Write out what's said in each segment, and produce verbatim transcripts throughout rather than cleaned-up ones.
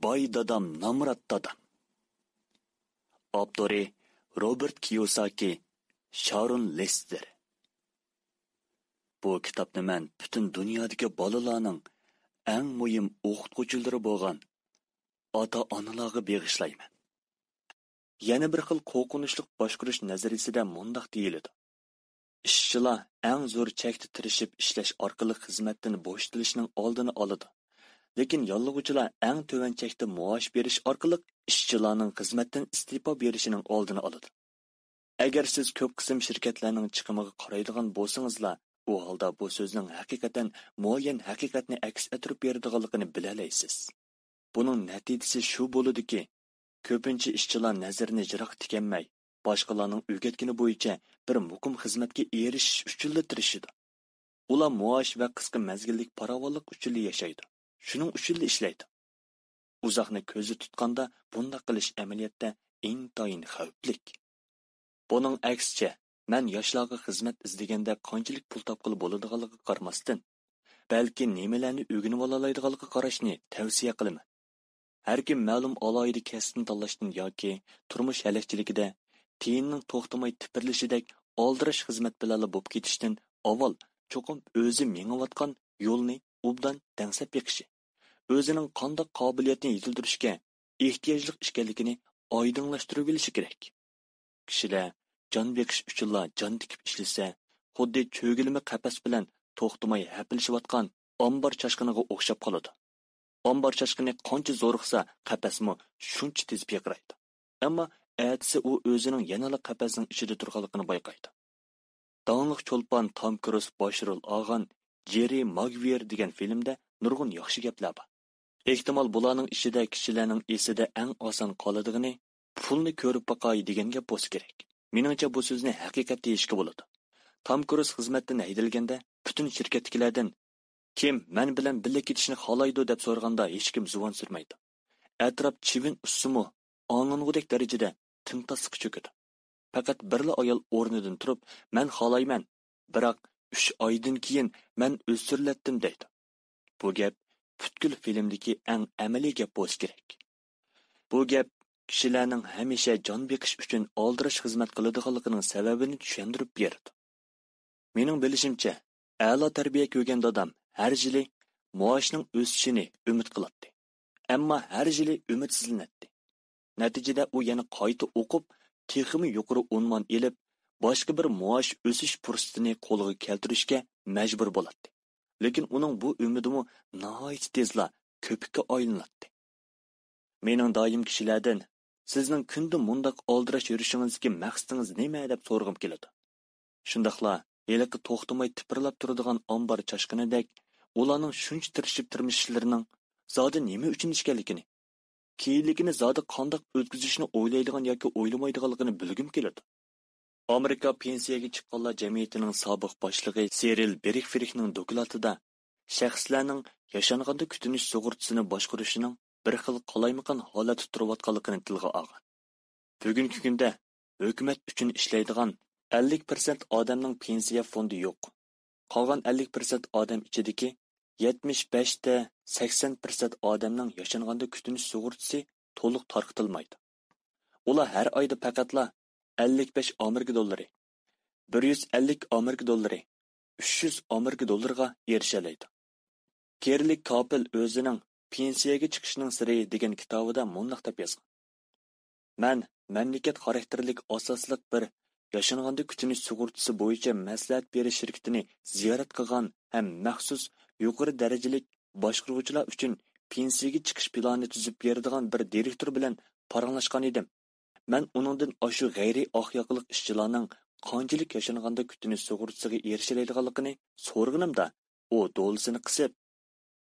باي دادام، نامرات دادام. ئاپتورى: روبېرت كىيوساكى، شارون لېستېر. بۇ كىتابنى مەن پۈتۈن دۇنيادىكى بالىلارنىڭ ئەڭ مۇھىم ئوقۇتقۇچىلىرى بولغان ئاتا-ئانىلارغا بېغىشلايمەن. يەنە بىر خىل قورقۇنچلۇق باشقۇرۇش نەزەرىيىسىدە مۇنداق دېيىلىدۇ: ئىشچىلار ئەڭ زور چەكتە تىرىشىپ ئىشلەش ئارقىلىق خىزمەتتىن بوشىتىلىشنىڭ ئالدىنى ئالىدۇ. لېكىن ياللۇغۇچىلار ئەڭ تۆۋەن چەكتە مائاش بېرىش ئارقىلىق ئىشچىلارنىڭ خىزمەتتىن ئىستېپا بېرىشىنىڭ ئالدىنى ئالىدۇ. ئەگەر سىز كۆپ قىسىم شىركەتلەرنىڭ چىقىمىغا قارايدىغان بولسىڭىزلا، ئۇ ھالدا بۇ سۆزنىڭ ھەقىقەتەن مۇئەييەن ھەقىقەتنى ئەكس ئەتتۈرۈپ بېرىدىغانلىقىنى بىلەلەيسىز. بۇنىڭ نەتىجىسى شۇ بولىدۇكى، كۆپىنچە ئىشچىلار نەزىرىنى يىراق تىكەلمەي، باشقىلارنىڭ ئۆگەتكىنى بويىچە بىر مۇقىم خىزمەتكە ئېرىشىش ئۈچۈنلا تىرىشىدۇ. ئۇلار مائاش ۋە قىسقا مەزگىللىك پاراۋانلىق ئۈچۈنلا ياشايدۇ، شۇنىڭ ئۈچۈنلا ئىشلەيدۇ. ئۇزاقنى كۆزدە تۇتقاندا، بۇنداق قىلىش ئەمەلىيەتتە ئىنتايىن خەۋپلىك. بۇنىڭ ئەكسىچە، مەن ياشلارغا خىزمەت ئىزدىگەندە قانچىلىك پۇل تاپقىلى بولىدىغانلىقىغا قارىماستىن، بەلكى نېمىلەرنى ئۆگىنىۋالالايدىغانلىقىغا قاراشنى تەۋسىيە قىلىمەن. ھەركىم مەلۇم ئالاھىدە كەسىپنى تاللاشتىن ياكى تۇرمۇش ھەلەكچىلىكىدە تىيىننىڭ توختىماي تىپىرلىشىدەك ئالدىراش خىزمەت بىلەنلا بولۇپ كېتىشتىن ئاۋۋال چوقۇم ئۆزى مېڭىۋاتقان يولنى ئوبدان دەڭسەپ بېقىشى، ئۆزىنىڭ قانداق قابىلىيەتنى يېتىلدۈرۈشكە ئېھتىياجلىق ئىكەنلىكىنى ئايدىڭلاشتۇرۇۋېلىشى كېرەك. كىشىلەر جان بېقىش ئۈچۈنلا جان تىكىپ ئىشلىسە، خۇددى چۆگىلىمە قەپەس بىلەن توختىماي ھەپىلىشىۋاتقان ئامبار چاشقىنىغا ئوخشاپ قالىدۇ. ئامبار چاشقىنى قانچە زورۇقسا، قەپەسمۇ شۇنچە تېز پىرقىرايدۇ. ئەمما ئەتىسى ئۇ ئۆزىنىڭ يەنىلا قەپەسنىڭ ئىچىدە تۇرغانلىقىنى بايقايدۇ. داڭلىق چولپان تام كروز باش رول ئالغان جېررى ماگۋىير دېگەن فىلىمدە نۇرغۇن ياخشى گەپلەر بار. ئېھتىمال، بۇلارنىڭ ئىچىدە كىشىلەرنىڭ ئېسىدە ئەڭ ئاسان قالىدىغىنى «پۇلنى كۆرۈپ باقاي» دېگەن گەپ بولسا كېرەك. مېنىڭچە، بۇ سۆزنى ھەقىقەت دېيىشكە بولىدۇ. تام كروز خىزمەتتىن ھەيدەلگەندە، پۈتۈن شىركەتتىكىلەردىن «كىم مەن بىلەن بىللە كېتىشنى خالايدۇ؟» دەپ سورىغاندا، ھېچكىم زۇۋان سۈرمەيدۇ. ئەتراپ چىۋىن ئۇسسىمۇ ئاڭلانغۇدەك دەرىجىدە تىمتاسلىققا چۆكىدۇ. پەقەت بىرلا ئايال ئورنىدىن تۇرۇپ، «مەن خالايمەن، بىراق ئۈچ ئايدىن كېيىن مەن ئۆزسۈرۈلەتتىم» دەيدۇ. بۇ گەپ پۈتكۈل فىلىمدىكى ئەڭ ئەمەلىي گەپ بولسا كېرەك. بۇ گەپ كىشىلەرنىڭ ھەمىشە جان بېقىش ئۈچۈن ئالدىراش خىزمەت قىلىدىغانلىقىنىڭ سەۋەبىنى چۈشەندۈرۈپ بېرىدۇ. مېنىڭ بىلىشىمچە، ئەلا تەربىيە كۆرگەن دادام ھەر يىلى مائاشنىڭ ئۆسۈشىنى ئۈمىد قىلاتتى. ئەمما ھەر يىلى ئۈمىدسىزلىنەتتى. نەتىجىدە ئۇ يەنە قايتا ئوقۇپ، تېخىمۇ يۇقىرى ئۇنۋان ئېلىپ، باشقا بىر مائاش ئۆسۈش پۇرسىتىنى قولغا كەلتۈرۈشكە مەجبۇر بولاتتى. لېكىن ئۇنىڭ بۇ ئۈمىدىمۇ ناھايىتى تېزلا كۆپۈككە ئايلىناتتى. مېنىڭ دائىم كىشىلەردىن «سىزنىڭ كۈندە مۇنداق ئالدىراش يۈرۈشىڭىزدىكى مەقسىتىڭىز نېمە؟» دەپ سورىغۇم كېلىدۇ. شۇنداقلا ھېلىقى توختىماي تىپىرلاپ تۇرىدىغان ئامبار چاشقىنىدەك، ئۇلارنىڭ شۇنچە تىرىشىپ تىرمىشىشلىرىنىڭ زادى نېمە ئۈچۈن ئىكەنلىكىنى، كېيىنلىكىنى زادى قانداق ئۆتكۈزۈشنى ئويلايدىغان ياكى ئويلىمايدىغانلىقىنى بىلگۈم كېلىدۇ. ئامېرىكا پېنسىيەگە چىققانلار جەمئىيىتىنىڭ سابىق باشلىقى سىرىل بېرگفرىھنىڭ دوكلاتىدا شەخسلەرنىڭ ياشانغاندا كۈتۈنۈش سۇغۇرتىسىنى باشقۇرۇشىنىڭ بىر خىل قالايمىقان ھالەتتە تۇرۇۋاتقانلىقىنى تىلغا ئالغان. بۈگۈنكى كۈندە ھۆكۈمەت ئۈچۈن ئىشلەيدىغان ئەللىك پىرسەنت ئادەمنىڭ پېنسىيە فوندى يوق. قالغان ئەللىك پىرسەنت ئادەم ئىچىدىكى يەتمىش بەش تە سەكسەن پىرسەنت ئادەمنىڭ ياشانغاندا كۈتۈنۈش سۇغۇرتىسى تولۇق تارقىتىلمايدۇ. ئۇلار ھەر ئايدا پەقەتلا ئەللىك بەش ئامېرىكا دوللىرى، بىر يۈز ئەللىك ئامېرىكا دوللىرى، ئۈچ يۈز ئامېرىكا دوللىرىغا ئېرىشەلەيدۇ. كېرلىك كاپېل ئۆزىنىڭ «پېنسىيەگە چىقىشنىڭ سىرى» دېگەن كىتابىدا مۇنداق دەپ يازغان: «مەن مەملىكەت خاراكتېرلىك ئاساسلىق بىر ياشانغاندا كۈتۈنۈش سۇغۇرتىسى بويىچە مەسلىھەت بېرىش شىركىتىنى زىيارەت قىلغان ھەم مەخسۇس يۇقىرى دەرىجىلىك باشقۇرغۇچىلار ئۈچۈن پېنسىيەگە چىقىش پىلانى تۈزۈپ بېرىدىغان بىر دىرېكتور بىلەن پاراڭلاشقان ئىدىم. مەن ئۇنىڭدىن ئاشۇ غەيرىي ئاقياقىلىق ئىشچىلارنىڭ قانچىلىك ياشانغاندا كۈتۈنۈش سۇغۇرتىسىغا ئېرىشەلەيدىغانلىقىنى سورىغىنىمدا، ئۇ دولىسىنى قىسىپ،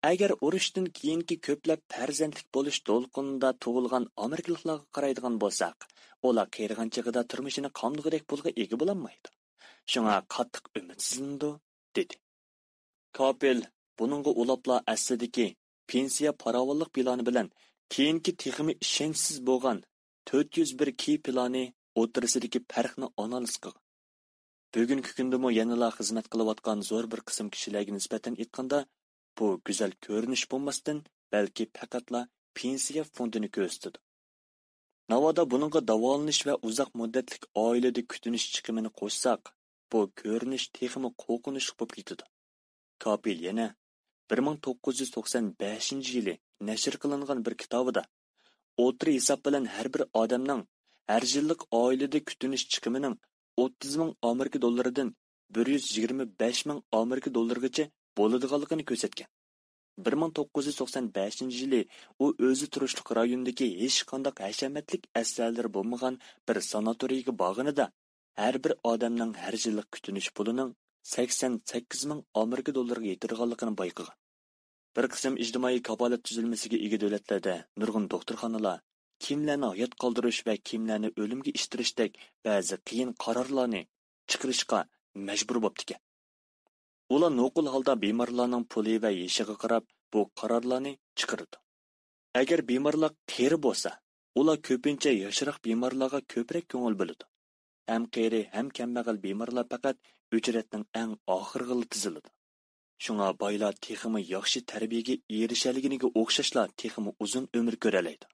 ئەگەر ئۇرۇشتىن كېيىنكى كۆپلەپ پەرزەنتلىك بولۇش دولقۇنىدا تۇغۇلغان ئامېرىكىلىقلارغا قارايدىغان بولساق، ئۇلار قېرىغان چېغىدا تۇرمۇشىنى قامدىغۇدەك پۇلغا ئىگە بولالمايدۇ. شۇڭا قاتتىق ئۈمىدسىزلىنىدۇ» دېدى. كاپېل بۇنىڭغا ئۇلاپلا ئەسلىدىكى پېنسىيە پاراۋانلىق پىلانى بىلەن كېيىنكى تېخىمۇ ئىشەنچسىز بولغان تۆت يۈز بىر كېي پىلانى ئوتتۇرىسىدىكى پەرقنى ئانالىز قىلغان. بۈگۈنكى كۈندىمۇ يەنىلا خىزمەت قىلىۋاتقان زور بىر قىسىم كىشىلەرگە نىسبەتەن ئېيتقاندا، بۇ گۈزەل كۆرۈنۈش بولماستىن، بەلكى پەقەتلا پېنسىيە فوندىنى كۆرسىتىدۇ. ناۋادا بۇنىڭغا داۋالىنىش ۋە ئۇزاق مۇددەتلىك ئائىلىدە كۈتۈنۈش چىقىمىنى قوشساق، بۇ كۆرۈنۈش تېخىمۇ قورقۇنچلۇق بولۇپ كېتىدۇ. كاپىل يەنە بىر مىڭ توققۇز يۈز توقسان بەشىنچى يىلى نەشر قىلىنغان بىر كىتابىدا، ئوتتۇرا ھېساب بىلەن ھەر بىر ئادەمنىڭ ھەر يىللىق ئائىلىدە كۈتۈنۈش چىقىمىنىڭ ئوتتۇز مىڭ ئامېرىكا دوللىرىدىن بىر يۈز يىگىرمە بەش مىڭ ئامېرىكا دوللىرىغىچە بولىدىغانلىقىنى كۆرسەتكەن. بىر مىڭ توققۇز يۈز توقسان بەشىنچى يىلى ئۇ ئۆزى تۇرۇشلۇق رايوندىكى ھېچقانداق ھەشەمەتلىك ئەسلىھەلىرى بولمىغان بىر ساناتورىيگە بارغىنىدا، ھەر بىر ئادەمنىڭ ھەر يىللىق كۈتۈنۈش پۇلىنىڭ سەكسەن سەككىز مىڭ ئامېرىكا دوللىرىغا يېتىدىغانلىقىنى بايقىغان. بىر قىسىم ئىجتىمائىي كاپالەت تۈزۈلمىسىگە ئىگە دۆلەتلەردە نۇرغۇن دوختۇرخانىلار كىيىملەرنى ھايات قالدۇرۇش ۋە كىيىملەرنى ئۆلۈمگە ئىتتىرىشتەك بەزى قىيىن قارارلارنى چىقىرىشقا مەجبۇر بوپتىكەن. ئۇلار نوقۇل ھالدا بىمارلارنىڭ پۇلى ۋە يېشىغا قاراپ بۇ قارارلارنى چىقىرىدۇ. ئەگەر بىمارلار قېرى بولسا، ئۇلار كۆپىنچە ياشراق بىمارلارغا كۆپرەك كۆڭۈل بۆلىدۇ. ھەم قېرى، ھەم كەمبەغەل بىمارلار پەقەت ئۆچرەتنىڭ ئەڭ ئاخىرىغىلا تىزىلىدۇ. شۇڭا بايلار تېخىمۇ ياخشى تەربىيەگە ئېرىشەلىگىنىگە ئوخشاشلا تېخىمۇ ئۇزۇن ئۆمۈر كۆرەلەيدۇ.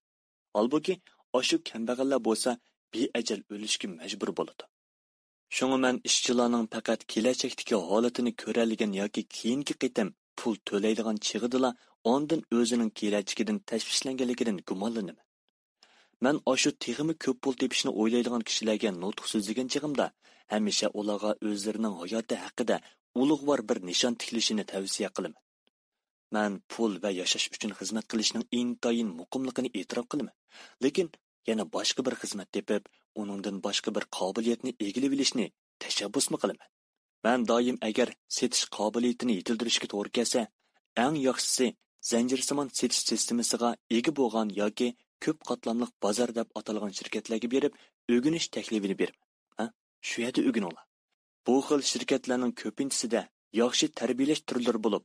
ھالبۇكى، ئاشۇ كەمبەغەللەر بولسا بىئەجەل ئۆلۈشكە مەجبۇر بولىدۇ. شۇڭا مەن ئىشچىلارنىڭ پەقەت كېلەچەكتىكى ھالىتىنى كۆرەلىگەن ياكى كېيىنكى قېتىم پۇل تۆلەيدىغان چېغىدىلا ئاندىن ئۆزىنىڭ كېلەچىكىدىن تەشۋىشلەنگەنلىكىدىن گۇمانلىنىمەن. مەن ئاشۇ تېخىمۇ كۆپ پۇل تېپىشنى ئويلايدىغان كىشىلەرگە نۇتۇق سۆزلىگەن چېغىمدا، ھەمىشە ئۇلارغا ئۆزلىرىنىڭ ھاياتى ھەققىدە ئۇلۇغۋار بىر نىشان تىكلىشىنى تەۋسىيە قىلىمەن. مەن پۇل ۋە ياشاش ئۈچۈن خىزمەت قىلىشنىڭ ئىنتايىن مۇقىملىقىنى ئېتىراپ قىلىمەن، لېكىن يەنە باشقا بىر خىزمەت تېپىپ، ئۇنىڭدىن باشقا بىر قابىلىيەتنى ئىگىلىۋېلىشنى تەشەببۇسمۇ قىلىمەن. مەن دائىم ئەگەر سېتىش قابىلىيىتىنى يېتىلدۈرۈشكە توغرا كەلسە، ئەڭ ياخشىسى زەنجىرسىمان سېتىش سىستېمىسىغا ئىگە بولغان ياكى كۆپ قاتلاملىق بازار دەپ ئاتالغان شىركەتلەرگە بېرىپ ئۆگىنىش تەكلىپىنى بېرىمەن. ھە؟ شۇ يەردە ئۆگىنىڭلار. بۇ خىل شىركەتلەرنىڭ كۆپىنچىسىدە ياخشى تەربىيەلەش تۈرلىرى بولۇپ،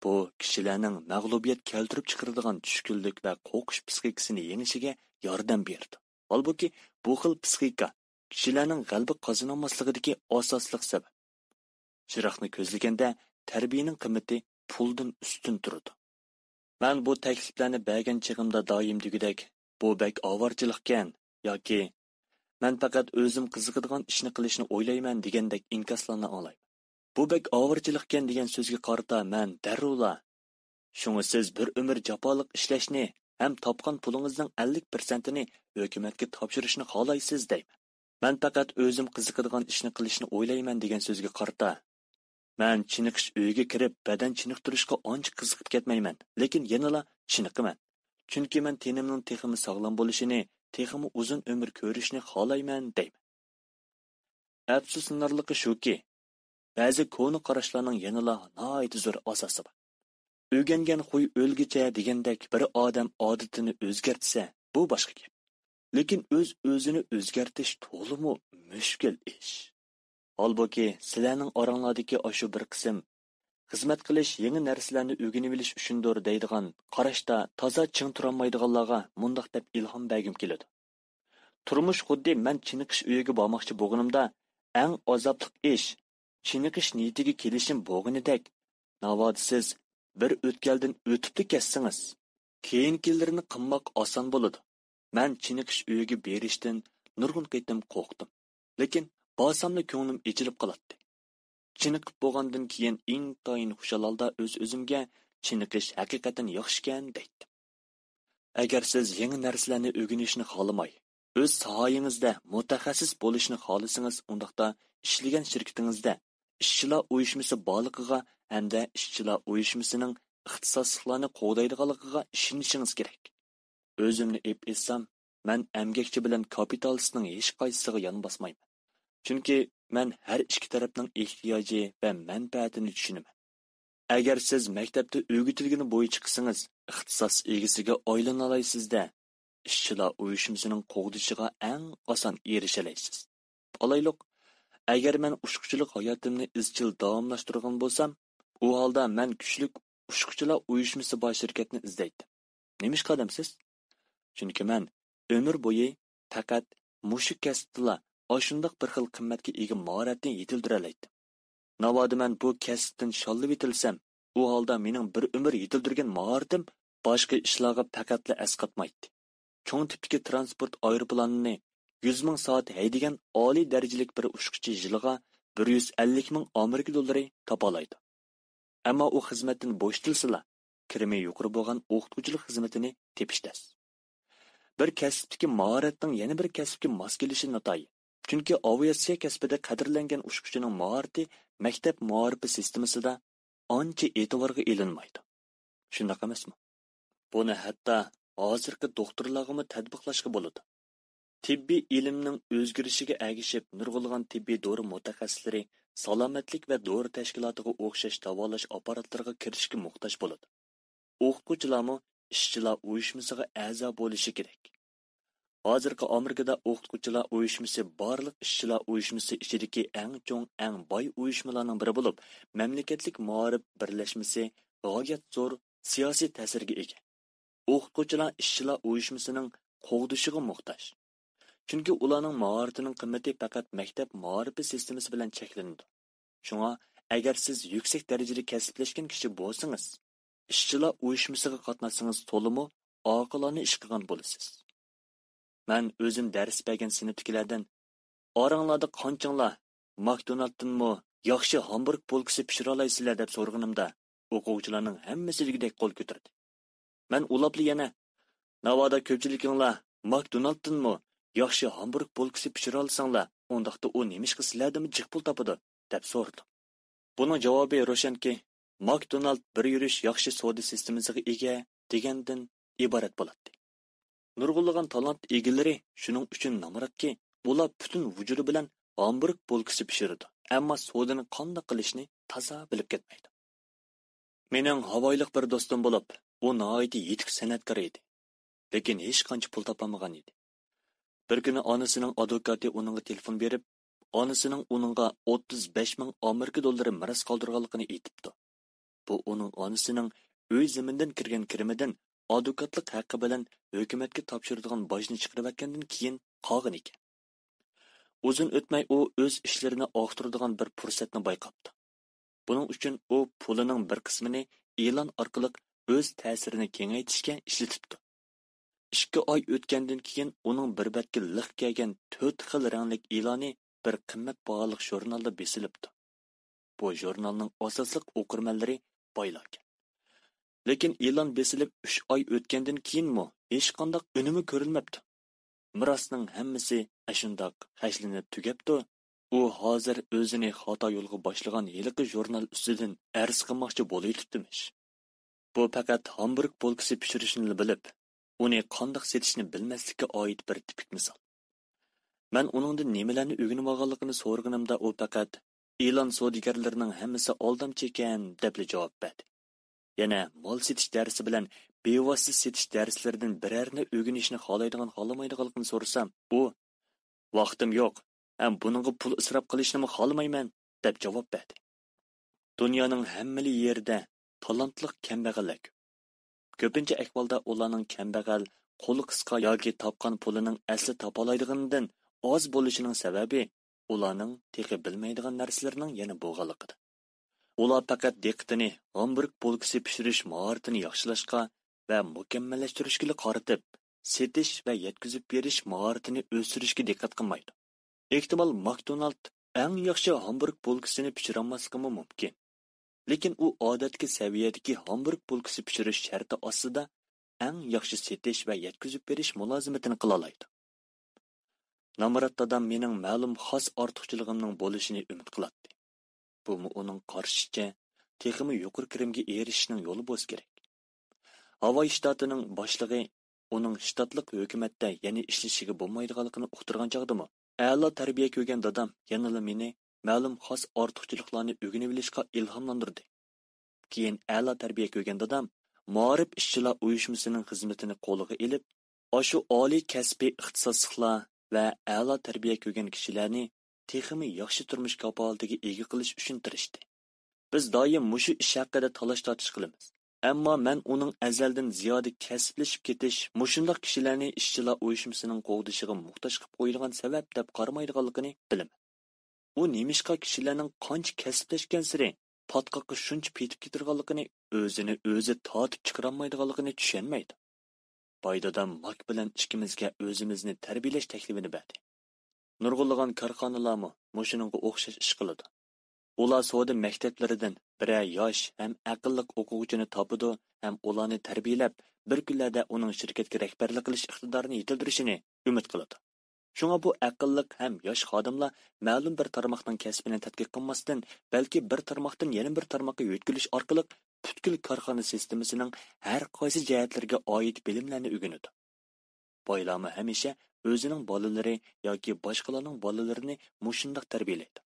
بۇ كىشىلەرنىڭ مەغلۇبىيەت كەلتۈرۈپ چىقىرىدىغان چۈشكۈنلۈك ۋە قورقۇش پىسخىكىسىنى يېڭىشىگە ياردەم بېرىدۇ. ھالبۇكى، بۇ خىل پىسخىكا كىشىلەرنىڭ غەلىبە قازىنالماسلىقىدىكى ئاساسلىق سەۋەب. چىراغنى كۆزلىگەندە، تەربىيەنىڭ قىممىتى پۇلدىن ئۈستۈن تۇرىدۇ. مەن بۇ تەكلىپلەرنى بەرگەن چېغىمدا دائىم دېگۈدەك، «بۇ بەك ئاۋارىچىلىقكەن» ياكى «مەن پەقەت ئۆزۈم قىزىقىدىغان ئىشنى قىلىشنى ئويلايمەن» دېگەندەك ئىنكاسلارنى ئاڭلايمەن. «بۇ بەك ئاۋارىچىلىقكەن» دېگەن سۆزگە قارىتا مەن دەررۇلا، «شۇڭا سىز بىر ئۆمۈر جاپالىق ئىشلەشنى ھەم تاپقان پۇلىڭىزنىڭ ئەللىك پىرسەنتىنى ھۆكۈمەتكە تاپشۇرۇشنى خالايسىز» دەيمەن. «مەن پەقەت ئۆزۈم قىزىقىدىغان ئىشنى قىلىشنى ئويلايمەن» دېگەن سۆزگە قارىتا، «مەن چېنىقىش ئۆيىگە كىرىپ، بەدەن چېنىقتۇرۇشقا ئانچە قىزىقىپ كەتمەيمەن، لېكىن يەنىلا چېنىقىمەن. چۈنكى مەن تېنىمنىڭ تېخىمۇ ساغلام بولۇشىنى، تېخىمۇ ئۇزۇن ئۆمۈر كۆرۈشنى خالايمەن» دەيمەن. ئەپسۇسلىنارلىقى شۇكى، بەزى كونا قاراشلارنىڭ يەنىلا ناھايىتى زور ئاساسى بار. «ئۆگەنگەن خۇي ئۆلگۈچە» دېگەندەك، بىر ئادەم ئادىتىنى ئۆزگەرتسە، بۇ باشقا گەپ. لېكىن ئۆز-ئۆزىنى ئۆزگەرتىش تولىمۇ مۈشكۈل ئىش. ھالبۇكى، سىلەرنىڭ ئاراڭلاردىكى ئاشۇ بىر قىسىم «خىزمەت قىلىش يېڭى نەرسىلەرنى ئۆگىنىۋېلىش ئۈچۈندۇر» دەيدىغان قاراشتا تازا چىڭ تۇرالمايدىغانلارغا مۇنداق دەپ ئىلھام بەرگۈم كېلىدۇ. تۇرمۇش خۇددى مەن چېنىقىش ئۆيىگە بارماقچى بولغىنىمدا ئەڭ ئازابلىق ئىش، چېنىقىش نىيىتىگە كېلىشىم بولغىنىدەك، ناۋادا سىز بىر ئۆتكەلدىن ئۆتۈپلا كەتسىڭىز، كېيىنكىلىرىنى قىلماق ئاسان بولىدۇ. مەن چېنىقىش ئۆيىگە بېرىشتىن نۇرغۇن قېتىم قورقتۇم. لېكىن بارساملا كۆڭلۈم ئېچىلىپ قالاتتى. چېنىقىپ بولغاندىن كېيىن ئىنتايىن خۇشال ھالدا ئۆز-ئۆزۈمگە، «چېنىقىش ھەقىقەتەن ياخشىكەن» دەيتتىم. ئەگەر سىز يېڭى نەرسىلەرنى ئۆگىنىشنى خالىماي، ئۆز ساھەيىڭىزدە مۇتەخەسسىس بولۇشنى خالىسىڭىز، ئۇنداقتا ئىشلىگەن شىركىتىڭىزدە ئىشچىلار ئۇيۇشمىسى بارلىقىغا ھەمدە ئىشچىلار ئۇيۇشمىسىنىڭ ئىختىساسلىقلارنى قوغدايدىغانلىقىغا ئىشىنىشىڭىز كېرەك. ئۆزۈمنى ئېلىپ ئېيتسام، مەن ئەمگەكچى بىلەن كاپىتالىستنىڭ ھېچقايسىسىغا يان باسمايمەن. چۈنكى مەن ھەر ئىككى تەرەپنىڭ ئېھتىياجى ۋە مەنپەئەتىنى چۈشىنىمەن. ئەگەر سىز مەكتەپتە ئۆگىتىلگىنى بويىچە قىلسىڭىز، ئىختىساس ئىگىسىگە ئايلىنالايسىز-دە، ئىشچىلار ئۇيۇشمىسىنىڭ قوغدىشىغا ئەڭ ئاسان ئېرىشەلەيسىز. ئالايلۇق، ئەگەر مەن ئۇچقۇچىلىق ھاياتىمنى ئىزچىل داۋاملاشتۇرغان بولسام، ئۇ ھالدا مەن كۈچلۈك ئۇچقۇچىلار ئۇيۇشمىسى بار شىركەتنى ئىزدەيتتىم. نېمىشقا دەمسىز؟ چۈنكى مەن ئۆمۈر بويى پەقەت مۇشۇ كەسىپتىلا ئاشۇنداق بىر خىل قىممەتكە ئىگە ماھارەتنى يېتىلدۈرەلەيتتىم. ناۋادا مەن بۇ كەسىپتىن شاللىۋېتىلسەم، ئۇ ھالدا مېنىڭ بىر ئۆمۈر يېتىلدۈرگەن ماھارىتىم باشقا ئىشلارغا پەقەتلا ئەسقاتمايتتى. چوڭ تىپتىكى تىرانسپورت ئايروپىلانىنى يۈز مىڭ سائەت ھەيدىگەن ئالىي دەرىجىلىك بىر ئۇچقۇچى يىلىغا بىر يۈز ئەللىك مىڭ ئامېرىكا دوللىرى تاپالايدۇ. ئەمما ئۇ خىزمەتتىن بوشىتىلسىلا، كىرىمى يۇقىرى بولغان ئوقۇتقۇچىلىق خىزمىتىنى تېپىش تەس. بىر كەسىپتىكى ماھارەتنىڭ يەنە بىر كەسىپكە ماس كېلىشى ناتايىن. چۈنكى ئاۋىئاتسىيە كەسپىدە قەدىرلەنگەن ئۇچقۇچىنىڭ ماھارىتى مەكتەپ مائارىپى سىستېمىسىدا ئانچە ئېتىبارغا ئېلىنمايدۇ. شۇنداق ئەمەسمۇ؟ بۇنى ھەتتا ھازىرقى دوختۇرلارغىمۇ تەتبىقلاشقا بولىدۇ. تېببىي ئىلىمنىڭ ئۆزگىرىشىگە ئەگىشىپ، نۇرغۇنلىغان تېببىي دورا مۇتەخەسسىسلىرى سالامەتلىك ۋە دورا تەشكىلاتىغا ئوخشاش داۋالاش ئاپپاراتلىرىغا كىرىشكە موھتاج بولىدۇ. ئوقۇتقۇچىلارمۇ ئىشچىلار ئۇيۇشمىسىغا ئەزا بولۇشى كېرەك. ھازىرقى ئامېرىكىدا ئوقۇتقۇچىلار ئۇيۇشمىسى بارلىق ئىشچىلار ئۇيۇشمىسى ئىچىدىكى ئەڭ چوڭ، ئەڭ باي ئۇيۇشمىلارنىڭ بىرى بولۇپ، مەملىكەتلىك مائارىپ بىرلەشمىسى غايەت زور سىياسىي تەسىرگە ئىگە. ئوقۇتقۇچىلار ئىشچىلار ئۇيۇشمىسىنىڭ قوغدىشىغا موھتاج. چۈنكى ئۇلارنىڭ ماھارىتىنىڭ قىممىتى پەقەت مەكتەپ مائارىپى سىستېمىسى بىلەن چەكلىنىدۇ. شۇڭا، ئەگەر سىز يۈكسەك دەرىجىدە كەسىپلەشكەن كىشى بولسىڭىز، ئىشچىلار ئۇيۇشمىسىغا قاتناشسىڭىز، تولىمۇ ئاقىلانە ئىش قىلغان بولىسىز. مەن ئۆزۈم دەرس بەرگەن سىنىپتىكىلەردىن، «ئاراڭلاردا قانچىڭلار ماكدونالدتىنمۇ ياخشى ھامبۇرگ بولكىسى پىشۇرالايسىلەر؟» دەپ سورىغىنىمدا، ئوقۇغۇچىلارنىڭ ھەممىسى دېگۈدەك قول كۆتۈردى. مەن ئۇلاپلا يەنە، «ناۋادا كۆپچىلىكىڭلار ماكدونالدتىنمۇ ياخشى ھامبۇرگ بولكىسى پىشۇرالىساڭلار، ئۇنداقتا ئۇ نېمىشقا سىلەردىنمۇ جىق پۇل تاپىدۇ؟» دەپ سورىدىم. بۇنىڭ جاۋابى روشەنكى، ماكدونالد بىر يۈرۈش ياخشى سودا سىستېمىسىغا ئىگە دېگەندىن ئىبارەت بولاتتى. نۇرغۇنلىغان تالانت ئىگىلىرى شۇنىڭ ئۈچۈن نامراتكى، ئۇلار پۈتۈن ۋۇجۇدى بىلەن ھامبۇرگ بولكىسى پىشۇرىدۇ، ئەمما سودىنى قانداق قىلىشنى تازا بىلىپ كەتمەيدۇ. مېنىڭ ھاۋايلىق بىر دوستۇم بولۇپ، ئۇ ناھايىتى يېتىك سەنئەتكار ئىدى، لېكىن ھېچقانچە پۇل تاپالمىغان ئىدى. بىر كۈنى ئانىسىنىڭ ئادۋوكاتى ئۇنىڭغا تېلېفون بېرىپ، ئانىسىنىڭ ئۇنىڭغا ئوتتۇز بەش مىڭ ئامېرىكا دوللىرى مىراس قالدۇرغانلىقىنى ئېيتىپتۇ. بۇ ئۇنىڭ ئانىسىنىڭ ئۆي زېمىنىدىن كىرگەن كىرىمىدىن ئادۋوكاتلىق ھەققى بىلەن ھۆكۈمەتكە تاپشۇرىدىغان باجنى چىقىرىۋەتكەندىن كېيىن قالغىنى ئىكەن. ئۇزۇن ئۆتمەي ئۇ ئۆز ئىشلىرىنى ئاختۇرىدىغان بىر پۇرسەتنى بايقاپتۇ. بۇنىڭ ئۈچۈن ئۇ پۇلىنىڭ بىر قىسمىنى ئېلان ئارقىلىق ئۆز تەسىرىنى كېڭەيتىشكە ئىشلىتىپتۇ. ئىككى ئاي ئۆتكەندىن كېيىن ئۇنىڭ بىر بەتكە لىق كەلگەن تۆت خىل رەڭلىك ئېلانى بىر قىممەت باھالىق ژۇرنالدا بېسىلىپتۇ. بۇ ژۇرنالنىڭ ئاساسلىق ئوقۇرمەنلىرى بايلاركەن. لېكىن ئېلان بېسىلىپ ئۈچ ئاي ئۆتكەندىن كېيىنمۇ ھېچقانداق ئۈنۈمى كۆرۈلمەپتۇ. مىراسنىڭ ھەممىسى ئەشۇنداق خەجلىنىپ تۈگەپتۇ. ئۇ ھازىر ئۆزىنى خاتا يولغا باشلىغان ھېلىقى ژۇرنال ئۈستىدىن ئەرز قىلماقچى بولۇۋېتىپتىمىش. بۇ پەقەت ھامبۇرگ بولكىسى پىشۇرۇشنىلا بىلىپ، ئۇنى قانداق سېتىشنى بىلمەسلىككە ئائىت بىر تىپىك مىسال. مەن ئۇنىڭدىن نېمىلەرنى ئۆگىنىۋالغانلىقىنى سورىغىنىمدا، ئۇ پەقەت ئېلان سودىگەرلىرىنىڭ ھەممىسى ئالدامچى ئىكەن، دەپلا جاۋاب بەردى. يەنە مال سېتىش دەرسى بىلەن بىۋاسىتە سېتىش دەرسلىرىدىن بىرەرنى ئۆگىنىشنى خالايدىغان-خالىمايدىغانلىقىنى سورىسام، ئۇ، «ۋاقتىم يوق ھەم بۇنىڭغا پۇل ئىسراپ قىلىشنىمۇ خالىمايمەن» دەپ جاۋاب بەردى. دۇنيانىڭ ھەممىلا يېرىدە تالانتلىق كەمبەغەللەر كۆپ. كۆپىنچە ئەھۋالدا ئۇلارنىڭ كەمبەغەل، قولى قىسقا ياكى تاپقان پۇلىنىڭ ئەسلى تاپالايدىغىنىدىن ئاز بولۇشىنىڭ سەۋەبى ئۇلارنىڭ تېخى بىلمەيدىغان نەرسىلىرىنىڭ يەنە بولغانلىقىدا. ئۇلار پەقەت دىققىتىنى ھامبۇرگ بولكىسى پىشۇرۇش ماھارىتىنى ياخشىلاشقا ۋە مۇكەممەللەشتۈرۈشكىلا قارىتىپ، سېتىش ۋە يەتكۈزۈپ بېرىش ماھارىتىنى ئۆستۈرۈشكە دىققەت قىلمايدۇ. ئېھتىمال، ماكدونالد ئەڭ ياخشى ھامبۇرگ بولكىسىنى پىشۇرالماسلىقىمۇ مۇمكىن. لېكىن ئۇ ئادەتتىكى سەۋىيەدىكى ھامبۇرگ بولكىسى پىشۇرۇش شەرتى ئاستىدا ئەڭ ياخشى سېتىش ۋە يەتكۈزۈپ بېرىش مۇلازىمىتىنى قىلالايدۇ. نامرات دادام مېنىڭ مەلۇم خاس ئارتۇقچىلىقىمنىڭ بولۇشىنى ئۈمىد قىلاتتى. بۇمۇ ئۇنىڭ قارىشىچە، تېخىمۇ يۇقىرى كىرىمگە ئېرىشىشنىڭ يولى بولسا كېرەك. ھاۋاي شتاتىنىڭ باشلىقى ئۇنىڭ شتاتلىق ھۆكۈمەتتە يەنە ئىشلىشىگە بولمايدىغانلىقىنى ئۇقتۇرغان چاغدىمۇ، ئەلا تەربىيە كۆرگەن دادام يەنىلا مېنى مەلۇم خاس ئارتۇقچىلىقلارنى ئۆگىنىۋېلىشقا ئىلھاملاندۇردى. كېيىن ئەلا تەربىيە كۆرگەن دادام مائارىپ ئىشچىلار ئۇيۇشمىسىنىڭ خىزمىتىنى قولىغا ئېلىپ، ئاشۇ ئالىي كەسپىي ئىختىساسلىقلار ۋە ئەلا تەربىيە كۆرگەن كىشىلەرنى تېخىمۇ ياخشى تۇرمۇش كاپالىتىگە ئىگە قىلىش ئۈچۈن تىرىشتى. بىز دائىم مۇشۇ ئىش ھەققىدە تالاش-تارتىش قىلىمىز. ئەمما مەن ئۇنىڭ ئەزەلدىن زىيادە كەسىپلىشىپ كېتىش، مۇشۇنداق كىشىلەرنى ئىشچىلار ئۇيۇشمىسىنىڭ قوغدىشىغا موھتاج قىلىپ قويىدىغان سەۋەب دەپ قارىمايدىغانلىقىنى بىلىمەن. ئۇ نېمىشقا كىشىلەرنىڭ قانچە كەسىپلەشكەنسېرى پاتقاققا شۇنچە پېتىپ كېتىدىغانلىقىنى، ئۆزىنى ئۆزى تارتىپ چىقىرالمايدىغانلىقىنى چۈشەنمەيدۇ. باي دادام ماك بىلەن ئىككىمىزگە ئۆزىمىزنى تەربىيەلەش تەكلىپىنى بەردى. نۇرغۇنلىغان كارخانىلارمۇ مۇشۇنىڭغا ئوخشاش ئىش قىلىدۇ. ئۇلار سودا مەكتەپلىرىدىن بىرەر ياش ھەم ئەقىللىق ئوقۇغۇچىنى تاپىدۇ ھەم ئۇلارنى تەربىيەلەپ، بىر كۈنلەردە ئۇنىڭ شىركەتكە رەھبەرلىك قىلىش ئىقتىدارىنى يېتىلدۈرۈشىنى ئۈمىد قىلىدۇ. شۇڭا بۇ ئەقىللىق ھەم ياش خادىملار مەلۇم بىر تارماقنىڭ كەسپىنى تەتقىق قىلماستىن، بەلكى بىر تارماقتىن يەنە بىر تارماققا يۆتكىلىش ئارقىلىق پۈتكۈل كارخانا سىستېمىسىنىڭ ھەر قايسى جەھەتلىرىگە ئائىت بىلىملەرنى ئۆگىنىدۇ. بايلارمۇ ھەمىشە ئۆزىنىڭ بالىلىرى ياكى باشقىلارنىڭ بالىلىرىنى مۇشۇنداق تەربىيەلەيدۇ.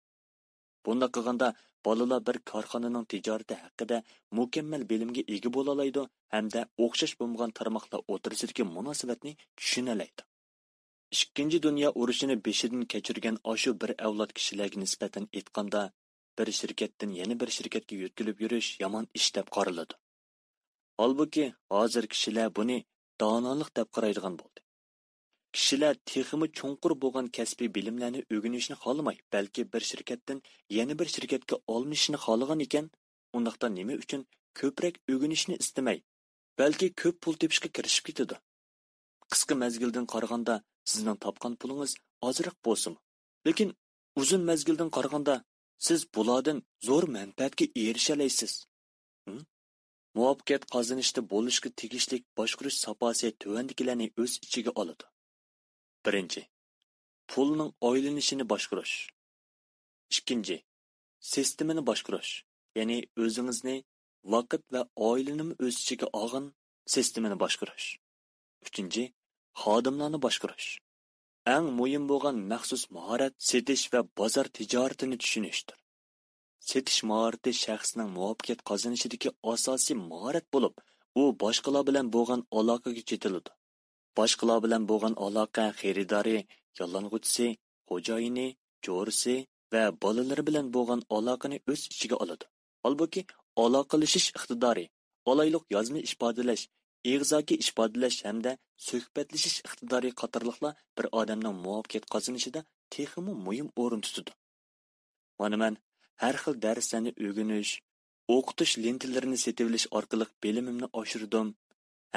بۇنداق قىلغاندا، بالىلار بىر كارخانىنىڭ تىجارىتى ھەققىدە مۇكەممەل بىلىمگە ئىگە بولالايدۇ ھەمدە ئوخشاش بولمىغان تارماقلار ئوتتۇرىسىدىكى مۇناسىۋەتنى چۈشىنەلەيدۇ. ئىككىنچى دۇنيا ئۇرۇشىنى بېشىدىن كەچۈرگەن ئاشۇ بىر ئەۋلاد كىشىلەرگە نىسبەتەن ئېيتقاندا، بىر شىركەتتىن يەنە بىر شىركەتكە يۆتكىلىپ يۈرۈش يامان ئىش دەپ قارىلىدۇ. ھالبۇكى، ھازىر كىشىلەر بۇنى دانالىق دەپ قارايدىغان بولدى. كىشىلەر تېخىمۇ چوڭقۇر بولغان كەسپىي بىلىملەرنى ئۆگىنىشنى خالىماي، بەلكى بىر شىركەتتىن يەنە بىر شىركەتكە ئالمىشىشنى خالىغان ئىكەن، ئۇنداقتا نېمە ئۈچۈن كۆپرەك ئۆگىنىشنى ئىستىمەي، بەلكى كۆپ پۇل تېپىشقا كىرىشىپ كېتىدۇ؟ قىسقا مەزگىلدىن قارىغاندا سىزنىڭ تاپقان پۇلىڭىز ئازراق بولسىمۇ، لېكىن ئۇزۇن مەزگىلدىن قارىغاندا سىز بۇلاردىن زور مەنپەئەتكە ئېرىشەلەيسىز. ھىم؟ مۇۋەپپەقىيەت قازىنىشتا بولۇشقا تېگىشلىك باشقۇرۇش ساپاسى تۆۋەندىكىلەرنى ئۆز ئىچىگە ئالىدۇ. بىرىنچى، پۇلنىڭ ئايلىنىشىنى باشقۇرۇش. ئىككىنچى، سىستېمىنى باشقۇرۇش، يەنى ئۆزىڭىزنى، ۋاقىت ۋە ئائىلىنىمۇ ئۆز ئىچىگە ئالغان سىستېمىنى باشقۇرۇش. ئۈچىنچى، خادىملارنى باشقۇرۇش. ئەڭ مۇھىم بولغان مەخسۇس ماھارەت سېتىش ۋە بازار تىجارىتىنى چۈشىنىشتۇر. سېتىش ماھارىتى شەخسنىڭ مۇۋەپپەقىيەت قازىنىشىدىكى ئاساسىي ماھارەت بولۇپ، ئۇ باشقىلار بىلەن بولغان ئالاقىگە چېتىلىدۇ. باشقىلار بىلەن بولغان ئالاقە خېرىدارى، ياللانغۇچىسى، خوجايىنى، جورىسى ۋە بالىلىرى بىلەن بولغان ئالاقىنى ئۆز ئىچىگە ئالىدۇ. ھالبۇكى، ئالاقىلىشىش ئىقتىدارى، ئالايلۇق يازما ئىپادىلەش، ئېغىزاكى ئىپادىلەش ھەمدە سۆھبەتلىشىش ئىقتىدارى قاتارلىقلار بىر ئادەمنىڭ مۇۋەپپەقىيەت قازىنىشىدا تېخىمۇ مۇھىم ئورۇن تۇتىدۇ. مانا مەن ھەر خىل دەرسلەرنى ئۆگىنىش، ئوقۇتۇش لېنتىلىرىنى سېتىۋېلىش ئارقىلىق بىلىمىمنى ئاشۇردۇم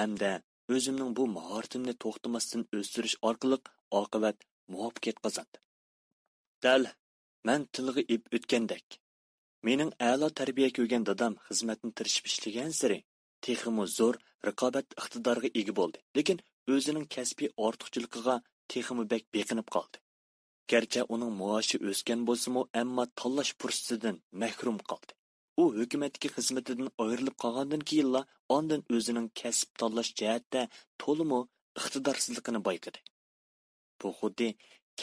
ھەمدە ئۆزۈمنىڭ بۇ ماھارىتىمنى توختىماستىن ئۆستۈرۈش ئارقىلىق ئاقىۋەت مۇۋەپپەقىيەت قازاندىم. دەل مەن تىلغا ئېلىپ ئۆتكەندەك، مېنىڭ ئەلا تەربىيە كۆرگەن دادام خىزمەتنى تىرىشىپ ئىشلىگەنسېرى تېخىمۇ زور رىقابەت ئىقتىدارىغا ئىگە بولدى، لېكىن ئۆزىنىڭ كەسپىي ئارتۇقچىلىقىغا تېخىمۇ بەك بېقىنىپ قالدى. گەرچە ئۇنىڭ مائاشى ئۆسكەن بولسىمۇ، ئەمما تاللاش پۇرسىتىدىن مەھرۇم قالدى. ئۇ ھۆكۈمەتتىكى خىزمىتىدىن ئايرىلىپ قالغاندىن كېيىنلا ئاندىن ئۆزىنىڭ كەسىپ تاللاش جەھەتتە تولىمۇ ئىقتىدارسىزلىقىنى بايقىدى. بۇ خۇددى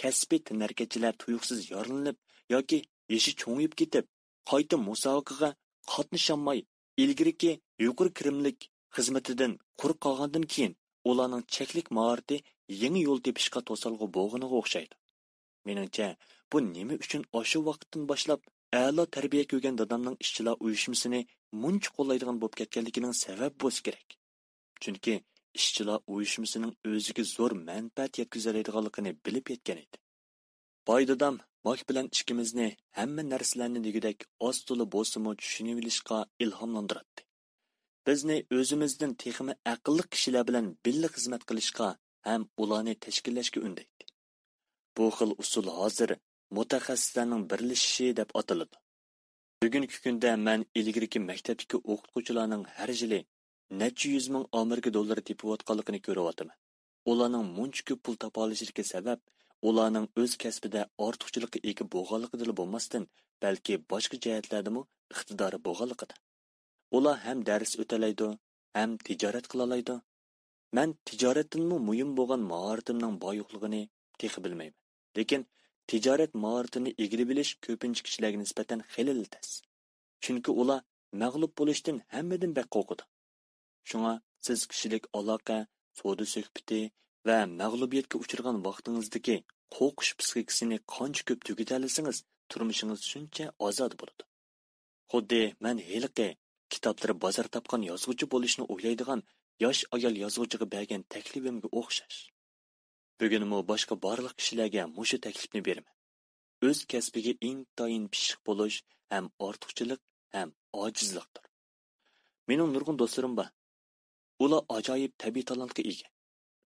كەسپىي تەنھەرىكەتچىلەر تۇيۇقسىز يارىلىنىپ ياكى يېشى چوڭىيىپ كېتىپ، قايتا مۇسابىقىگە قاتنىشالماي، ئىلگىرىكى يۇقىرى كىرىملىك خىزمىتىدىن قۇرۇق قالغاندىن كېيىن، ئۇلارنىڭ چەكلىك ماھارىتى يېڭى يول تېپىشقا توسالغۇ بولغىنىغا ئوخشايدۇ. مېنىڭچە، بۇ نېمە ئۈچۈن ئاشۇ ۋاقىتتىن باشلاپ ئەلا تەربىيە كۆرگەن دادامنىڭ ئىشچىلار ئۇيۇشمىسىنى مۇنچە قوللايدىغان بولۇپ كەتكەنلىكىنىڭ سەۋەبى بولسا كېرەك. چۈنكى ئىشچىلار ئۇيۇشمىسىنىڭ ئۆزىگە زور مەنپەئەت يەتكۈزەلەيدىغانلىقىنى بىلىپ يەتكەن ئىدى. باي دادام ماك بىلەن ئىككىمىزنى ھەممە نەرسىلەرنى دېگۈدەك ئاز-تولا بولسىمۇ چۈشىنىۋېلىشقا ئىلھاملاندۇراتتى. بىزنى ئۆزىمىزدىن تېخىمۇ ئەقىللىق كىشىلەر بىلەن بىللە خىزمەت قىلىشقا ھەم ئۇلارنى تەشكىللەشكە ئۈندەيتتى. بۇ خىل ئۇسۇل ھازىر مۇتەخەسسىسلەرنىڭ بىرلىشىشى دەپ ئاتىلىدۇ. بۈگۈنكى كۈندە مەن ئىلگىرىكى مەكتەپتىكى ئوقۇتقۇچىلارنىڭ ھەر يىلى نەچچە يۈز مىڭ ئامېرىكا دوللىرى تېپىۋاتقانلىقىنى كۆرۈۋاتىمەن. ئۇلارنىڭ مۇنچە كۆپ پۇل تاپالىشىدىكى سەۋەب، ئۇلارنىڭ ئۆز كەسپىدە ئارتۇقچىلىققا ئىگە بولغانلىقىدىلا بولماستىن، بەلكى باشقا جەھەتلەردىمۇ ئىقتىدارى بولغانلىقىدا. ئۇلار ھەم دەرس ئۆتەلەيدۇ، ھەم تىجارەت قىلالايدۇ. مەن تىجارەتتىنمۇ مۇھىم بولغان ماھارىتىمنىڭ بار يوقلۇقىنى تېخى بىلمەيمەن. لېكىن تىجارەت ماھارىتىنى ئىگىلىۋېلىش كۆپىنچە كىشىلەرگە نىسبەتەن خېلىلا تەس. چۈنكى ئۇلار مەغلۇپ بولۇشتىن ھەممىدىن بەك قورقىدۇ. شۇڭا سىز كىشىلىك ئالاقە، سودا سۆھبىتى ۋە مەغلۇبىيەتكە ئۇچرىغان ۋاقتىڭىزدىكى قورقۇش پىسخىكىسىنى قانچە كۆپ تۈگىتەلىسىڭىز، تۇرمۇشىڭىز شۇنچە ئازادە بولىدۇ. خۇددى مەن ھېلىقى كىتابلىرى بازار تاپقان يازغۇچى بولۇشنى ئويلايدىغان ياش ئايال يازغۇچىغا بەرگەن تەكلىپىمگە ئوخشاش. بۈگۈنمۇ باشقا بارلىق كىشىلەرگە مۇشۇ تەكلىپنى بېرىمەن. ئۆز كەسپىگە ئىنتايىن پىششىق بولۇش ھەم ئارتۇقچىلىق ھەم ئاجىزلىقتۇر. مېنىڭ نۇرغۇن دوستلىرىم بار. ئۇلار ئاجايىپ تەبىئىي تالانتقا ئىگە.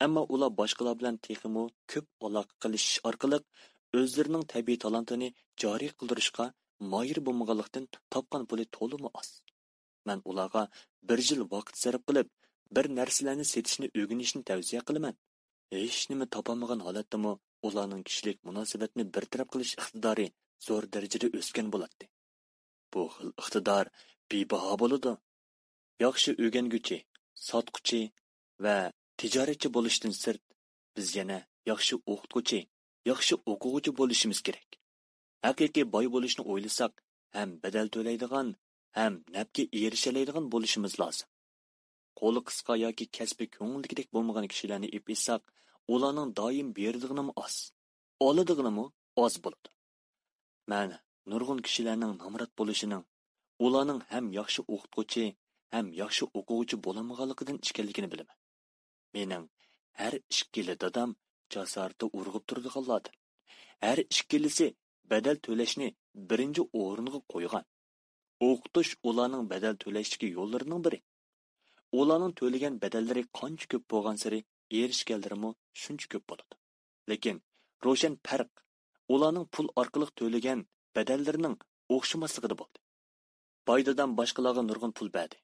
ئەمما ئۇلار باشقىلار بىلەن تېخىمۇ كۆپ ئالاقە قىلىشىش ئارقىلىق ئۆزلىرىنىڭ تەبىئىي تالانتىنى جارى قىلدۇرۇشقا ماھىر بولمىغانلىقتىن، تاپقان پۇلى تولىمۇ ئاز. مەن ئۇلارغا بىر يىل ۋاقىت سەرپ قىلىپ، بىر نەرسىلەرنى سېتىشنى ئۆگىنىشنى تەۋسىيە قىلىمەن. ھېچنېمە تاپالمىغان ھالەتتىمۇ ئۇلارنىڭ كىشىلىك مۇناسىۋەتنى بىر تەرەپ قىلىش ئىقتىدارى زور دەرىجىدە ئۆسكەن بولاتتى. بۇ خىل ئىقتىدار بىباھا بولىدۇ. ياخشى ئۆگەنگۈچى، ساتقۇچى ۋە تىجارەتچى بولۇشتىن سىرت، بىز يەنە ياخشى ئوقۇتقۇچى، ياخشى ئوقۇغۇچى بولۇشىمىز كېرەك. ھەقىقىي باي بولۇشنى ئويلىساق، ھەم بەدەل تۆلەيدىغان، ھەم نەپكە ئېرىشەلەيدىغان بولۇشىمىز لازىم. قولى قىسقا ياكى كەسپى كۆڭۈلدىكىدەك بولمىغان كىشىلەرنى ئېلىپ ئېيتساق، ئۇلارنىڭ دائىم بېرىدىغىنىمۇ ئاز، ئالىدىغىنىمۇ ئاز بولىدۇ. مەن نۇرغۇن كىشىلەرنىڭ نامرات بولۇشىنىڭ، ئۇلارنىڭ ھەم ياخشى ئوقۇتقۇچى، ھەم ياخشى ئوقۇغۇچى بولالمىغانلىقىدىن ئىكەنلىكىنى بىلىمەن. مېنىڭ ھەر ئىككىلى دادام جاسارىتى ئۇرغۇپ تۇرىدىغانلاردىن. ھەر ئىككىلىسى بەدەل تۆلەشنى بىرىنچى ئورۇنغا قويغان. ئوقۇتۇش ئۇلارنىڭ بەدەل تۆلەشتىكى يوللىرىنىڭ بىرى. ئۇلارنىڭ تۆلىگەن بەدەللىرى قانچە كۆپ بولغانسېرى ئېرىشكەنلىرىمۇ شۇنچە كۆپ بولىدۇ. لېكىن روشەن پەرق ئۇلارنىڭ پۇل ئارقىلىق تۆلىگەن بەدەللىرىنىڭ ئوخشىماسلىقىدا بولدى. باي دادام باشقىلارغا نۇرغۇن پۇل بەردى.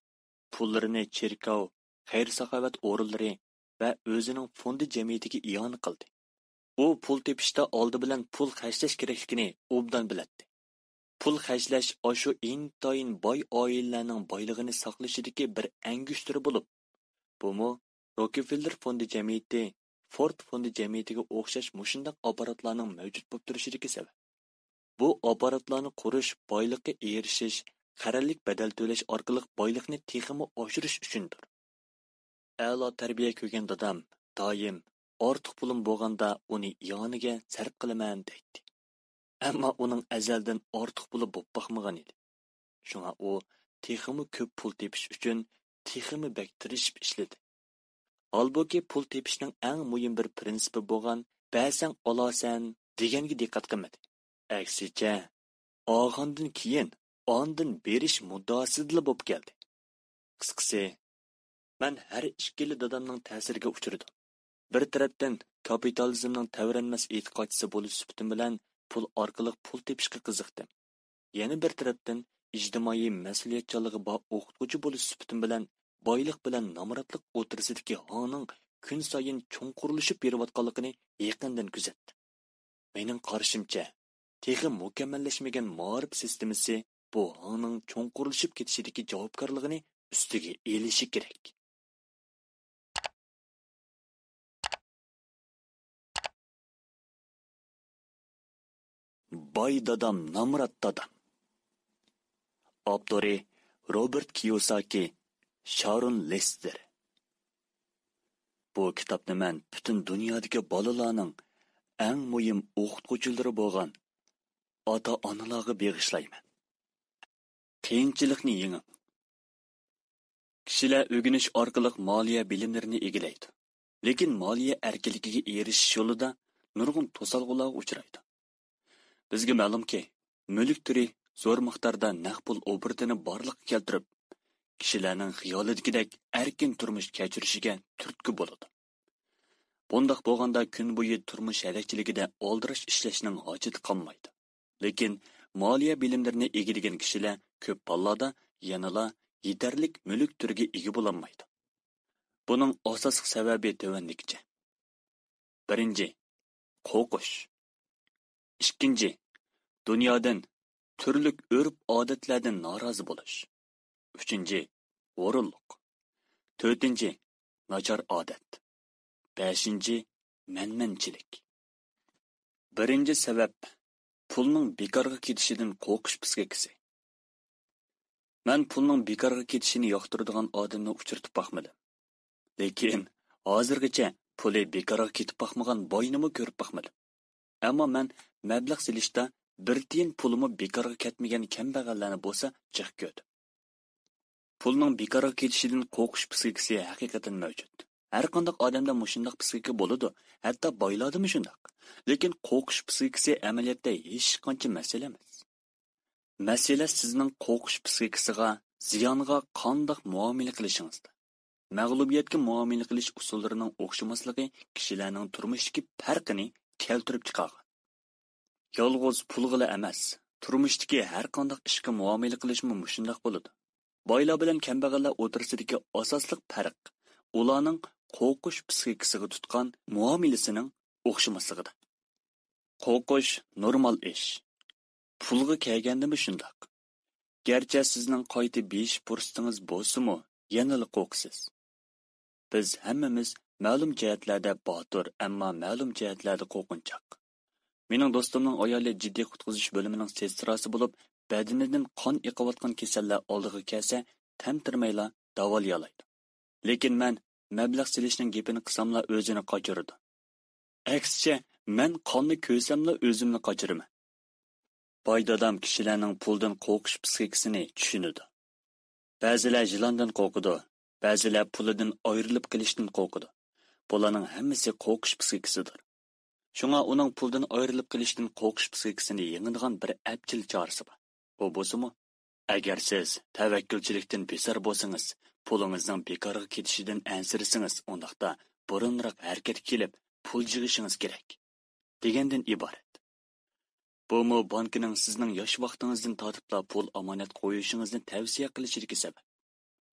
پۇللىرىنى چېركاۋ، خەير-ساخاۋەت ئورۇنلىرى ۋە ئۆزىنىڭ فوندى جەمئىيىتىگە ئىئانە قىلدى. ئۇ پۇل تېپىشتا ئالدى بىلەن پۇل خەجلەش كېرەكلىكىنى ئوبدان بىلەتتى. پۇل خەجلەش ئاشۇ ئىنتايىن باي ئائىلىلەرنىڭ بايلىقىنى ساقلىشىدىكى بىر ئەڭگۈشتىرى بولۇپ، بۇمۇ روكفېللېر فوندى جەمئىيىتى، فورد فوندى جەمئىيىتىگە ئوخشاش مۇشۇنداق ئاپپاراتلارنىڭ مەۋجۇت بولۇپ تۇرۇشىدىكى سەۋەب. بۇ ئاپپاراتلارنى قۇرۇش، بايلىققا ئېرىشىش، قەرەللىك بەدەل تۆلەش ئارقىلىق بايلىقنى تېخىمۇ ئاشۇرۇش ئۈچۈندۇر. ئەلا تەربىيە كۆرگەن دادام دائىم، «ئارتۇق پۇلۇم بولغاندا ئۇنى ئىئانىگە سەرپ قىلىمەن» دەيتتى. ئەمما ئۇنىڭ ئەزەلدىن ئارتۇق پۇلى بولۇپ باقمىغان ئىدى. شۇڭا ئۇ تېخىمۇ كۆپ پۇل تېپىش ئۈچۈن تېخىمۇ بەك تىرىشىپ ئىشلىدى. ھالبۇكى، پۇل تېپىشنىڭ ئەڭ مۇھىم بىر پىرىنسىپى بولغان «بەرسەڭ ئالارسەن» دېگەنگە دىققەت قىلمىدى. ئەكسىچە، ئالغاندىن كېيىن ئاندىن بېرىش مۇددىئاسىدىلا بولۇپ كەلدى. قىسقىسى، مەن ھەر ئىككىلا دادامنىڭ تەسىرىگە ئۇچرىدىم. بىر تەرەپتىن، كاپىتالىزمنىڭ تەۋرەنمەس ئېتىقادچىسى بولۇش سۈپىتىم بىلەن پۇل ئارقىلىق پۇل تېپىشقا قىزىقتىم. يەنە بىر تەرەپتىن، ئىجتىمائىي مەسئۇلىيەتچانلىقى بار ئوقۇتقۇچى بولۇش سۈپىتىم بىلەن بايلىق بىلەن نامراتلىق ئوتتۇرىسىدىكى ھاڭنىڭ كۈنسايىن چوڭقۇرلىشىپ بېرىۋاتقانلىقىنى يېقىندىن كۆزەتتىم. مېنىڭ قارىشىمچە، تېخى مۇكەممەللەشمىگەن مائارىپ سىستېمىسى بۇ ھاڭنىڭ چوڭقۇرلىشىپ كېتىشىدىكى جاۋابكارلىقىنى ئۈستىگە ئېلىشى كېرەك. باي دادام، نامرات دادام. ئاپتورى: روبېرت كىيوساكى، شارون لېستېر. بۇ كىتابنى مەن پۈتۈن دۇنيادىكى بالىلارنىڭ، ئەڭ مۇھىم ئوقۇتقۇچىلىرى بولغان ئاتا-ئانىلارغا بېغىشلايمەن. قىيىنچىلىقنى يېڭىڭ. كىشىلەر ئۆگىنىش ئارقىلىق مالىيە بىلىملىرىنى ئىگىلەيدۇ. لېكىن مالىيە ئەركىنلىكىگە ئېرىشىش يولىدا نۇرغۇن توسالغۇلارغا ئۇچرايدۇ. بىزگە مەلۇمكى، مۈلۈك تۈرى زور مىقداردا نەق پۇل ئوبوروتىنى بارلىققا كەلتۈرۈپ، كىشىلەرنىڭ خىيالىدىكىدەك ئەركىن تۇرمۇش كەچۈرۈشىگە تۈرتكە بولىدۇ. بۇنداق بولغاندا، كۈن بويى تۇرمۇش ھەلەكچىلىكىدە ئالدىراش ئىشلەشنىڭ ھاجىتى قالمايدۇ. لېكىن مالىيە بىلىملىرىنى ئىگىلىگەن كىشىلەر كۆپ ھاللاردا يەنىلا يېتەرلىك مۈلۈك تۈرىگە ئىگە بولالمايدۇ. بۇنىڭ ئاساسلىق سەۋەبى تۆۋەندىكىچە. بىرىنچى، قورقۇش. ئىككىنچى، دۇنيادىن، تۈرلۈك ئۆرپ-ئادەتلەردىن نارازى بولۇش. ئۈچىنچى، ھۇرۇنلۇق. تۆتىنچى، ناچار ئادەت. بەشىنچى، مەنمەنچىلىك. بىرىنچى سەۋەب، پۇلنىڭ بىكارغا كېتىشىدىن قورقۇش پىسخىكىسى. مەن پۇلنىڭ بىكارغا كېتىشىنى ياقتۇرىدىغان ئادەمنى ئۇچرىتىپ باقمىدىم. لېكىن ھازىرغىچە پۇلى بىكارغا كېتىپ باقمىغان باينىمۇ كۆرۈپ باقمىدىم. ئەمما مەن مەبلەغ سېلىشتا بىر تىيىن پۇلىمۇ بىكارغا كەتمىگەن كەمبەغەللەرنى بولسا جىق كۆردۈم. پۇلنىڭ بىكارغا كېتىشىدىن قورقۇش پىسخىكىسى ھەقىقەتەن مەۋجۇت. ھەرقانداق ئادەمدە مۇشۇنداق پىسخىكا بولىدۇ، ھەتتا بايلاردىمۇ شۇنداق. لېكىن قورقۇش پىسخىكىسى ئەمەلىيەتتە ھېچقانچە مەسىلە ئەمەس. مەسىلە سىزنىڭ قورقۇش پسىخىكىسىغا، زىيانغا قانداق مۇئامىلە قىلىشىڭىزدا. مەغلۇبىيەتكە مۇئامىلە قىلىش ئۇسۇللىرىنىڭ ئوخشىماسلىقى كىشىلەرنىڭ تۇرمۇشتىكى پەرقىنى كەلتۈرۈپ چىقارغان. يالغۇز پۇلغىلا ئەمەس، تۇرمۇشتىكى ھەر قانداق ئىشقا مۇئامىلە قىلىشمۇ مۇشۇنداق بولىدۇ. بايلار بىلەن كەمبەغەللەر ئوتتۇرىسىدىكى ئاساسلىق پەرق ئۇلارنىڭ قورقۇش پسىخىكىسىغا تۇتقان مۇئامىلىسىنىڭ ئوخشىماسلىقىدا. قورقۇش نورمال ئىش. پۇلغا كەلگەندىمۇ شۇنداق. گەرچە سىزنىڭ قايتا بېيىش پۇرسىتىڭىز بولسىمۇ، يەنىلا قورقىسىز. بىز ھەممىمىز مەلۇم جەھەتلەردە باتۇر، ئەمما مەلۇم جەھەتلەردە قورقۇنچاق. مېنىڭ دوستۇمنىڭ ئايالى جىددىي قۇتقۇزۇش بۆلۈمىنىڭ سېستراسى بولۇپ، بەدىنىدىن قان ئېقىۋاتقان كېسەللەر ئالدىغا كەلسە، تەمتىرىمەيلا داۋالىيالايدۇ. لېكىن مەن مەبلەغ سېلىشنىڭ گېپىنى قىلساملا ئۆزىنى قاچۇرىدۇ. ئەكسىچە، مەن قاننى كۆرسەملا ئۆزۈمنى قاچۇرىمەن. باي دادام كىشىلەرنىڭ پۇلدىن قورقۇش پسىخىكىسىنى چۈشىنىدۇ. بەزىلەر يىلاندىن قورقىدۇ، بەزىلەر پۇلىدىن ئايرىلىپ قېلىشتىن قورقىدۇ. بۇلارنىڭ ھەممىسى قورقۇش پسىخىكىسىدۇر. شۇڭا ئۇنىڭ پۇلدىن ئايرىلىپ قېلىشتىن قورقۇش پسىخىكىسىنى يېڭىدىغان بىر ئەپچىل چارىسى بار. ئۇ بولسىمۇ، ئەگەر سىز تەۋەككۈلچىلىكتىن بىزار بولسىڭىز، پۇلىڭىزنىڭ بىكارغا كېتىشىدىن ئەنسىرىسىڭىز، ئۇنداقتا بۇرۇنراق ھەرىكەتكە كېلىپ پۇل يىغىشىڭىز كېرەك، دېگەندىن ئىبارەت. بۇمۇ بانكىنىڭ سىزنىڭ ياش ۋاقتىڭىزدىن تارتىپلا پۇل ئامانەت قويۇشىڭىزنى تەۋسىيە قىلىشىدىكى سەۋەب.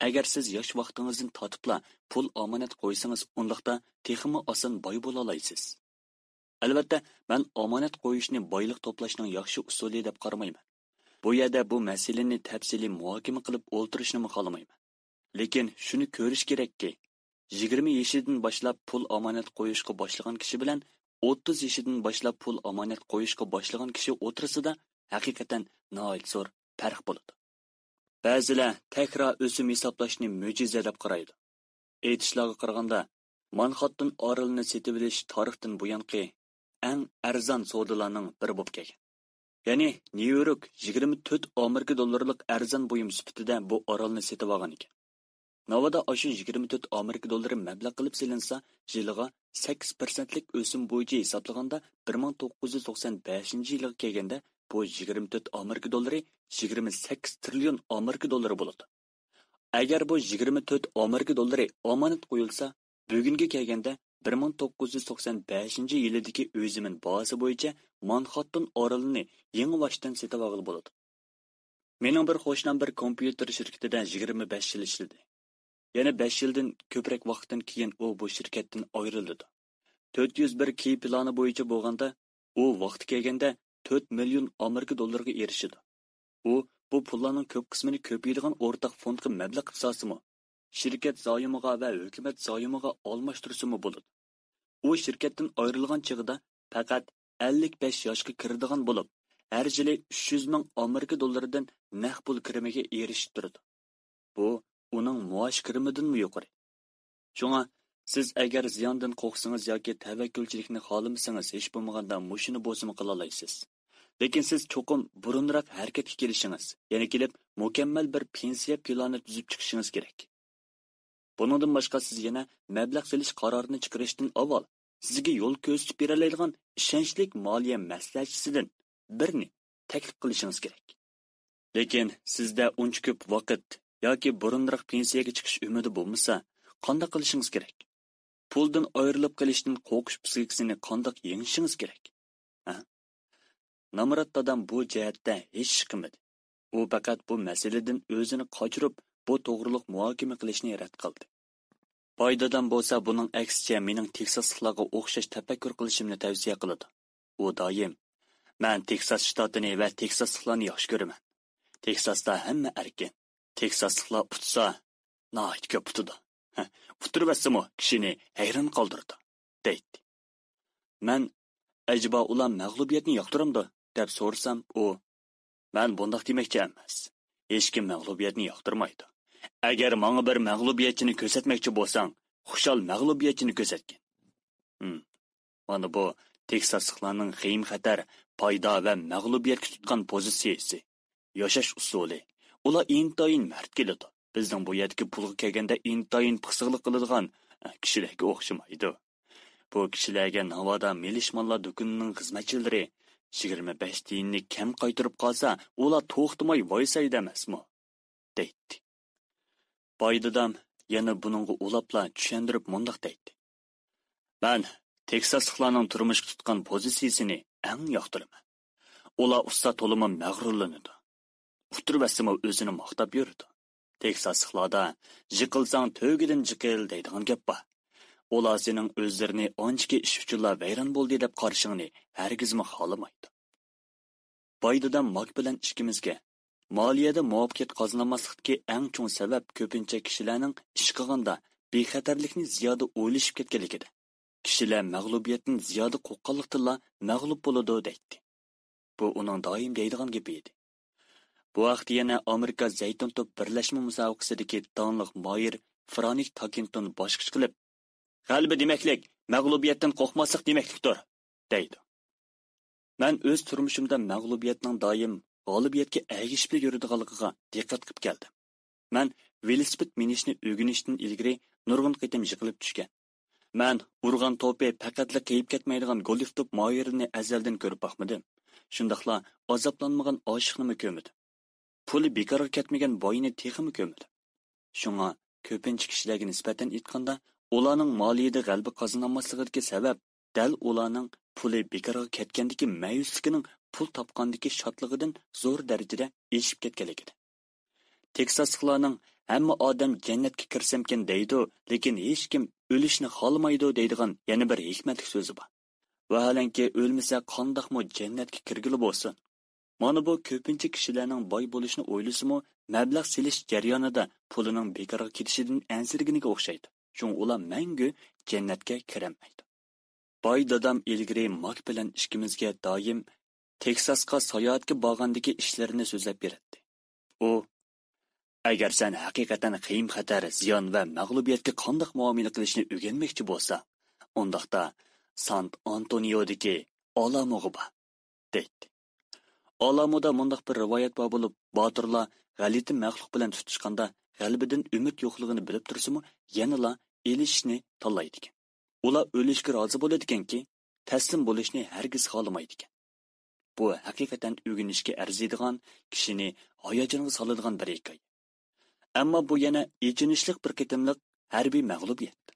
ئەگەر سىز ياش ۋاقتىڭىزدىن تارتىپلا پۇل ئامانەت قويسىڭىز، ئۇنداقتا تېخىمۇ ئاسان باي بولالايسىز. ئەلۋەتتە، مەن ئامانەت قويۇشنى بايلىق توپلاشنىڭ ياخشى ئۇسۇلى دەپ قارىمايمەن. بۇ يەردە بۇ مەسىلىنى تەپسىلىي مۇھاكىمە قىلىپ ئولتۇرۇشنىمۇ خالىمايمەن. لېكىن شۇنى كۆرۈش كېرەككى، يىگىرمە يېشىدىن باشلاپ پۇل ئامانەت قويۇشقا باشلىغان كىشى بىلەن ئوتتۇز يېشىدىن باشلاپ پۇل ئامانەت قويۇشقا باشلىغان كىشى ئوتتۇرىسىدا ھەقىقەتەن ناھايىتى زور پەرق بولىدۇ. بەزىلەر تەكرار ئۆسۈم ھېسابلاشنى مۆجىزە دەپ قارايدۇ. ئېيتىشلارغا قارىغاندا، مانخاتتن ئارىلىنى سېتىۋېلىش تارىختىن بۇيانقى ئەڭ ئەرزان سودىلارنىڭ بىرى بولۇپ كەلگەن. يەنى نيۇ يورك يىگىرمە تۆت ئامېرىكا دوللىرىلىق ئەرزان بۇيۇم سۈپىتىدە بۇ ئارالنى سېتىۋالغان ئىكەن. ناۋادا ئاشۇ يىگىرمە تۆت ئامېرىكا دوللىرى مەبلەغ قىلىپ سېلىنسا، يىلىغا سەككىز پىرسەنتلىك ئۆسۈم بويىچە ھېسابلىغاندا، بىر مىڭ توققۇز يۈز توقسان بەشىنچى يىلغا كەلگەندە، بۇ يىگىرمە تۆت ئامېرىكا دوللىرى يىگىرمە سەككىز تىرىليون ئامېرىكا دوللىرى بولىدۇ. ئەگەر بۇ يىگىرمە تۆت ئامېرىكا دوللىرى ئامانەت قويۇلسا، بۈگۈنگە كەلگەندە، بىر مىڭ توققۇز يۈز توقسان بەشىنچى يىلىدىكى ئۆي زېمىن باھاسى بويىچە مانخاتتن ئارىلىنى يېڭىباشتىن سېتىۋالغىلى بولىدۇ. مېنىڭ بىر قوشنام بىر كومپيۇتېر شىركىتىدە يىگىرمە بەش يىل ئىشلىدى. يەنە بەش يىلدىن كۆپرەك ۋاقىتتىن كېيىن ئۇ بۇ شىركەتتىن ئايرىلىدۇ. تۆت يۈز بىر كېي پىلانى بويىچە بولغاندا، ئۇ ۋاقتى كەلگەندە تۆت مىليون ئامېرىكا دوللىرىغا ئېرىشىدۇ. ئۇ بۇ پۇللارنىڭ كۆپ قىسمىنى كۆپىيىدىغان ئورتاق فوندقا مەبلەغ قىلساسىمۇ، شىركەت زايومىغا ۋە ھۆكۈمەت زايومىغا ئالماشتۇرسىمۇ بولىدۇ. ئۇ شىركەتتىن ئايرىلغان چېغىدا پەقەت ئەللىك بەش ياشقا كىرىدىغان بولۇپ، ھەر يىلى ئۈچ يۈز مىڭ ئامېرىكا دوللىرىدىن نەق پۇل كىرىمىگە ئېرىشىپ تۇرىدۇ. بۇ ئۇنىڭ مائاش كىرىمىدىنمۇ يۇقىرى. شۇڭا سىز ئەگەر زىياندىن قورقسىڭىز ياكى تەۋەككۈلچىلىكنى خالىمىسىڭىز، ھېچ بولمىغاندا مۇشۇنى بولسىمۇ قىلالايسىز. لېكىن سىز چوقۇم بۇرۇنراق ھەرىكەتكە كېلىشىڭىز، يەنە كېلىپ مۇكەممەل بىر پېنسىيە پىلانى تۈزۈپ چىقىشىڭىز كېرەك. بۇنىڭدىن باشقا سىز يەنە مەبلەغ سېلىش قارارىنى چىقىرىشتىن ئاۋۋال سىزگە يول كۆرسىتىپ بېرەلەيدىغان ئىشەنچلىك مالىيە مەسلىھەتچىسىدىن بىرنى تەكلىپ قىلىشىڭىز كېرەك. لېكىن سىزدە ئۇنچە كۆپ ۋاقىت ياكى بۇرۇنراق پېنسىيەگە چىقىش ئۈمىدى بولمىسا، قانداق قىلىشىڭىز كېرەك؟ پۇلدىن ئايرىلىپ قېلىشتىن قورقۇش پسىخىكىسىنى قانداق يېڭىشىڭىز كېرەك؟ ھە؟ نامرات دادام بۇ جەھەتتە ھېچ ئىش قىلمىدى. ئۇ پەقەت بۇ مەسىلىدىن ئۆزىنى قاچۇرۇپ، بۇ توغرۇلۇق مۇھاكىمە قىلىشنى رەت قىلدى. باي دادام بولسا بۇنىڭ ئەكسىچە مېنىڭ تېكساسلىقلارغا ئوخشاش تەپەككۇر قىلىشىمنى تەۋسىيە قىلىدۇ. ئۇ دائىم، «مەن تېكساس شتاتىنى ۋە تېكساسلىقلارنى ياخشى كۆرىمەن. تېكساستا ھەممە ئەركىن. تېكساسلىقلار ئۇتسا، ناھايىتى كۆپ ئۇتىدۇ. ئۇتتۇرۇۋەتسىمۇ كىشىنى ھەيران قالدۇرىدۇ» دەيتتى. مەن، «ئەجەبا ئۇلار مەغلۇبىيەتنى ياقتۇرامدۇ؟» دەپ سورىسام، ئۇ، «مەن بۇنداق دېمەكچى ئەمەس. ھېچكىم مەغلۇبىيەتنى ياقتۇرمايدۇ. ئەگەر ماڭا بىر مەغلۇبىيەتچىنى كۆرسەتمەكچى بولساڭ، خۇشال مەغلۇبىيەتچىنى كۆرسەتكىن.» ھىم. مانا بۇ تېكساسلىقلارنىڭ خېيىم-خەتەر، پايدا ۋە مەغلۇبىيەتكە تۇتقان پوزىتسىيىسى، ياشاش ئۇسۇلى. ئۇلار ئىنتايىن مەرد كېلىدۇ. بىزنىڭ بۇ يەردىكى پۇلغا كەلگەندە ئىنتايىن پىخسىقلىق قىلىدىغان كىشىلەرگە ئوخشىمايدۇ. بۇ كىشىلەرگە ناۋادا مىلىشمانلار دۇكىنىنىڭ خىزمەتچىلىرى يىگىرمە بەش تىيىننى كەم قايتۇرۇپ قالسا، ئۇلار توختىماي ۋايسايدۇ ئەمەسمۇ؟» دەيتتى. باي دادام يەنە بۇنىڭغا ئۇلاپلا چۈشەندۈرۈپ مۇنداق دەيتتى: «مەن تېكساسلىقلارنىڭ تۇرمۇشقا تۇتقان پوزىتسىيىسىنى ئەڭ ياقتۇرىمەن. ئۇلار ئۇستا تولىمۇ مەغرۇرلىنىدۇ. ئۇتتۇرۇۋەتسىمۇ ئۆزىنى ماختاپ يۈرىدۇ. تېكساسلىقلاردا «جىقىلساڭ تۆگىدىن جىقىل» دەيدىغان گەپ بار. ئۇلار سېنىڭ ئۆزلىرىنى ئانچىكى ئىش ئۈچۈنلا ۋەيران بولدى دەپ قارىشىڭنى ھەرگىزمۇ خالىمايدۇ.» باي دادام ماك بىلەن ئىككىمىزگە مالىيەدە مۇۋەپپەقىيەت قازىنالماسلىقتىكى ئەڭ چوڭ سەۋەب كۆپىنچە كىشىلەرنىڭ ئىش قىلغاندا بىخەتەرلىكنى زىيادە ئويلىشىپ كەتكەنلىكىدە، كىشىلەر مەغلۇبىيەتتىن زىيادە قورققانلىقتىنلا مەغلۇپ بولىدۇ دەيتتى. بۇ ئۇنىڭ دائىم دەيدىغان گېپى ئىدى. بۇ ھەقتە يەنە ئامېرىكا زەيتۇن توپ بىرلەشمە مۇسابىقىسىدىكى داڭلىق ماھىر فرانك تاكىنتون باشقىچە قىلىپ، «غەلىبە دېمەكلىك مەغلۇبىيەتتىن قورقماسلىق دېمەكلىكتۇر» دەيدۇ. مەن ئۆز تۇرمۇشۇمدا مەغلۇبىيەتنىڭ دائىم غالىبىيەتكە ئەگىشىپلا يۈرىدىغانلىقىغا دىققەت قىلىپ كەلدىم. مەن ۋېلىسىپىت مىنىشنى ئۆگىنىشتىن ئىلگىرى نۇرغۇن قېتىم يىقىلىپ چۈشكەن. مەن ئۇرغان توپى پەقەتلا قېيىپ كەتمەيدىغان گولف توپ ماھىرىنى ئەزەلدىن كۆرۈپ باقمىدىم. شۇنداقلا ئازابلانمىغان ئاشىقنىمۇ كۆرمىدىم. پۇلى بىكارغا كەتمىگەن باينى تېخىمۇ كۆرمىدىم. شۇڭا كۆپىنچە كىشىلەرگە نىسبەتەن ئېيتقاندا، ئۇلارنىڭ مالىيىدە غەلىبە قازىنالماسلىقىدىكى سەۋەب دەل ئۇلارنىڭ پۇلى بىكارغا كەتكەندىكى مەيۈسلۈكىنىڭ پۇل تاپقاندىكى شادلىقىدىن زور دەرىجىدە ئېشىپ كەتكەنلىكىدە. تېكساسلىقلارنىڭ «ھەممە ئادەم جەننەتكە كىرسەمكەن» دەيدۇ، لېكىن ھېچكىم «ئۆلۈشنى خالىمايدۇ» دەيدىغان يەنە بىر ھېكمەتلىك سۆزى بار. ۋاھالەنكى، ئۆلمىسە قانداقمۇ جەننەتكە كىرگىلى بولسۇن؟ مانا بۇ كۆپىنچە كىشىلەرنىڭ باي بولۇشنى ئويلىسىمۇ، مەبلەغ سېلىش جەريانىدا پۇلىنىڭ بىكارغا كېتىشىدىن ئەنسىرىگىنىگە ئوخشايدۇ. شۇڭا ئۇلار مەڭگۈ جەننەتكە كىرەلمەيدۇ. باي دادام ئىلگىرى ماك بىلەن ئىككىمىزگە دائىم تېكساسقا ساياھەتكە بارغاندىكى ئىشلىرىنى سۆزلەپ بېرەتتى. ئۇ، «ئەگەر سەن ھەقىقەتەن قىيىن خەتەر، زىيان ۋە مەغلۇبىيەتكە قانداق مۇئامىلە قىلىشنى ئۆگەنمەكچى بولساڭ، ئۇنداقتا سان ئانتونىيودىكى ئالامۇغا بار» دەيتتى. ئالامۇدا مۇنداق بىر رىۋايەت بار بولۇپ، باتۇرلار غەلىتە مەخلۇق بىلەن تۇتۇشقاندا غەلىبىدىن ئۈمىد يوقلۇقىنى بىلىپ تۇرسىمۇ، يەنىلا ئېلىشىشنى تاللايدىكەن. ئۇلار ئۆلۈشكە رازى بولىدىكەنكى، تەسلىم بولۇشنى ھەرگىز خالىمايدىكەن. بۇ ھەقىقەتەن ئۆگىنىشكە ئەرزىيدىغان، كىشىنى ھاياجانغا سالىدىغان بىر ھېكايە. ئەمما بۇ يەنە ئېچىنىشلىق بىر قېتىملىق ھەربىي مەغلۇبىيەت.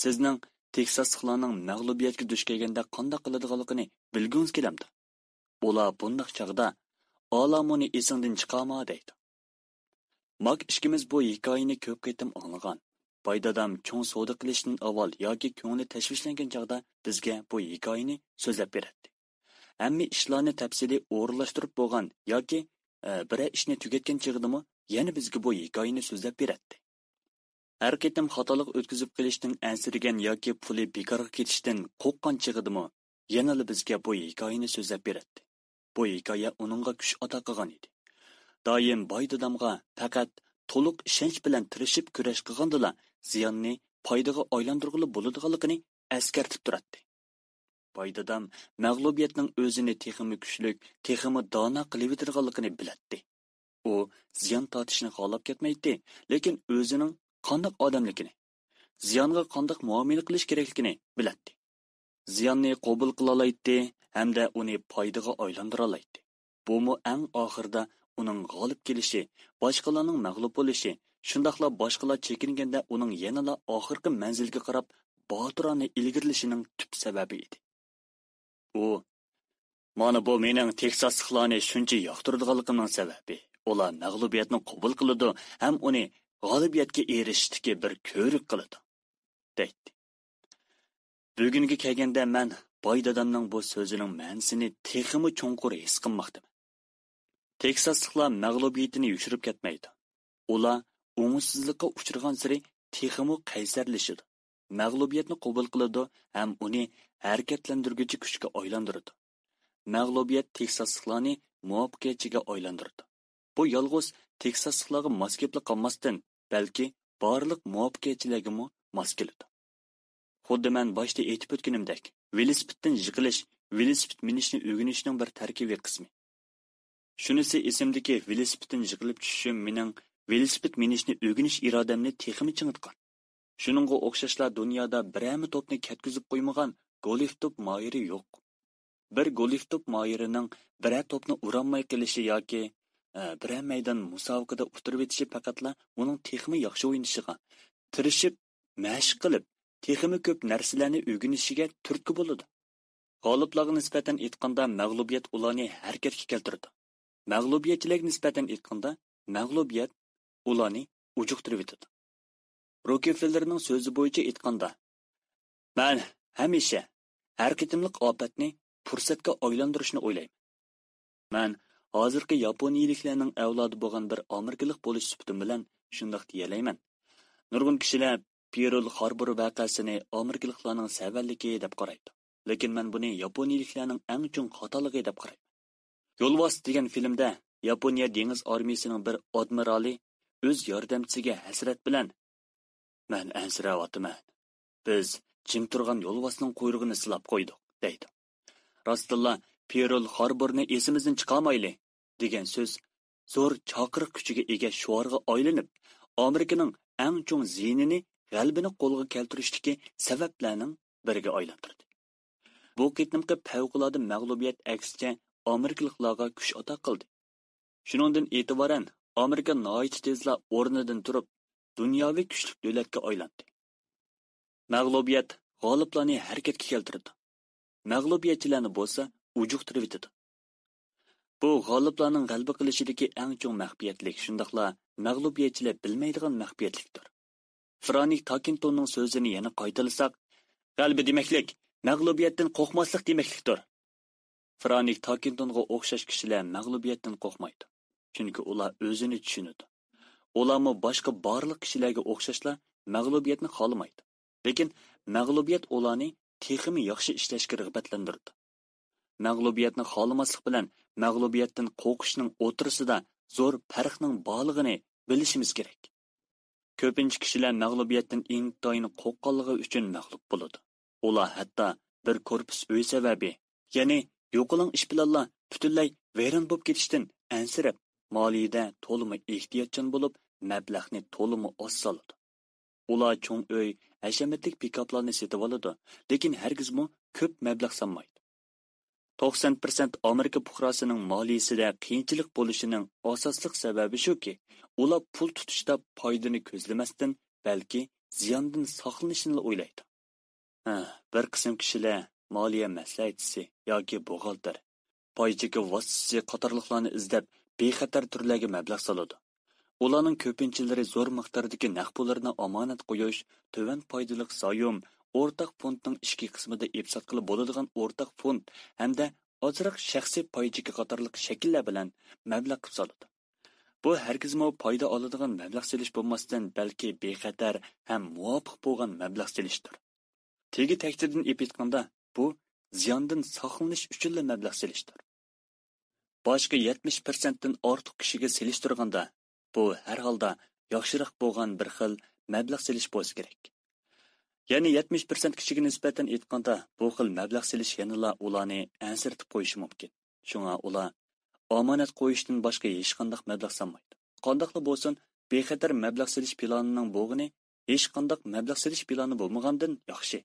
سىزنىڭ تېكساسلىقلارنىڭ مەغلۇبىيەتكە دۇچ كەلگەندە قانداق قىلىدىغانلىقىنى بىلگۈڭىز كېلەمدۇ؟ ئۇلار بۇنداق چاغدا، «ئالامۇنى ئېسىڭدىن چىقارما» دەيدۇ. ماك ئىككىمىز بۇ ھېكايىنى كۆپ قېتىم ئاڭلىغان. باي دادام چوڭ سودا قىلىشتىن ئاۋۋال ياكى كۆڭلى تەشۋىشلەنگەن چاغدا بىزگە بۇ ھېكايىنى سۆزلەپ بېرەتتى. ھەممە ئىشلارنى تەپسىلىي ئورۇنلاشتۇرۇپ بولغان ياكى، ئە، بىرەر ئىشنى تۈگەتكەن چېغىدىمۇ يەنە بىزگە بۇ ھېكايىنى سۆزلەپ بېرەتتى. ھەر قېتىم خاتالىق ئۆتكۈزۈپ قېلىشتىن ئەنسىرىگەن ياكى پۇلى بىكارغا كېتىشتىن قورققان چېغىدىمۇ يەنىلا بىزگە بۇ ھېكايىنى سۆزلەپ بېرەتتى. بۇ ھېكايە ئۇنىڭغا كۈچ ئاتا قىلغان ئىدى. دائىم باي دادامغا پەقەت تولۇق ئىشەنچ بىلەن تىرىشىپ كۈرەش قىلغاندىلا زىياننى پايدىغا ئايلاندۇرغىلى بولىدىغانلىقىنى ئەسكەرتىپ تۇراتتى. باي دادام مەغلۇبىيەتنىڭ ئۆزىنى تېخىمۇ كۈچلۈك، تېخىمۇ دانا قىلىۋېتىدىغانلىقىنى بىلەتتى. ئۇ زىيان تارتىشنى خالاپ كەتمەيتتى، لېكىن ئۆزىنىڭ قانداق ئادەملىكىنى، زىيانغا قانداق مۇئامىلە قىلىش كېرەكلىكىنى بىلەتتى. زىياننى قوبۇل قىلالايتتى ھەمدە ئۇنى پايدىغا ئايلاندۇرالايتتى. بۇمۇ ئەڭ ئاخىرىدا ئۇنىڭ غالىب كېلىشى، باشقىلارنىڭ مەغلۇپ بولۇشى، شۇنداقلا باشقىلار چېكىنگەندە ئۇنىڭ يەنىلا ئاخىرقى مەنزىلگە قاراپ باتۇرانە ئىلگىرىلىشىنىڭ تۈپ سەۋەبى ئىدى. ئۇ، «مانا بۇ مېنىڭ تېكساسلىقلارنى شۇنچە ياقتۇرىدىغانلىقىمنىڭ سەۋەبى. ئۇلار مەغلۇبىيەتنى قوبۇل قىلىدۇ ھەم ئۇنى غالىبىيەتكە ئېرىشىشتىكى بىر كۆۋرۈك قىلىدۇ» دەيتتى. بۈگۈنگە كەلگەندە مەن باي دادامنىڭ بۇ سۆزىنىڭ مەنىسىنى تېخىمۇ چوڭقۇر ھېس قىلماقتىمەن. تېكساسلىقلار مەغلۇبىيىتىنى يوشۇرۇپ كەتمەيدۇ. ئۇلار ئوڭۇشسىزلىققا ئۇچرىغانسېرى تېخىمۇ قەيسەرلىشىدۇ، مەغلۇبىيەتنى قوبۇل قىلىدۇ ھەم ئۇنى ھەرىكەتلەندۈرگۈچى كۈچكە ئايلاندۇرىدۇ. مەغلۇبىيەت تېكساسلىقلارنى مۇۋەپپەقىيەتچىگە ئايلاندۇرىدۇ. بۇ يالغۇز تېكساسلىقلارغا ماس كېلىپلا قالماستىن، بەلكى بارلىق مۇۋەپپەقىيەتچىلەرگىمۇ ماس كېلىدۇ. خۇددى مەن باشتا ئېيتىپ ئۆتكىنىمدەك، ۋېلىسىپىتتىن يىقىلىش ۋېلىسىپىت مىنىشنى ئۆگىنىشنىڭ بىر تەركىبىي قىسمى. شۇنىسى ئېسىمدىكى، ۋېلىسىپىتتىن يىقىلىپ چۈشۈشۈم مېنىڭ ۋېلىسىپىت مىنىشنى ئۆگىنىش ئىرادەمنى تېخىمۇ چىڭىتقان. شۇنىڭغا ئوخشاشلا دۇنيادا بىرەرمۇ توپنى كەتكۈزۈپ قويمىغان گولف توپ ماھىرى يوق. بىر گولف توپ ماھىرىنىڭ بىرەر توپنى ئۇرالماي قېلىشى ياكى، ئە، بىرەر مەيدان مۇسابىقىدە ئۇتتۇرۇۋېتىشى پەقەتلا ئۇنىڭ تېخىمۇ ياخشى ئوينىشىغا، تىرىشىپ مەشىق قىلىپ، تېخىمۇ كۆپ نەرسىلەرنى ئۆگىنىشىگە تۈرتكە بولىدۇ. غالىبلارغا نىسبەتەن ئېيتقاندا، مەغلۇبىيەت ئۇلارنى ھەرىكەتكە كەلتۈرىدۇ. مەغلۇبىيەتچىلەرگە نىسبەتەن ئېيتقاندا، مەغلۇبىيەت ئۇلارنى ئۇجۇقتۇرۇۋېتىدۇ. روكفېللېرنىڭ سۆزى بويىچە ئېيتقاندا، مەن ھەمىشە ھەر قېتىملىق ئاپەتنى پۇرسەتكە ئايلاندۇرۇشنى ئويلايمەن. مەن ھازىرقى ياپونىيىلىكلەرنىڭ ئەۋلادى بولغان بىر ئامېرىكىلىق بولۇش سۈپىتىم بىلەن شۇنداق دېيەلەيمەن. نۇرغۇن كىشىلەر پېرل خاربور ۋەقەسىنى ئامېرىكىلىقلارنىڭ سەۋەنلىكى دەپ قارايدۇ. لېكىن مەن بۇنى ياپونىيىلىكلەرنىڭ ئەڭ چوڭ خاتالىقى دەپ قارايمەن. يولۋاس دېگەن فىلىمدە ياپونىيە دېڭىز ئارمىيىسىنىڭ بىر ئادمىرالى ئۆز ياردەمچىسىگە ھەسرەت بىلەن، مەن ئەنسىرەۋاتىمەن. بىز جىم تۇرغان يولۋاسنىڭ قۇيرۇقىنى سىلاپ قويدۇق، دەيدۇ. راستتىنلا، پېرل خاربورنى ئېسىمىزدىن چىقارمايلى، دېگەن سۆز زور چاقىرىق كۈچىگە ئىگە شوئارغا ئايلىنىپ، ئامېرىكىنىڭ ئەڭ چوڭ زىيىنىنى غەلىبىنى قولغا كەلتۈرۈشتىكى سەۋەبلەرنىڭ بىرىگە ئايلاندۇردى. بۇ قېتىمقى پەۋقۇلئاددە مەغلۇبىيەت، ئەكسىچە، ئامېرىكىلىقلارغا كۈچ ئاتا قىلدى. شۇنىڭدىن ئېتىبارەن ئامېرىكا ناھايىتى تېزلا ئورنىدىن تۇرۇپ، دۇنياۋى كۈچلۈك دۆلەتكە ئايلاندى. مەغلۇبىيەت غالىبلارنى ھەرىكەتكە كەلتۈرىدۇ. مەغلۇبىيەتچىلەرنى بولسا ئۇجۇقتۇرۇۋېتىدۇ. بۇ غالىبلارنىڭ غەلىبە قىلىشىدىكى ئەڭ چوڭ مەخپىيەتلىك، شۇنداقلا مەغلۇبىيەتچىلەر بىلمەيدىغان مەخپىيەتلىكتۇر. فرانك تاكىنتوننىڭ سۆزىنى يەنە قايتىلىساق، غەلىبە دېمەكلىك، مەغلۇبىيەتتىن قورقماسلىق دېمەكلىكتۇر. فرانك تاكىنتونغا ئوخشاش كىشىلەر مەغلۇبىيەتتىن قورقمايدۇ. چۈنكى ئۇلار ئۆزىنى چۈشىنىدۇ. ئۇلارمۇ باشقا بارلىق كىشىلەرگە ئوخشاشلا مەغلۇبىيەتنى خالىمايدۇ. لېكىن مەغلۇبىيەت ئۇلارنى تېخىمۇ ياخشى ئىشلەشكە رىغبەتلەندۈرىدۇ. مەغلۇبىيەتنى خالىماسلىق بىلەن مەغلۇبىيەتتىن قورقۇشنىڭ ئوتتۇرىسىدا زور پەرقنىڭ بارلىقىنى بىلىشىمىز كېرەك. كۆپىنچە كىشىلەر مەغلۇبىيەتتىن ئىنتايىن قورققانلىقى ئۈچۈن مەغلۇپ بولىدۇ. ئۇلار ھەتتا بىر كورپۇس ئۆي سەۋەبى، يەنى يوقىلاڭ ئىش بىلەنلا پۈتۈنلەي ۋەيران بولۇپ كېتىشتىن ئەنسىرەپ، مالىيىدە تولىمۇ ئېھتىياتچان بولۇپ، مەبلەغنى تولىمۇ ئاز سالىدۇ. ئۇلار چوڭ ئۆي، ھەشەمەتلىك پىكاپلارنى سېتىۋالىدۇ، لېكىن ھەرگىزمۇ كۆپ مەبلەغ سالمايدۇ. توقسان پىرسەنت ئامېرىكا پۇقراسىنىڭ مالىيىسىدە قىيىنچىلىق بولۇشىنىڭ ئاساسلىق سەۋەبى شۇكى، ئۇلار پۇل تۇتۇشتا پايدىنى كۆزلىمەستىن، بەلكى زىياندىن ساقلىنىشنىلا ئويلايدۇ. ھە، بىر قىسىم كىشىلەر مالىيە مەسلىھەتچىسى ياكى بوغالتىر، پاي چېكى ۋاسىتىسى قاتارلىقلارنى ئىزدەپ، بىخەتەر تۈرلەرگە مەبلەغ سالىدۇ. ئۇلارنىڭ كۆپىنچىلىرى زور مىقداردىكى نەق پۇللىرىنى ئامانەت قويۇش، تۆۋەن پايدىلىق زايوم، ئورتاق فوندنىڭ ئىچكى قىسمىدا ئېلىپ ساتقىلى بولىدىغان ئورتاق فوند ھەمدە ئازراق شەخسىي پاي چېكى قاتارلىق شەكىللەر بىلەن مەبلەغ قىلىپ سالىدۇ. بۇ ھەرگىزمۇ پايدا ئالىدىغان مەبلەغ سېلىش بولماستىن، بەلكى بىخەتەر ھەم مۇۋاپىق بولغان مەبلەغ سېلىشتۇر. تېگى تەكتىدىن ئېلىپ ئېيتقاندا، بۇ زىياندىن ساقلىنىش ئۈچۈنلا مەبلەغ سېلىشتۇر. باشقا يەتمىش پىرسەنتتىن ئارتۇق كىشىگە سېلىشتۇرغاندا، بۇ ھەر ھالدا ياخشىراق بولغان بىر خىل مەبلەغ سېلىش بولسا كېرەك. يەنى يەتمىش پىرسەنت كىشىگە نىسبەتەن ئېيتقاندا، بۇ خىل مەبلەغ سېلىش يەنىلا ئۇلارنى ئەنسىرىتىپ قويۇشى مۇمكىن. شۇڭا ئۇلار ئامانەت قويۇشتىن باشقا ھېچقانداق مەبلەغ سالمايدۇ. قانداقلا بولسۇن، بىخەتەر مەبلەغ سېلىش پىلانىنىڭ بولغىنى ھېچقانداق مەبلەغ سېلىش پىلانى بولمىغاندىن ياخشى.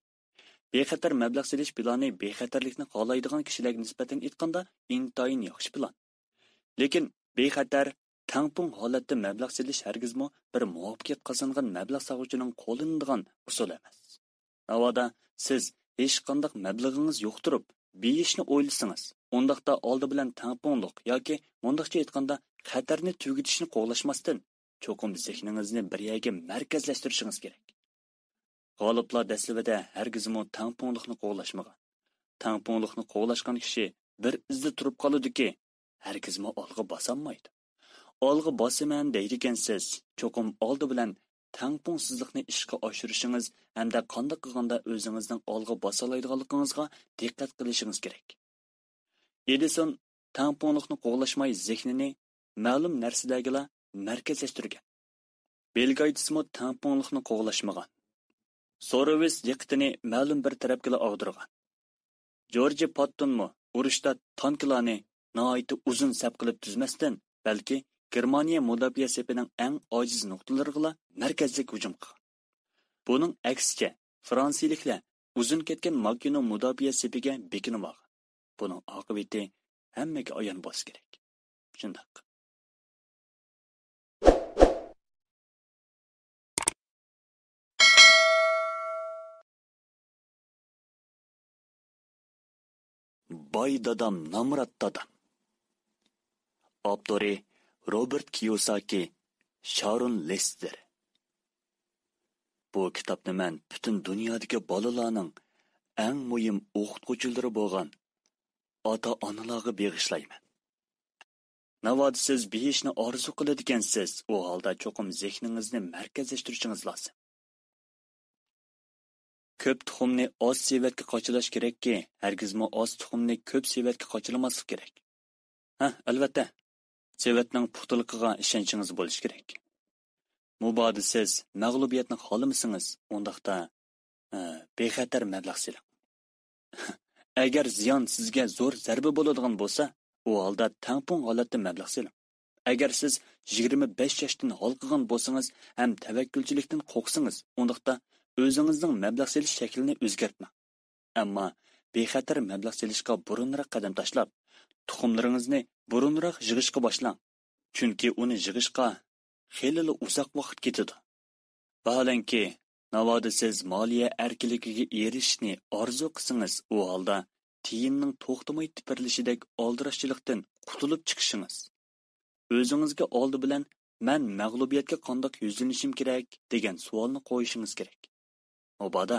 بىخەتەر مەبلەغ سېلىش پىلانى بىخەتەرلىكنى خالايدىغان كىشىلەرگە نىسبەتەن ئېيتقاندا ئىنتايىن ياخشى پىلان. لېكىن بىخەتەر، تەڭپۇڭ ھالەتتە مەبلەغ سېلىش ھەرگىزمۇ بىر مۇۋەپپەقىيەت قازانغان مەبلەغ سالغۇچىنىڭ قوللىنىدىغان ئۇسۇلى ئەمەس. ناۋادا سىز ھېچقانداق مەبلىغىڭىز يوق تۇرۇپ، بېيىشنى ئويلىسىڭىز، ئۇنداقتا ئالدى بىلەن تەڭپۇڭلۇق ياكى، مۇنداقچە ئېيتقاندا، خەتەرنى تۈگىتىشنى قوغلاشماستىن، چوقۇم زېھنىڭىزنى بىر يەرگە مەركەزلەشتۈرۈشىڭىز كېرەك. غالىبلار دەسلىپىدە ھەرگىزمۇ تەڭپۇڭلۇقنى قوغلاشمىغان. تەڭپۇڭلۇقنى قوغلاشقان كىشى بىر ئىزدا تۇرۇپ قالىدۇكى، ھەرگىزمۇ ئالغا باسالمايدۇ. ئالغا باسىمەن دەيدىكەنسىز، چوقۇم ئالدى بىلەن تەڭپۇڭسىزلىقنى ئىشقا ئاشۇرۇشىڭىز ھەمدە قانداق قىلغاندا ئۆزىڭىزنىڭ ئالغا باسالايدىغانلىقىڭىزغا دىققەت قىلىشىڭىز كېرەك. ئېدىسون تەڭپۇڭلۇقنى قوغلاشماي زېھنىنى مەلۇم نەرسىلەرگىلا مەركەزلەشتۈرگەن. بىل گېيتسمۇ تەڭپۇڭلۇقنى قوغلاشمىغان. سوروۋېس دىققىتىنى مەلۇم بىر تەرەپكىلا ئاغدۇرغان. جورجى پاتتونمۇ ئۇرۇشتا تانكىلارنى ناھايىتى ئۇزۇن سەپ قىلىپ تۈزمەستىن، بەلكى گېرمانىيە مۇداپىئە سېپىنىڭ ئەڭ ئاجىز نۇقتىلىرىغىلا مەركەزلىك ھۇجۇم قىلغان. بۇنىڭ ئەكسىچە، فرانسىيىلىكلەر ئۇزۇن كەتكەن ماكىنو مۇداپىئە سېپىگە بېكىنىۋالغان. بۇنىڭ ئاقىۋىتى ھەممىگە ئايان بولسا كېرەك. شۇنداق. باي دادام، نامرات دادام. ئاپتورى: روبېرت كىيوساكى، شارون لېستېر. بۇ كىتابنى مەن پۈتۈن دۇنيادىكى بالىلارنىڭ ئەڭ مۇھىم ئوقۇتقۇچىلىرى بولغان ئاتا-ئانىلارغا بېغىشلايمەن. ناۋادا سىز بېيىشنى ئارزۇ قىلىدىكەنسىز، ئۇ ھالدا چوقۇم زېھنىڭىزنى مەركەزلەشتۈرۈشىڭىز لازىم. كۆپ تۇخۇمنى ئاز سېۋەتكە قاچىلاش كېرەككى، ھەرگىزمۇ ئاز تۇخۇمنى كۆپ سېۋەتكە قاچىلىماسلىق كېرەك. ھە، ئەلۋەتتە، سېۋەتنىڭ پۇختىلىقىغا ئىشەنچىڭىز بولۇشى كېرەك. مۇبادا سىز مەغلۇبىيەتنى خالىمىسىڭىز، ئۇنداقتا، ئە، بىخەتەر مەبلەغ سېلىڭ. ئەگەر زىيان سىزگە زور زەربە بولىدىغان بولسا، ئۇ ھالدا تەڭپۇڭ ھالەتتە مەبلەغ سېلىڭ. ئەگەر سىز يىگىرمە بەش ياشتىن ھالقىغان بولسىڭىز ھەم تەۋەككۈلچىلىكتىن قورقسىڭىز، ئۇنداقتا ئۆزىڭىزنىڭ مەبلەغ سېلىش شەكلىنى ئۆزگەرتمەڭ. ئەمما بىخەتەر مەبلەغ سېلىشقا بۇرۇنراق قەدەم تاشلاپ، تۇخۇملىرىڭىزنى بۇرۇنراق يىغىشقا باشلاڭ. چۈنكى ئۇنى يىغىشقا خېلىلا ئۇزاق ۋاقىت كېتىدۇ. ۋاھالەنكى، ناۋادا سىز مالىيە ئەركىنلىكىگە ئېرىشىشنى ئارزۇ قىلسىڭىز، ئۇ ھالدا تىيىننىڭ توختىماي تىپىرلىشىدەك ئالدىراشچىلىقتىن قۇتۇلۇپ چىقىشىڭىز، ئۆزىڭىزگە ئالدى بىلەن «مەن مەغلۇبىيەتكە قانداق يۈزلىنىشىم كېرەك؟» دېگەن سوئالنى قويۇشىڭىز كېرەك. مۇبادا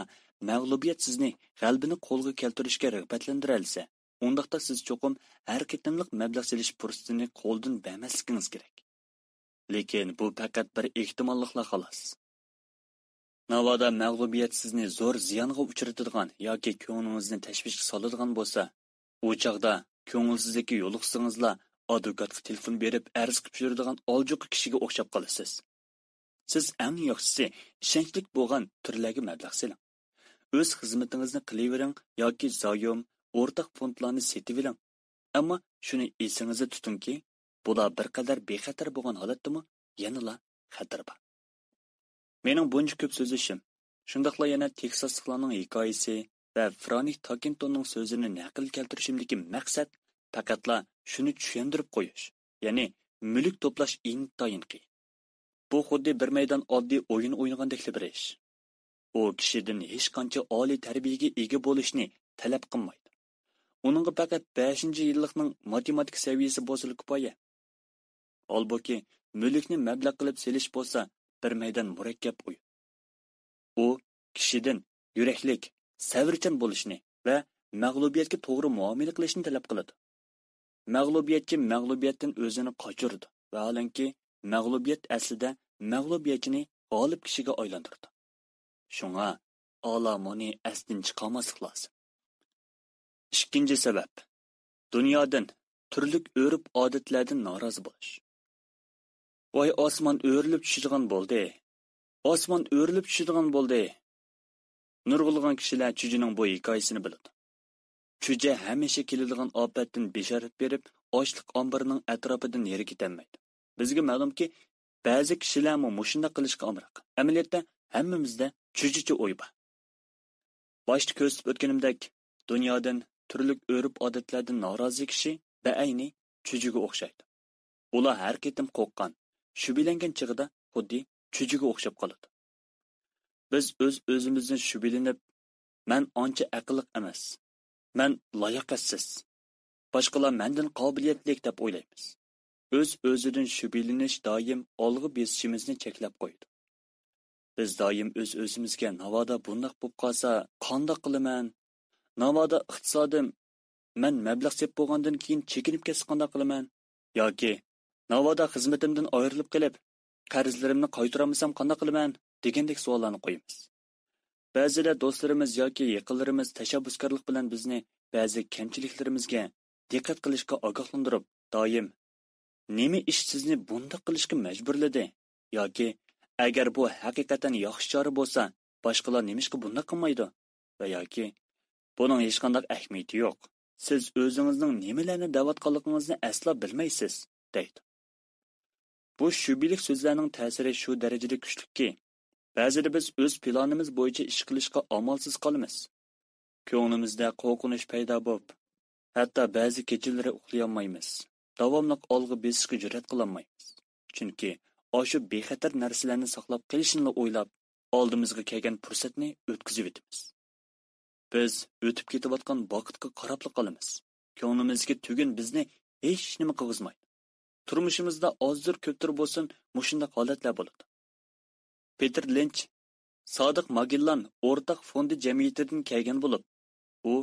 مەغلۇبىيەت سىزنى غەلىبىنى قولغا كەلتۈرۈشكە رىغبەتلەندۈرەلىسە، ئۇنداقتا سىز چوقۇم ھەر قېتىملىق مەبلەغ سېلىش پۇرسىتىنى قولدىن بەرمەسلىكىڭىز كېرەك. لېكىن بۇ پەقەت بىر ئېھتىماللىقلا خالاس. ناۋادا مەغلۇبىيەت سىزنى زور زىيانغا ئۇچرىتىدىغان ياكى كۆڭلىڭىزنى تەشۋىشكە سالىدىغان بولسا، ئۇ چاغدا كۆڭۈلسىزلىككە يولۇقسىڭىزلا، ئادۋوكاتقا تېلېفون بېرىپ ئەرز قىلىپ يۈرىدىغان ئالجۇقى كىشىگە ئوخشاپ قالىسىز. سىز ئەڭ ياخشىسى ئىشەنچلىك بولغان تۈرلەرگە مەبلەغ سېلىڭ. ئۆز خىزمىتىڭىزنى قىلىۋېرىڭ ياكى زايوم، ئورتاق فوندلارنى سېتىۋېلىڭ. ئەمما شۇنى ئېسىڭىزدە تۇتۇڭكى، بۇلار بىر قەدەر بىخەتەر بولغان ھالەتتىمۇ يەنىلا خەتەر بار. مېنىڭ بۇنچە كۆپ سۆزلىشىم، شۇنداقلا يەنە تېكساسلىقلارنىڭ ھېكايىسى ۋە فرانك تاكىنتوننىڭ سۆزىنى نەقىل كەلتۈرۈشۈمدىكى مەقسەت پەقەتلا شۇنى چۈشەندۈرۈپ قويۇش، يەنى مۈلۈك توپلاش ئىنتايىن قىيىن. بۇ خۇددى بىر مەيدان ئاددىي ئويۇن ئوينىغاندەكلا بىر ئىش. ئۇ كىشىدىن ھېچقانچە ئالىي تەربىيەگە ئىگە بولۇشنى تەلەپ قىلمايدۇ. ئۇنىڭغا پەقەت بەشىنچى يىللىقنىڭ ماتېماتىكا سەۋىيەسى بولسىلا كۇپايە. ھالبۇكى، مۈلۈكنى مەبلەغ قىلىپ سېلىش بولسا بىر مەيدان مۇرەككەپ ئويۇن. ئۇ كىشىدىن يۈرەكلىك، سەۋرچان بولۇشنى ۋە مەغلۇبىيەتكە توغرا مۇئامىلە قىلىشنى تەلەپ قىلىدۇ. مەغلۇبىيەتچى مەغلۇبىيەتتىن ئۆزىنى قاچۇرىدۇ، ۋاھالەنكى، مەغلۇبىيەت ئەسلىدە مەغلۇبىيەتچىنى غالىب كىشىگە ئايلاندۇرىدۇ. شۇڭا ئالامۇنى ئەستىن چىقارماسلىق لازىم. ئىككىنچى سەۋەب، دۇنيادىن، تۈرلۈك ئۆرپ-ئادەتلەردىن نارازى بولۇش. ۋاي، ئاسمان ئۆرۈلۈپ چۈشىدىغان بولدى! ئاسمان ئۆرۈلۈپ چۈشىدىغان بولدى! نۇرغۇنلىغان كىشىلەر چۈجىنىڭ بۇ ھېكايىسىنى بىلىدۇ. چۈجە ھەمىشە كېلىدىغان ئاپەتتىن بېشارەت بېرىپ، ئاشلىق ئامبىرىنىڭ ئەتراپىدىن نېرى كېتەلمەيدۇ. بىزگە مەلۇمكى، بەزى كىشىلەرمۇ مۇشۇنداق قىلىشقا ئامراق. ئەمەلىيەتتە، ھەممىمىزدە چۈجىچە ئوي بار. باشتا كۆرسىتىپ ئۆتكىنىمدەك، دۇنيادىن، تۈرلۈك ئۆرپ-ئادەتلەردىن نارازى كىشى بەئەينى چۈجىگە ئوخشايدۇ. ئۇلار ھەر قېتىم قورققان، شۈبھىلەنگەن چېغىدا خۇددى چۈجىگە ئوخشاپ قالىدۇ. بىز ئۆز-ئۆزىمىزدىن شۈبھىلىنىپ، «مەن ئانچە ئەقىللىق ئەمەس، مەن لاياقەتسىز، باشقىلار مەندىن قابىلىيەتلىك» دەپ ئويلايمىز. ئۆز-ئۆزىدىن شۈبھىلىنىش دائىم ئالغا بېسىشىمىزنى چەكلەپ قويىدۇ. بىز دائىم ئۆز-ئۆزىمىزگە، «ناۋادا بۇنداق بولۇپ قالسا، قانداق قىلىمەن؟ ناۋادا ئىقتىسادىم، مەن مەبلەغ سېلىپ بولغاندىن كېيىن چېكىنىپ كەتسە قانداق قىلىمەن؟ ياكى ناۋادا خىزمىتىمدىن ئايرىلىپ قېلىپ، قەرزلىرىمنى قايتۇرالمىسام قانداق قىلىمەن؟» دېگەندەك سوئاللارنى قويىمىز. بەزىدە دوستلىرىمىز ياكى يېقىنلىرىمىز تەشەببۇسكارلىق بىلەن بىزنى بەزى كەمچىلىكلىرىمىزگە دىققەت قىلىشقا ئاگاھلاندۇرۇپ، دائىم «نېمە ئىش سىزنى بۇنداق قىلىشقا مەجبۇرلىدى؟» ياكى «ئەگەر بۇ ھەقىقەتەن ياخشى چارە بولسا، باشقىلار نېمىشقا بۇنداق قىلمايدۇ؟» ۋە ياكى «بۇنىڭ ھېچقانداق ئەھمىيىتى يوق. سىز ئۆزىڭىزنىڭ نېمىلەرنى دەۋاتقانلىقىڭىزنى ئەسلا بىلمەيسىز» دەيدۇ. بۇ شۈبھىلىك سۆزلەرنىڭ تەسىرى شۇ دەرىجىدە كۈچلۈككى، بەزىدە بىز ئۆز پىلانىمىز بويىچە ئىش قىلىشقا ئامالسىز قالىمىز. كۆڭلىمىزدە قورقۇنچ پەيدا بولۇپ، ھەتتا بەزى كېچىلىرى ئۇخلىيالمايمىز. داۋاملىق ئالغا بېسىشقا جۈرئەت قىلالمايمىز. چۈنكى ئاشۇ بىخەتەر نەرسىلەرنى ساقلاپ قېلىشنىلا ئويلاپ، ئالدىمىزغا كەلگەن پۇرسەتنى ئۆتكۈزۈۋېتىمىز. بىز ئۆتۈپ كېتىۋاتقان ۋاقىتقا قاراپلا قالىمىز. كۆڭلىمىزدىكى تۈگۈن بىزنى ھېچنېمە قىلغۇزمايدۇ. تۇرمۇشىمىزدا ئازدۇر كۆپتۇر بولسۇن مۇشۇنداق ھالەتلەر بولىدۇ. پېتېر لىنچ سادىق ماگېللان ئورتاق فوندى جەمئىيىتىدىن كەلگەن بولۇپ، ئۇ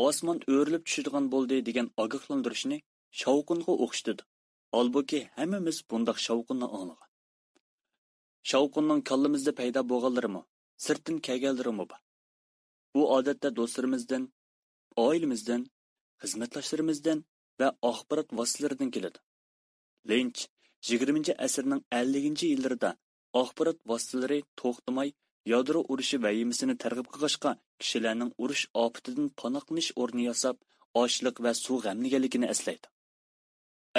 ئاسمان ئۆرۈلۈپ چۈشىدىغان بولدى دېگەن ئاگاھلاندۇرۇشنى شاۋقۇنغا ئوخشىتىدۇ. ھالبۇكى، ھەممىمىز بۇنداق شاۋقۇننى ئاڭلىغان. شاۋقۇننىڭ كاللىمىزدا پەيدا بولغانلىرىمۇ، سىرتتىن كەلگەنلىرىمۇ بار. ئۇ ئادەتتە دوستلىرىمىزدىن، ئائىلىمىزدىن، خىزمەتداشلىرىمىزدىن ۋە ئاخبارات ۋاسىتىلىرىدىن كېلىدۇ. لىنچ يىگىرمىنچى ئەسىرنىڭ ئەللىكىنچى يىللىرىدا ئاخبارات ۋاسىتىلىرى توختىماي يادرو ئۇرۇشى ۋەھىمىسىنى تەرغىب قىلغاچقا، كىشىلەرنىڭ ئۇرۇش ئاپىتىدىن پاناھلىنىش ئورنى ياساپ، ئاشلىق ۋە سۇ غەملىگەنلىكىنى ئەسلەيدۇ.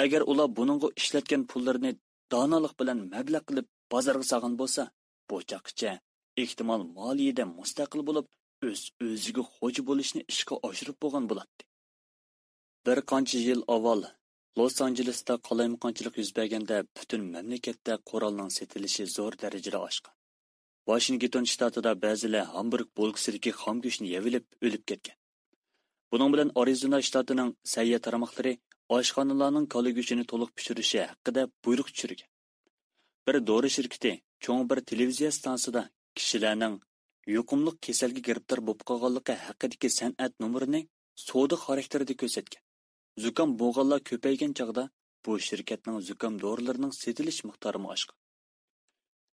ئەگەر ئۇلار بۇنىڭغا ئىشلەتكەن پۇللىرىنى دانالىق بىلەن مەبلەغ قىلىپ بازارغا سالغان بولسا، بۇ چاغقىچە ئېھتىمال مالىيىدە مۇستەقىل بولۇپ، ئۆز-ئۆزىگە خوجا بولۇشنى ئىشقا ئاشۇرۇپ بولغان بولاتتى. بىر قانچە يىل ئاۋۋال لوس ئانژېلېستا قالايمىقانچىلىق يۈز بەرگەندە، پۈتۈن مەملىكەتتە قورالنىڭ سېتىلىشى زور دەرىجىدە ئاشقان. ۋاشىنگتون شتاتىدا بەزىلەر ھامبۇرگ بولكىسىدىكى خام گۆشنى يەۋېلىپ ئۆلۈپ كەتكەن. بۇنىڭ بىلەن ئارىزونا شتاتىنىڭ سەھىيە تارماقلىرى ئاشخانىلارنىڭ كالا گۆشىنى تولۇق پىشۇرۇشى ھەققىدە بۇيرۇق چۈشۈرگەن. بىر دورا شىركىتى چوڭ بىر تېلېۋىزىيە ئىستانسىسىدا كىشىلەرنىڭ يۇقۇملۇق كېسەلگە گىرىپتار بولۇپ قالغانلىقى ھەققىدىكى سەنئەت نومۇرىنى سودا خاراكتېرىدە كۆرسەتكەن. زۇكام بولغانلار كۆپەيگەن چاغدا بۇ شىركەتنىڭ زۇكام دورىلىرىنىڭ سېتىلىش مىقدارىمۇ ئاشقان.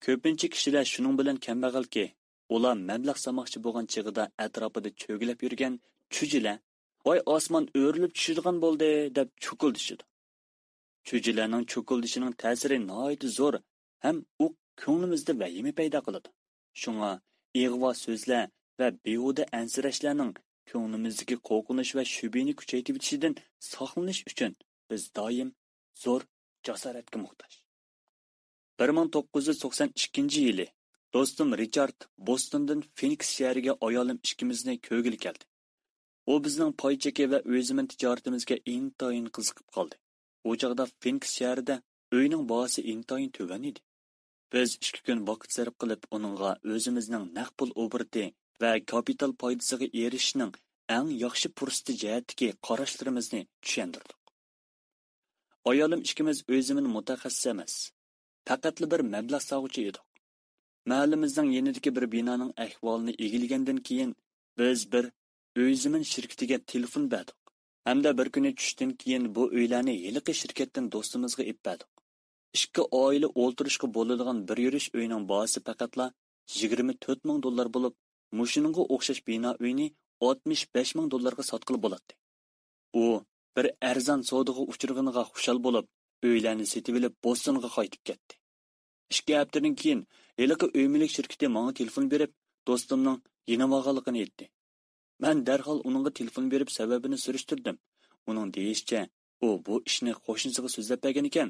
كۆپىنچە كىشىلەر شۇنىڭ بىلەن كەمبەغەلكى، ئۇلار مەبلەغ سالماقچى بولغان چېغىدا ئەتراپىدا چۆگىلەپ يۈرگەن چۈجىلەر، «ۋاي ئاسمان ئۆرۈلۈپ چۈشىدىغان بولدى» دەپ چوكۇلدىشىدۇ. چۈجىلەرنىڭ چوكۇلدىشىنىڭ تەسىرى ناھايىتى زور ھەم ئۇ كۆڭلىمىزدە ۋەھىمە پەيدا قىلىدۇ. شۇڭا ئىغۋا سۆزلەر ۋە بىھۇدە ئەنسىرەشلەرنىڭ كۆڭلىمىزدىكى قورقۇنچ ۋە شۈبھىنى كۈچەيتىۋېتىشىدىن ساقلىنىش ئۈچۈن بىز دائىم زور جاسارەتكە موھتاج. بىر مىڭ توققۇز يۈز توقسان ئىككىنچى يىلى دوستۇم رىچارد بوستوندىن فېنىكس شەھىرىگە ئايالىم ئىككىمىزنى كۆرگىلى كەلدى. ئۇ بىزنىڭ پاي چېكى ۋە ئۆي زېمىن تىجارىتىمىزگە ئىنتايىن قىزىقىپ قالدى. ئۇ چاغدا فېنىكس شەھىرىدە ئۆينىڭ باھاسى ئىنتايىن تۆۋەن ئىدى. بىز ئىككى كۈن ۋاقىت سەرپ قىلىپ، ئۇنىڭغا ئۆزىمىزنىڭ نەق پۇل ئوبوروتى ۋە كاپىتال پايدىسىغا ئېرىشىشنىڭ ئەڭ ياخشى پۇرسىتى جەھەتتىكى قاراشلىرىمىزنى چۈشەندۈردۇق. ئايالىم ئىككىمىز ئۆي زېمىن مۇتەخەسسىسى ئەمەس، پەقەتلا بىر مەبلەغ سالغۇچى ئىدۇق. مەھەللىمىزنىڭ يېنىدىكى بىر بىنانىڭ ئەھۋالىنى ئىگىلىگەندىن كېيىن، بىز بىر ئۆي زېمىن شىركىتىگە تېلېفون بەردۇق ھەمدە بىر كۈنى چۈشتىن كېيىن بۇ ئۆيلەرنى ھېلىقى شىركەتتىن دوستىمىزغا ئېلىپ بەردۇق. ئىككى ئائىلە ئولتۇرۇشقا بولىدىغان بىر يۈرۈش ئۆينىڭ باھاسى پەقەتلا يىگىرمە تۆت مىڭ دوللار بولۇپ، مۇشۇنىڭغا ئوخشاش بىنا ئۆينى ئاتمىش بەش مىڭ دوللارغا ساتقىلى بولاتتى. ئۇ بىر ئەرزان سودىغا ئۇچرىغىنىغا خۇشال بولۇپ، ئۆيلەرنى سېتىۋېلىپ، بوستونغا قايتىپ كەتتى. ئىككى ھەپتىدىن كېيىن ھېلىقى ئۆي مۈلۈك شىركىتى ماڭا تېلېفون بېرىپ، دوستۇمنىڭ يېنىۋالغانلىقىنى ئېيتتى. مەن دەرھال ئۇنىڭغا تېلېفون بېرىپ، سەۋەبىنى سۈرۈشتۈردۈم. ئۇنىڭ دېيىشىچە، ئۇ بۇ ئىشنى قوشنىسىغا سۆزلەپ بەرگەنىكەن.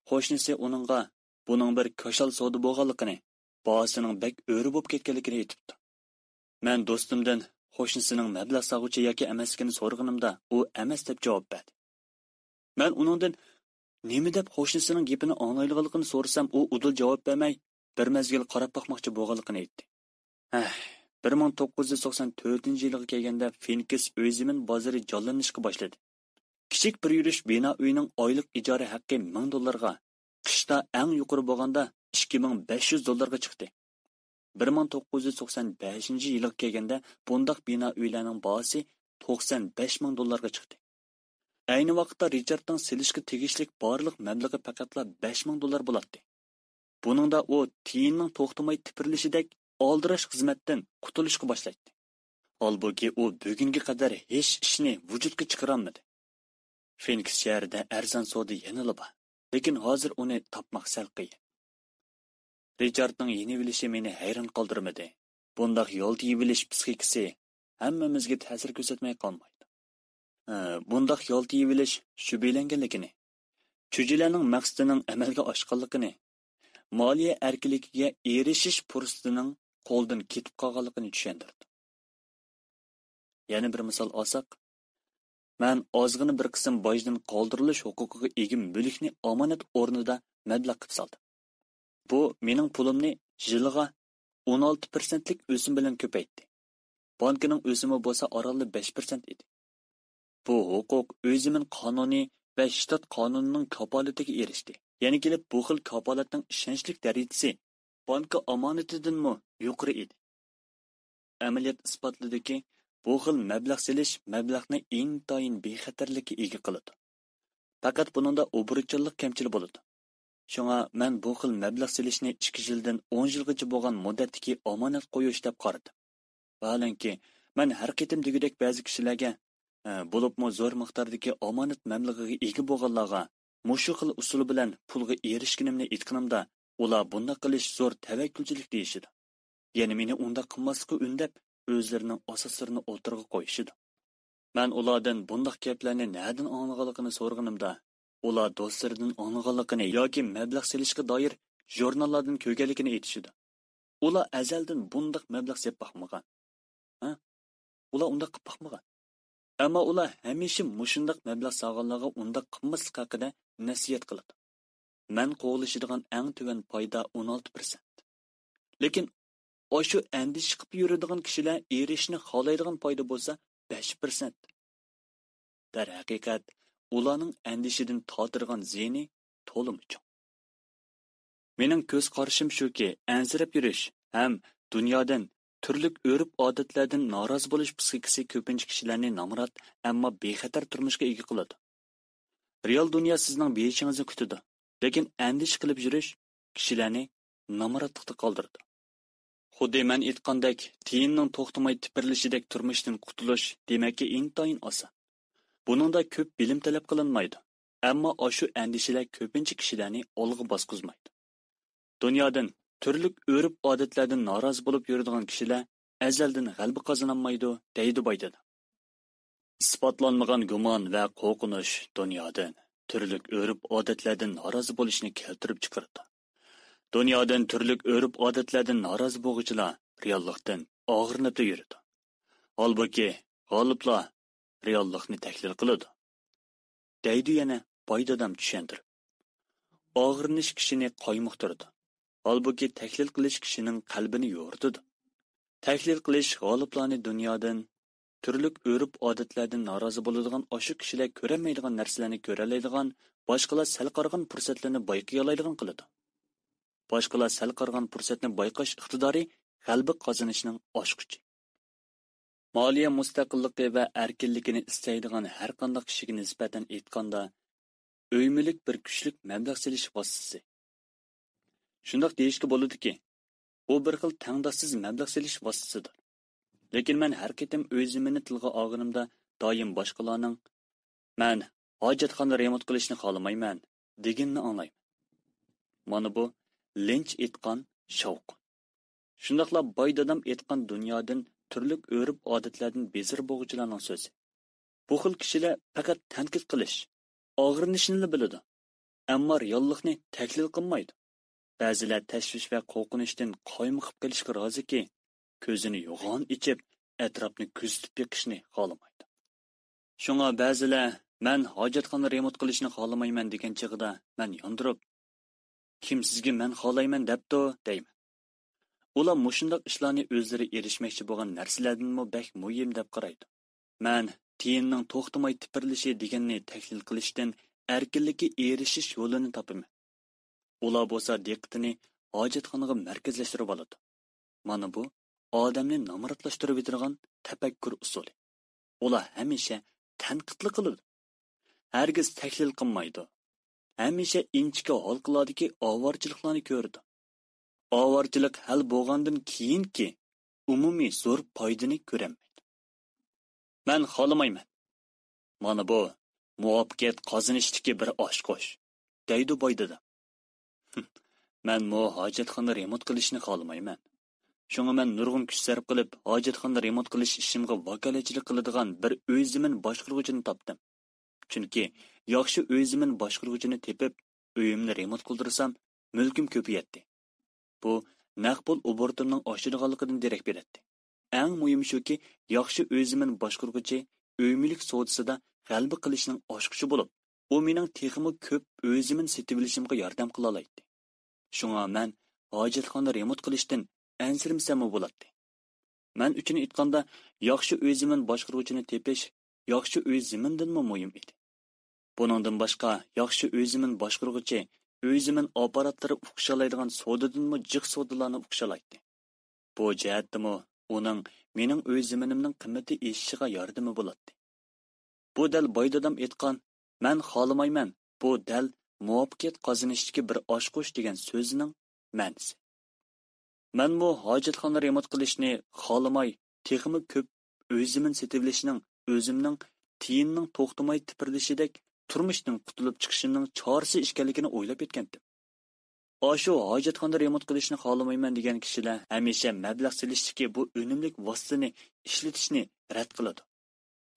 قوشنىسى ئۇنىڭغا بۇنىڭ بىر كاشال سودا بولغانلىقىنى، باھاسىنىڭ بەك ئۆرە بولۇپ كەتكەنلىكىنى ئېيتىپتۇ. مەن دوستۇمدىن قوشنىسىنىڭ مەبلەغ سالغۇچى ياكى ئەمەسلىكىنى سورىغىنىمدا، ئۇ ئەمەس دەپ جاۋاب بەردى. مەن ئۇنىڭدىن نېمە دەپ قوشنىسىنىڭ گېپىنى ئاڭلايدىغانلىقىنى سورىسام، ئۇ ئۇدۇل جاۋاب بەرمەي، بىر مەزگىل قاراپ باقماقچى بولغانلىقىنى ئېيتتى. ھەھ، بىر مىڭ توققۇز يۈز توقسان تۆتىنچى يىلغا كەلگەندە فېنىكس ئۆي زېمىن بازىرى جانلىنىشقا باشلىدى. كىچىك بىر يۈرۈش بىنا ئۆينىڭ ئايلىق ئىجارە ھەققى مىڭ دوللارغا، قىشتا ئەڭ يۇقىرى بولغاندا ئىككى مىڭ بەش يۈز دوللارغا چىقتى. بىر مىڭ توققۇز يۈز توقسان بەشىنچى يىلغا كەلگەندە بۇنداق بىنا ئۆيلەرنىڭ باھاسى توقسان بەش مىڭ دوللارغا چىقتى. ئەينى ۋاقىتتا رىچاردنىڭ سېلىشقا تېگىشلىك بارلىق مەبلىغى پەقەتلا بەش مىڭ دوللار بولاتتى. بۇنىڭدا ئۇ تىيىننىڭ توختىماي تىپىرلىشىدەك ئالدىراش خىزمەتتىن قۇتۇلۇشقا باشلايتتى. ھالبۇكى، ئۇ بۈگۈنگە قەدەر ھېچ ئىشنى ۋۇجۇدقا چىقىرالمىدى. فېنىكس شەھىرىدە ئەرزان سودا يەنىلا بار، لېكىن ھازىر ئۇنى تاپماق سەل قىيىن. رىچاردنىڭ يېنىۋېلىشى مېنى ھەيران قالدۇرمىدى. بۇنداق يالتا يېۋېلىش پىسخىكىسى ھەممىمىزگە تەسىر كۆرسەتمەي قالمايدۇ. ھە، بۇنداق يالتا يېۋېلىش شۈبھىلەنگەنلىكىنى، چۈجىلەرنىڭ مەقسىتىنىڭ ئەمەلگە ئاشقانلىقىنى، مالىيە ئەركىنلىكىگە ئېرىشىش پۇرسىتىنىڭ قولدىن كېتىپ قالغانلىقىنى چۈشەندۈردى. يەنە بىر مىسال ئالساق، مەن ئازغىنە بىر قىسىم باجدىن قالدۇرۇلۇش ھوقۇقىغا ئىگە مۈلۈكنى ئامانەت ئورنىدا مەبلەغ قىلىپ سالدىم. بۇ مېنىڭ پۇلۇمنى يىلىغا ئون ئالتە پىرسەنتلىك ئۆسۈم بىلەن كۆپەيتتى. بانكىنىڭ ئۆسۈمى بولسا ئارانلا بەش پىرسەنت ئىدى. بۇ ھوقۇق ئۆي زېمىن قانۇنى ۋە شتات قانۇنىنىڭ كاپالىتىگە ئېرىشتى. يەنە كېلىپ، بۇ خىل كاپالەتنىڭ ئىشەنچلىك دەرىجىسى بانكا ئامانىتىدىنمۇ يۇقىرى ئىدى. ئەمەلىيەت ئىسپاتلىدىكى، بۇ خىل مەبلەغ سېلىش مەبلەغنى ئىنتايىن بىخەتەرلىككە ئىگە قىلىدۇ. پەقەت بۇنىڭدا ئوبوروتچانلىق كەمچىل بولىدۇ. شۇڭا مەن بۇ خىل مەبلەغ سېلىشنى ئىككى يىلدىن ئون يىلغىچە بولغان مۇددەتتىكى ئامانەت قويۇش دەپ قارىدىم. ۋاھالەنكى، مەن ھەر قېتىم دېگۈدەك بەزى كىشىلەرگە، ئە، بولۇپمۇ زور مىقداردىكى ئامانەت مەبلىغىگە ئىگە بولغانلارغا مۇشۇ خىل ئۇسۇل بىلەن پۇلغا ئېرىشكىنىمنى ئېيتقىنىمدا، ئۇلار بۇنداق قىلىش زور تەۋەككۈلچىلىك دېيىشىدۇ. يەنى مېنى ئۇنداق قىلماسلىققا ئۈندەپ، ئۆزلىرىنىڭ ئاساسلىرىنى ئوتتۇرىغا قويۇشىدۇ. مەن ئۇلاردىن بۇنداق گەپلەرنى نەدىن ئاڭلىغانلىقىنى سورىغىنىمدا، ئۇلار دوستلىرىدىن ئاڭلىغانلىقىنى ياكى مەبلەغ سېلىشقا دائىر ژۇرناللاردىن كۆرگەنلىكىنى ئېيتىشىدۇ. ئۇلار ئەزەلدىن بۇنداق مەبلەغ سېلىپ باقمىغان. ھە؟ ئۇلار ئۇنداق قىلىپ باقمىغان. ئەمما ئۇلار ھەمىشە مۇشۇنداق مەبلەغ سالغانلارغا ئۇنداق قىلماسلىق ھەققىدە نەسىھەت قىلىدۇ. مەن قوغلىشىدىغان ئەڭ تۆۋەن پايدا ئون ئالتە پىرسەنت. لېكىن ئاشۇ ئەندىشە قىلىپ يۈرىدىغان كىشىلەر ئېرىشىشنى خالايدىغان پايدا بولسا بەش پىرسەنت. دەرھەقىقەت، ئۇلارنىڭ ئەندىشىدىن تارتىدىغان زىيىنى تولىمۇ چوڭ. مېنىڭ كۆز قارىشىم شۇكى، ئەنسىرەپ يۈرۈش ھەم دۇنيادىن، تۈرلۈك ئۆرپ-ئادەتلەردىن نارازى بولۇش پىسخىكىسى كۆپىنچە كىشىلەرنى نامرات، ئەمما بىخەتەر تۇرمۇشقا ئىگە قىلىدۇ. رېئال دۇنيا سىزنىڭ بېرىشىڭىزنى كۈتىدۇ، لېكىن ئەندىشە قىلىپ يۈرۈش كىشىلەرنى نامراتلىقتا قالدۇرىدۇ. خۇددى مەن ئېيتقاندەك، تىيىننىڭ توختىماي تىپىرلىشىدەك تۇرمۇشتىن قۇتۇلۇش دېمەككى ئىنتايىن ئاسان. بۇنىڭدا كۆپ بىلىم تەلەپ قىلىنمايدۇ، ئەمما ئاشۇ ئەندىشىلەر كۆپىنچە كىشىلەرنى ئالغا باسقۇزمايدۇ. دۇنيادىن، تۈرلۈك ئۆرپ-ئادەتلەردىن نارازى بولۇپ يۈرىدىغان كىشىلەر ئەزەلدىن غەلىبە قازىنالمايدۇ، دەيدۇ باي دادام. ئىسپاتلانمىغان گۇمان ۋە قورقۇنچ دۇنيادىن، تۈرلۈك ئۆرپ-ئادەتلەردىن نارازى بولۇشنى كەلتۈرۈپ چىقىرىدۇ. دۇنيادىن، تۈرلۈك ئۆرپ-ئادەتلەردىن نارازى بولغۇچىلار رېئاللىقتىن ئاغرىنىپلا يۈرىدۇ. ھالبۇكى، غالىبلار رېئاللىقنى تەھلىل قىلىدۇ، دەيدۇ يەنە باي دادام چۈشەندۈرۈپ. ئاغرىنىش كىشىنى قايمۇقتۇرىدۇ، ھالبۇكى، تەھلىل قىلىش كىشىنىڭ قەلبىنى يورۇتىدۇ. تەھلىل قىلىش غالىبلارنى دۇنيادىن، تۈرلۈك ئۆرپ-ئادەتلەردىن نارازى بولىدىغان، ئاشۇ كىشىلەر كۆرەلمەيدىغان نەرسىلەرنى كۆرەلەيدىغان، باشقىلار سەل قارىغان پۇرسەتلەرنى بايقىيالايدىغان قىلىدۇ. باشقىلار سەل قارىغان پۇرسەتنى بايقاش ئىقتىدارى غەلىبە قازىنىشنىڭ ئاچقۇچى. مالىيە مۇستەقىللىقى ۋە ئەركىنلىكىنى ئىستەيدىغان ھەرقانداق كىشىگە نىسبەتەن ئېيتقاندا، ئۆي مۈلۈك بىر كۈچلۈك مەبلەغ سېلىش ۋاسىتىسى. شۇنداق دېيىشكە بولىدۇكى، ئۇ بىر خىل تەڭداشسىز مەبلەغ سېلىش ۋاسىتىسىدۇر. لېكىن مەن ھەر قېتىم ئۆي زېمىنىنى تىلغا ئالغىنىمدا، دائىم باشقىلارنىڭ، «مەن ھاجەتخانا رېمونت قىلىشنى خالىمايمەن» دېگىنىنى ئاڭلايمەن. مانا بۇ لىنچ ئېيتقان شاۋقۇن. شۇنداقلا باي دادام ئېيتقان دۇنيادىن، تۈرلۈك ئۆرپ-ئادەتلەردىن بىزار بولغۇچىلارنىڭ سۆزى. بۇ خىل كىشىلەر پەقەت تەنقىد قىلىش، ئاغرىنىشنىلا بىلىدۇ، ئەمما رېئاللىقنى تەھلىل قىلمايدۇ. بەزىلەر تەشۋىش ۋە قورقۇنچتىن قايمۇقۇپ قېلىشقا رازىكى، كۆزىنى يوغان ئېچىپ، ئەتراپنى كۆزىتىپ بېقىشنى خالىمايدۇ. شۇڭا بەزىلەر، «مەن ھاجەتخانا رېمونت قىلىشنى خالىمايمەن» دېگەن چېغىدا، مەن ياندۇرۇپ، «كىم سىزگە مەن خالايمەن دەپتۇ؟» دەيمەن. ئۇلار مۇشۇنداق ئىشلارنى ئۆزلىرى ئېرىشمەكچى بولغان نەرسىلەردىنمۇ بەك مۇھىم دەپ قارايدۇ. مەن تىيىننىڭ توختىماي تىپىرلىشى دېگەننى تەھلىل قىلىشتىن ئەركىنلىككە ئېرىشىش يولىنى تاپىمەن. ئۇلار بولسا دىققىتىنى ھاجەتخانىغا مەركەزلەشتۈرۈۋالىدۇ. مانا بۇ ئادەمنى نامراتلاشتۇرۇۋېتىدىغان تەپەككۇر ئۇسۇلى. ئۇلار ھەمىشە تەنقىدلا قىلىدۇ. ھەرگىز تەھلىل قىلمايدۇ. ھەمىشە ئىنچىكە ھالقىلاردىكى ئاۋارىچىلىقلارنى كۆرىدۇ. ئاۋارىچىلىق ھەل بولغاندىن كېيىنكى ئومۇمىي زور پايدىنى كۆرەلمەيدۇ. «مەن خالىمايمەن. مانا بۇ مۇۋەپپەقىيەت قازىنىشتىكى بىر ئاچقۇچ» دەيدۇ باي دادام. «مەنمۇ ھاجەتخانا رېمونت قىلىشنى خالىمايمەن. شۇڭا مەن نۇرغۇن كۈچ سەرپ قىلىپ، ھاجەتخانا رېمونت قىلىش ئىشىمغا ۋاكالەتچىلىك قىلىدىغان بىر ئۆي زېمىن باشقۇرغۇچىنى تاپتىم. چۈنكى ياخشى ئۆي زېمىن باشقۇرغۇچىنى تېپىپ، ئۆيۈمنى رېمونت قىلدۇرسام، مۈلكۈم كۆپىيەتتى. بۇ نەق پۇل ئوبوروتۇمنىڭ ئاشىدىغانلىقىدىن دېرەك بېرەتتى. ئەڭ مۇھىمى شۇكى، ياخشى ئۆي زېمىن باشقۇرغۇچى ئۆي مۈلۈك سودىسىدا غەلىبە قىلىشنىڭ ئاچقۇچى بولۇپ، ئۇ مېنىڭ تېخىمۇ كۆپ ئۆي زېمىن سېتىۋېلىشىمغا ياردەم قىلالايتتى. شۇڭا مەن ھاجەتخانا رېمونت قىلىشتىن ئەنسىرىمىسەممۇ بولاتتى. مەن ئۈچۈن ئېيتقاندا، ياخشى ئۆي زېمىن باشقۇرغۇچىنى تېپىش ياخشى ئۆي زېمىندىنمۇ مۇھىم ئىدى. بۇنىڭدىن باشقا، ياخشى ئۆي زېمىن باشقۇرغۇچى ئۆي زېمىن ئاپپاراتلىرى ئوخشالايدىغان سودىدىنمۇ جىق سودىلارنى ئوخشالايتتى. بۇ جەھەتتىمۇ ئۇنىڭ مېنىڭ ئۆي زېمىنىمنىڭ قىممىتى ئېشىشىغا ياردىمى بولاتتى. بۇ دەل باي دادام ئېيتقان، «مەن خالىمايمەن، بۇ دەل مۇۋەپپەقىيەت قازىنىشتىكى بىر ئاچقۇچ» دېگەن سۆزىنىڭ مەنىسى. مەنمۇ ھاجەتخانا رېمونت قىلىشنى خالىماي، تېخىمۇ كۆپ ئۆي زېمىن سېتىۋېلىشنىڭ ئۆزۈمنىڭ تىيىننىڭ توختىماي تىپىرلىشىدەك تۇرمۇشتىن قۇتۇلۇپ چىقىشىمنىڭ چارىسى ئىكەنلىكىنى ئويلاپ يەتكەنتىم. ئاشۇ ھاجەتخانا رېمونت قىلىشنى خالىمايمەن دېگەن كىشىلەر ھەمىشە مەبلەغ سېلىشتىكى بۇ ئۈنۈملۈك ۋاسىتىنى ئىشلىتىشنى رەت قىلىدۇ.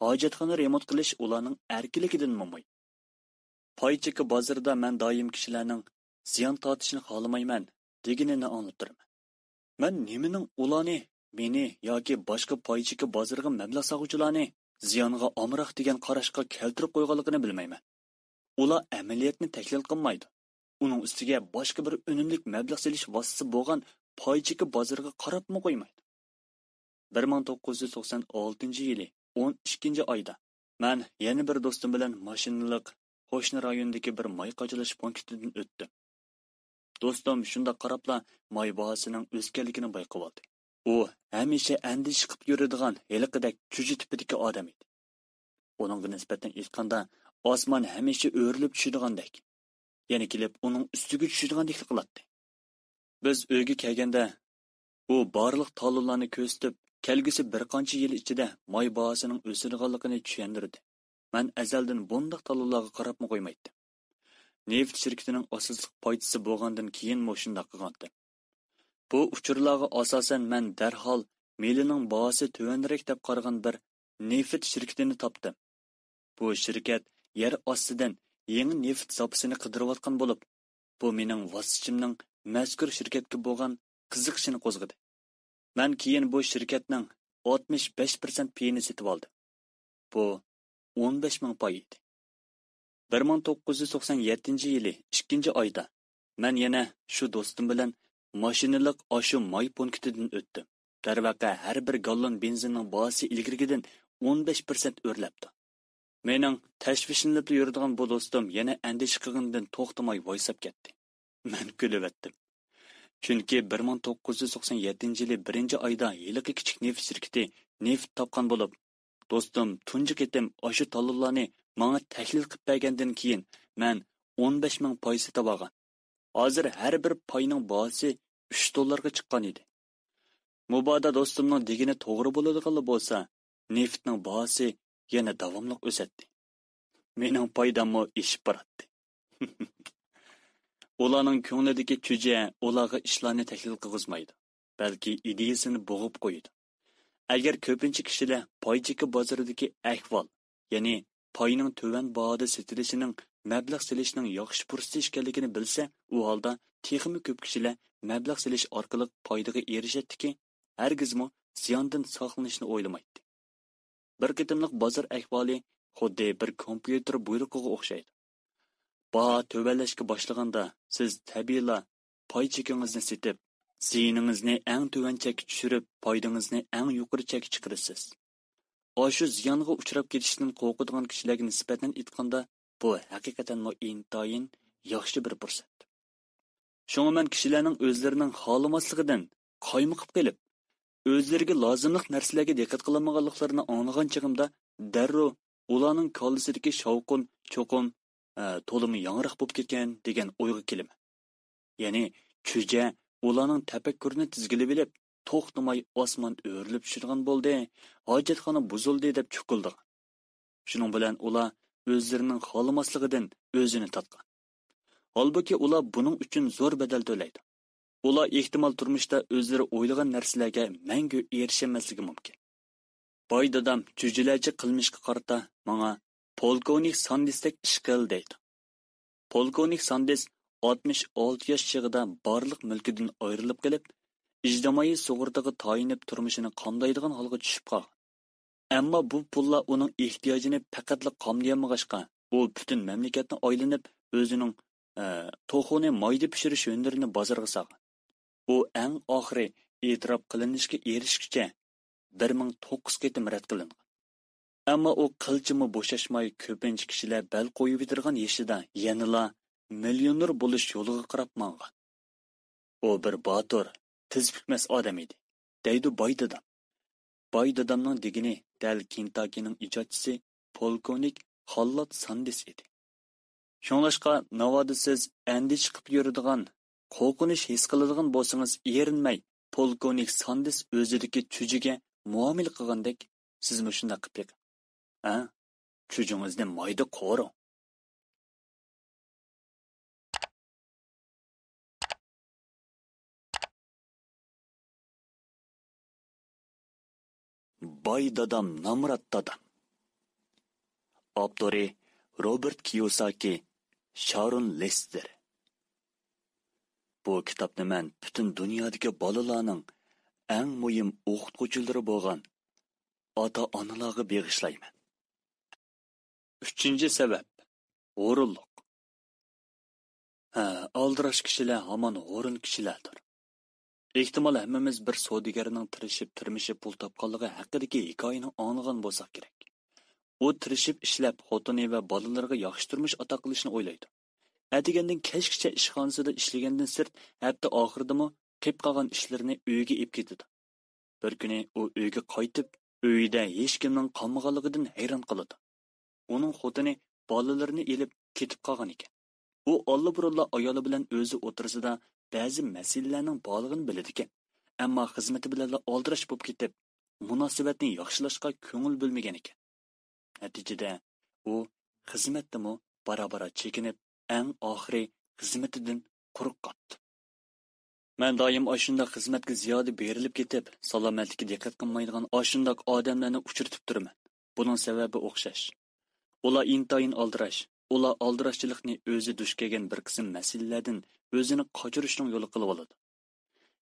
ھاجەتخانا رېمونت قىلىش ئۇلارنىڭ ئەركىنلىكىدىنمۇ مۇھىم. پاي چېكى بازىرىدا مەن دائىم كىشىلەرنىڭ «زىيان تارتىشنى خالىمايمەن» دېگىنىنى ئاڭلاپ تۇرىمەن. مەن نېمىنىڭ ئۇلارنى، مېنى ياكى باشقا پاي چېكى بازىرىغا مەبلەغ سالغۇچىلارنى زىيانغا ئامراق دېگەن قاراشقا كەلتۈرۈپ قويغانلىقىنى بىلمەيمەن. ئۇلار ئەمەلىيەتنى تەھلىل قىلمايدۇ. ئۇنىڭ ئۈستىگە باشقا بىر ئۈنۈملۈك مەبلەغ سېلىش ۋاسىتىسى بولغان پاي چېكى بازىرىغا قاراپمۇ قويمايدۇ. بىر مىڭ توققۇز يۈز توقسان ئالتىنچى يىلى ئون ئىككىنچى ئايدا مەن يەنە بىر دوستۇم بىلەن ماشىنىلىق قوشنا رايوندىكى بىر ماي قاچىلاش پونكىتىدىن ئۆتتۈم. دوستۇم شۇنداق قاراپلا ماي باھاسىنىڭ ئۆسكەنلىكىنى بايقىۋالدى. ئۇ ھەمىشە ئەندىشە قىلىپ يۈرىدىغان ھېلىقىدەك چۈجە تىپىدىكى ئادەم ئىدى. ئۇنىڭغا نىسبەتەن ئېيتقاندا، ئاسمان ھەمىشە ئۆرۈلۈپ چۈشىدىغاندەك. يەنە كېلىپ ئۇنىڭ ئۈستىگە چۈشىدىغاندەكلا قىلاتتى. بىز ئۆيگە كەلگەندە، ئۇ بارلىق تالونلارنى كۆرسىتىپ، كەلگۈسى بىر قانچە يىل ئىچىدە ماي باھاسىنىڭ ئۆسىدىغانلىقىنى چۈشەندۈردى. مەن ئەزەلدىن بۇنداق تالونلارغا قاراپمۇ قويمايتتىم. نېفىت شىركىتىنىڭ ئاساسلىق پايدىسى بولغاندىن كېيىنمۇ شۇنداق قىلغانتىم. بۇ ئۇچۇرلارغا ئاساسەن مەن دەرھال مېلىنىڭ باھاسى تۆۋەنرەك دەپ قارىغان بىر نېفىت شىركىتىنى تاپتىم. بۇ شىركەت يەر ئاستىدىن يېڭى نېفىت زاپىسىنى قىدىرىۋاتقان بولۇپ، بۇ مېنىڭ ۋاسىتىچىمنىڭ مەزكۇر شىركەتكە بولغان قىزىقىشىنى قوزغىدى. مەن كېيىن بۇ شىركەتنىڭ ئاتمىش بەش پىرسەنت پېيىنى سېتىۋالدىم. بۇ ئون بەش مىڭ پاي ئىدى. بىر مىڭ توققۇز يۈز توقسان يەتتىنچى يىلى ئىككىنچى ئايدا مەن يەنە شۇ دوستۇم بىلەن ماشىنىلىق ئاشۇ ماي پونكىتىدىن ئۆتتۈم. دەرۋەقە، ھەر بىر گاللون بېنزىننىڭ باھاسى ئىلگىرىكىدىن ئون بەش پىرسەنت ئۆرلەپتۇ. مېنىڭ تەشۋىشلىنىپلا يۈرىدىغان بۇ دوستۇم يەنە ئەندىشە قىلغىنىدىن توختىماي ۋايساپ كەتتى. مەن كۈلۈۋەتتىم. چۈنكى بىر مىڭ توققۇز يۈز توقسان يەتتىنچى يىلى بىرىنچى ئايدا ھېلىقى كىچىك نېفىت شىركىتى نېفىت تاپقان بولۇپ، دوستۇم تۇنجى قېتىم ئاشۇ تالونلارنى ماڭا تەھلىل قىلىپ بەرگەندىن كېيىن، مەن ئون بەش مىڭ پاي سېتىۋالغان. ھازىر ھەر بىر پاينىڭ باھاسى ئۈچ دوللارغا چىققان ئىدى. مۇبادا دوستۇمنىڭ دېگىنى توغرا بولىدىغانلا بولسا، نېفىتنىڭ باھاسى يەنە داۋاملىق ئۆسەتتى. مېنىڭ پايداممۇ ئېشىپ باراتتى. ئۇلارنىڭ كۆڭلىدىكى چۈجە ئۇلارغا ئىشلارنى تەھلىل قىلغۇزمايدۇ، بەلكى ئىدىيەسىنى بوغۇپ قويىدۇ. ئەگەر كۆپىنچە كىشىلەر پاي چېكى بازىرىدىكى ئەھۋال، يەنى پاينىڭ تۆۋەن باھادا سېتىلىشىنىڭ مەبلەغ سېلىشنىڭ ياخشى پۇرسىتى ئىكەنلىكىنى بىلسە، ئۇ ھالدا تېخىمۇ كۆپ كىشىلەر مەبلەغ سېلىش ئارقىلىق پايدىغا ئېرىشەتتىكى، ھەرگىزمۇ زىياندىن ساقلىنىشنى ئويلىمايتتى. بىر قېتىملىق بازار ئەھۋالى خۇددى بىر كومپيۇتېر بۇيرۇقىغا ئوخشايدۇ. باھا تۆۋەنلەشكە باشلىغاندا، سىز تەبىئىيلا پاي چېكىڭىزنى سېتىپ، زىيىنىڭىزنى ئەڭ تۆۋەن چەككە چۈشۈرۈپ، پايدىڭىزنى ئەڭ يۇقىرى چەككە چىقىرىسىز. ئاشۇ زىيانغا ئۇچراپ كېتىشتىن قورقىدىغان كىشىلەرگە نىسبەتەن ئېيتقاندا، بۇ ھەقىقەتەنمۇ ئىنتايىن ياخشى بىر پۇرسەت. شۇڭا مەن كىشىلەرنىڭ ئۆزلىرىنىڭ خالىماسلىقىدىن قايمۇقۇپ قېلىپ، ئۆزلىرىگە لازىملىق نەرسىلەرگە دىققەت قىلالمىغانلىقلىرىنى ئاڭلىغان چېغىمدا، دەررۇ ئۇلارنىڭ كاللىسىدىكى شاۋقۇن چوقۇم، ئە، تولىمۇ ياڭراق بولۇپ كەتكەن دېگەن ئويغا كېلىمەن. يەنى چۈجە ئۇلارنىڭ تەپەككۇرىنى تىزگىلىۋېلىپ، توختىماي ئاسمان ئۆرۈلۈپ چۈشىدىغان بولدى، ھاجەتخانا بۇزۇلدى دەپ چۇقۇلدىغان. شۇنىڭ بىلەن ئۇلار ئۆزلىرىنىڭ خالىماسلىقىدىن ئۆزىنى تارتقان. ھالبۇكى، ئۇلار بۇنىڭ ئۈچۈن زور بەدەل تۆلەيدۇ. ئۇلار ئېھتىمال تۇرمۇشتا ئۆزلىرى ئويلىغان نەرسىلەرگە مەڭگۈ ئېرىشەلمەسلىكى مۇمكىن. باي دادام چۈجىلەرچە قىلمىشقا قارىتا ماڭا «پولكوۋنىك ساندېستەك ئىش قىل» دەيدۇ. پولكوۋنىك ساندېس ئاتمىش ئالتە ياش چېغىدا بارلىق مۈلكىدىن ئايرىلىپ قېلىپ، ئىجتىمائىي سۇغۇرتىغا تايىنىپ تۇرمۇشىنى قامدايدىغان ھالغا چۈشۈپ قالغان. ئەمما بۇ پۇللار ئۇنىڭ ئېھتىياجىنى پەقەتلا قامدىيالمىغاچقا، ئۇ پۈتۈن مەملىكەتنى ئايلىنىپ، ئۆزىنىڭ، ئە، توخۇنى مايدا پىشۇرۇش ھۈنىرىنى بازارغا سالغان. ئۇ ئەڭ ئاخىرى ئېتىراپ قىلىنىشقا ئېرىشكۈچە بىر مىڭ توققۇز قېتىم رەت قىلىنغان. ئەمما ئۇ قىلچىمۇ بوشاشماي، كۆپىنچە كىشىلەر بەل قويۇۋېتىدىغان يېشىدا يەنىلا مىليونېر بولۇش يولىغا قاراپ ماڭغان. ئۇ بىر باتۇر، تىز پۈكمەس ئادەم ئىدى، دەيدۇ باي دادام. باي دادامنىڭ دېگىنى دەل كېنتاكىنىڭ ئىجادچىسى پولكوۋنىك خاللات ساندېس ئىدى. شۇڭلاشقا، ناۋادا سىز ئەندىشە قىلىپ يۈرىدىغان، قورقۇنچ ھېس قىلىدىغان بولسىڭىز، ئېرىنمەي، پولكوۋنىك ساندېس ئۆزىدىكى چۈجىگە مۇئامىلە قىلغاندەك، سىزمۇ شۇنداق قىلىپ بېقىڭ. ھە؟ چۈجىڭىزنى مايدا قورۇڭ. باي دادام، نامرات دادام. ئاپتورى: روبېرت كىيوساكى، شارون لېستېر. بۇ كىتابنى مەن پۈتۈن دۇنيادىكى بالىلارنىڭ ئەڭ مۇھىم ئوقۇتقۇچىلىرى بولغان ئاتا-ئانىلارغا بېغىشلايمەن. ئۈچىنچى سەۋەب، ھۇرۇنلۇق. ھە، ئالدىراش كىشىلەر ھامان ھۇرۇن كىشىلەردۇر. ئېھتىمال، ھەممىمىز بىر سودىگەرنىڭ تىرىشىپ-تىرمىشىپ پۇل تاپقانلىقى ھەققىدىكى ھېكايىنى ئاڭلىغان بولساق كېرەك. ئۇ تىرىشىپ ئىشلەپ، خوتۇنى ۋە بالىلىرىغا ياخشى تۇرمۇش ئاتا قىلىشنى ئويلايدۇ. ئەتىگەندىن كەچكىچە ئىشخانىسىدا ئىشلىگەندىن سىرت، ھەپتە ئاخىرىدىمۇ قېلىپ قالغان ئىشلىرىنى ئۆيىگە ئېلىپ كېتىدۇ. بىر كۈنى ئۇ ئۆيگە قايتىپ، ئۆيىدە ھېچكىمنىڭ قالمىغانلىقىدىن ھەيران قالىدۇ. ئۇنىڭ خوتۇنى بالىلىرىنى ئېلىپ كېتىپ قالغان ئىكەن. ئۇ ئاللىبۇرۇنلا ئايالى بىلەن ئۆزى ئوتتۇرىسىدا بەزى مەسىلىلەرنىڭ بارلىقىنى بىلىدىكەن، ئەمما خىزمىتى بىلەنلا ئالدىراش بولۇپ كېتىپ، مۇناسىۋەتنى ياخشىلاشقا كۆڭۈل بۆلمىگەن ئىكەن. نەتىجىدە، ئۇ خىزمەتتىمۇ بارا-بارا چېكىنىپ، ئەڭ ئاخىرى خىزمىتىدىن قۇرۇق قاپتۇ. مەن دائىم ئاشۇنداق خىزمەتكە زىيادە بېرىلىپ كېتىپ، سالامەتلىككە دىققەت قىلمايدىغان ئاشۇنداق ئادەملەرنى ئۇچرىتىپ تۇرىمەن. بۇنىڭ سەۋەبى ئوخشاش. ئۇلار ئىنتايىن ئالدىراش. ئۇلار ئالدىراشچىلىقنى ئۆزى دۇچ كەلگەن بىر قىسىم مەسىلىلەردىن ئۆزىنى قاچۇرۇشنىڭ يولى قىلىۋالىدۇ.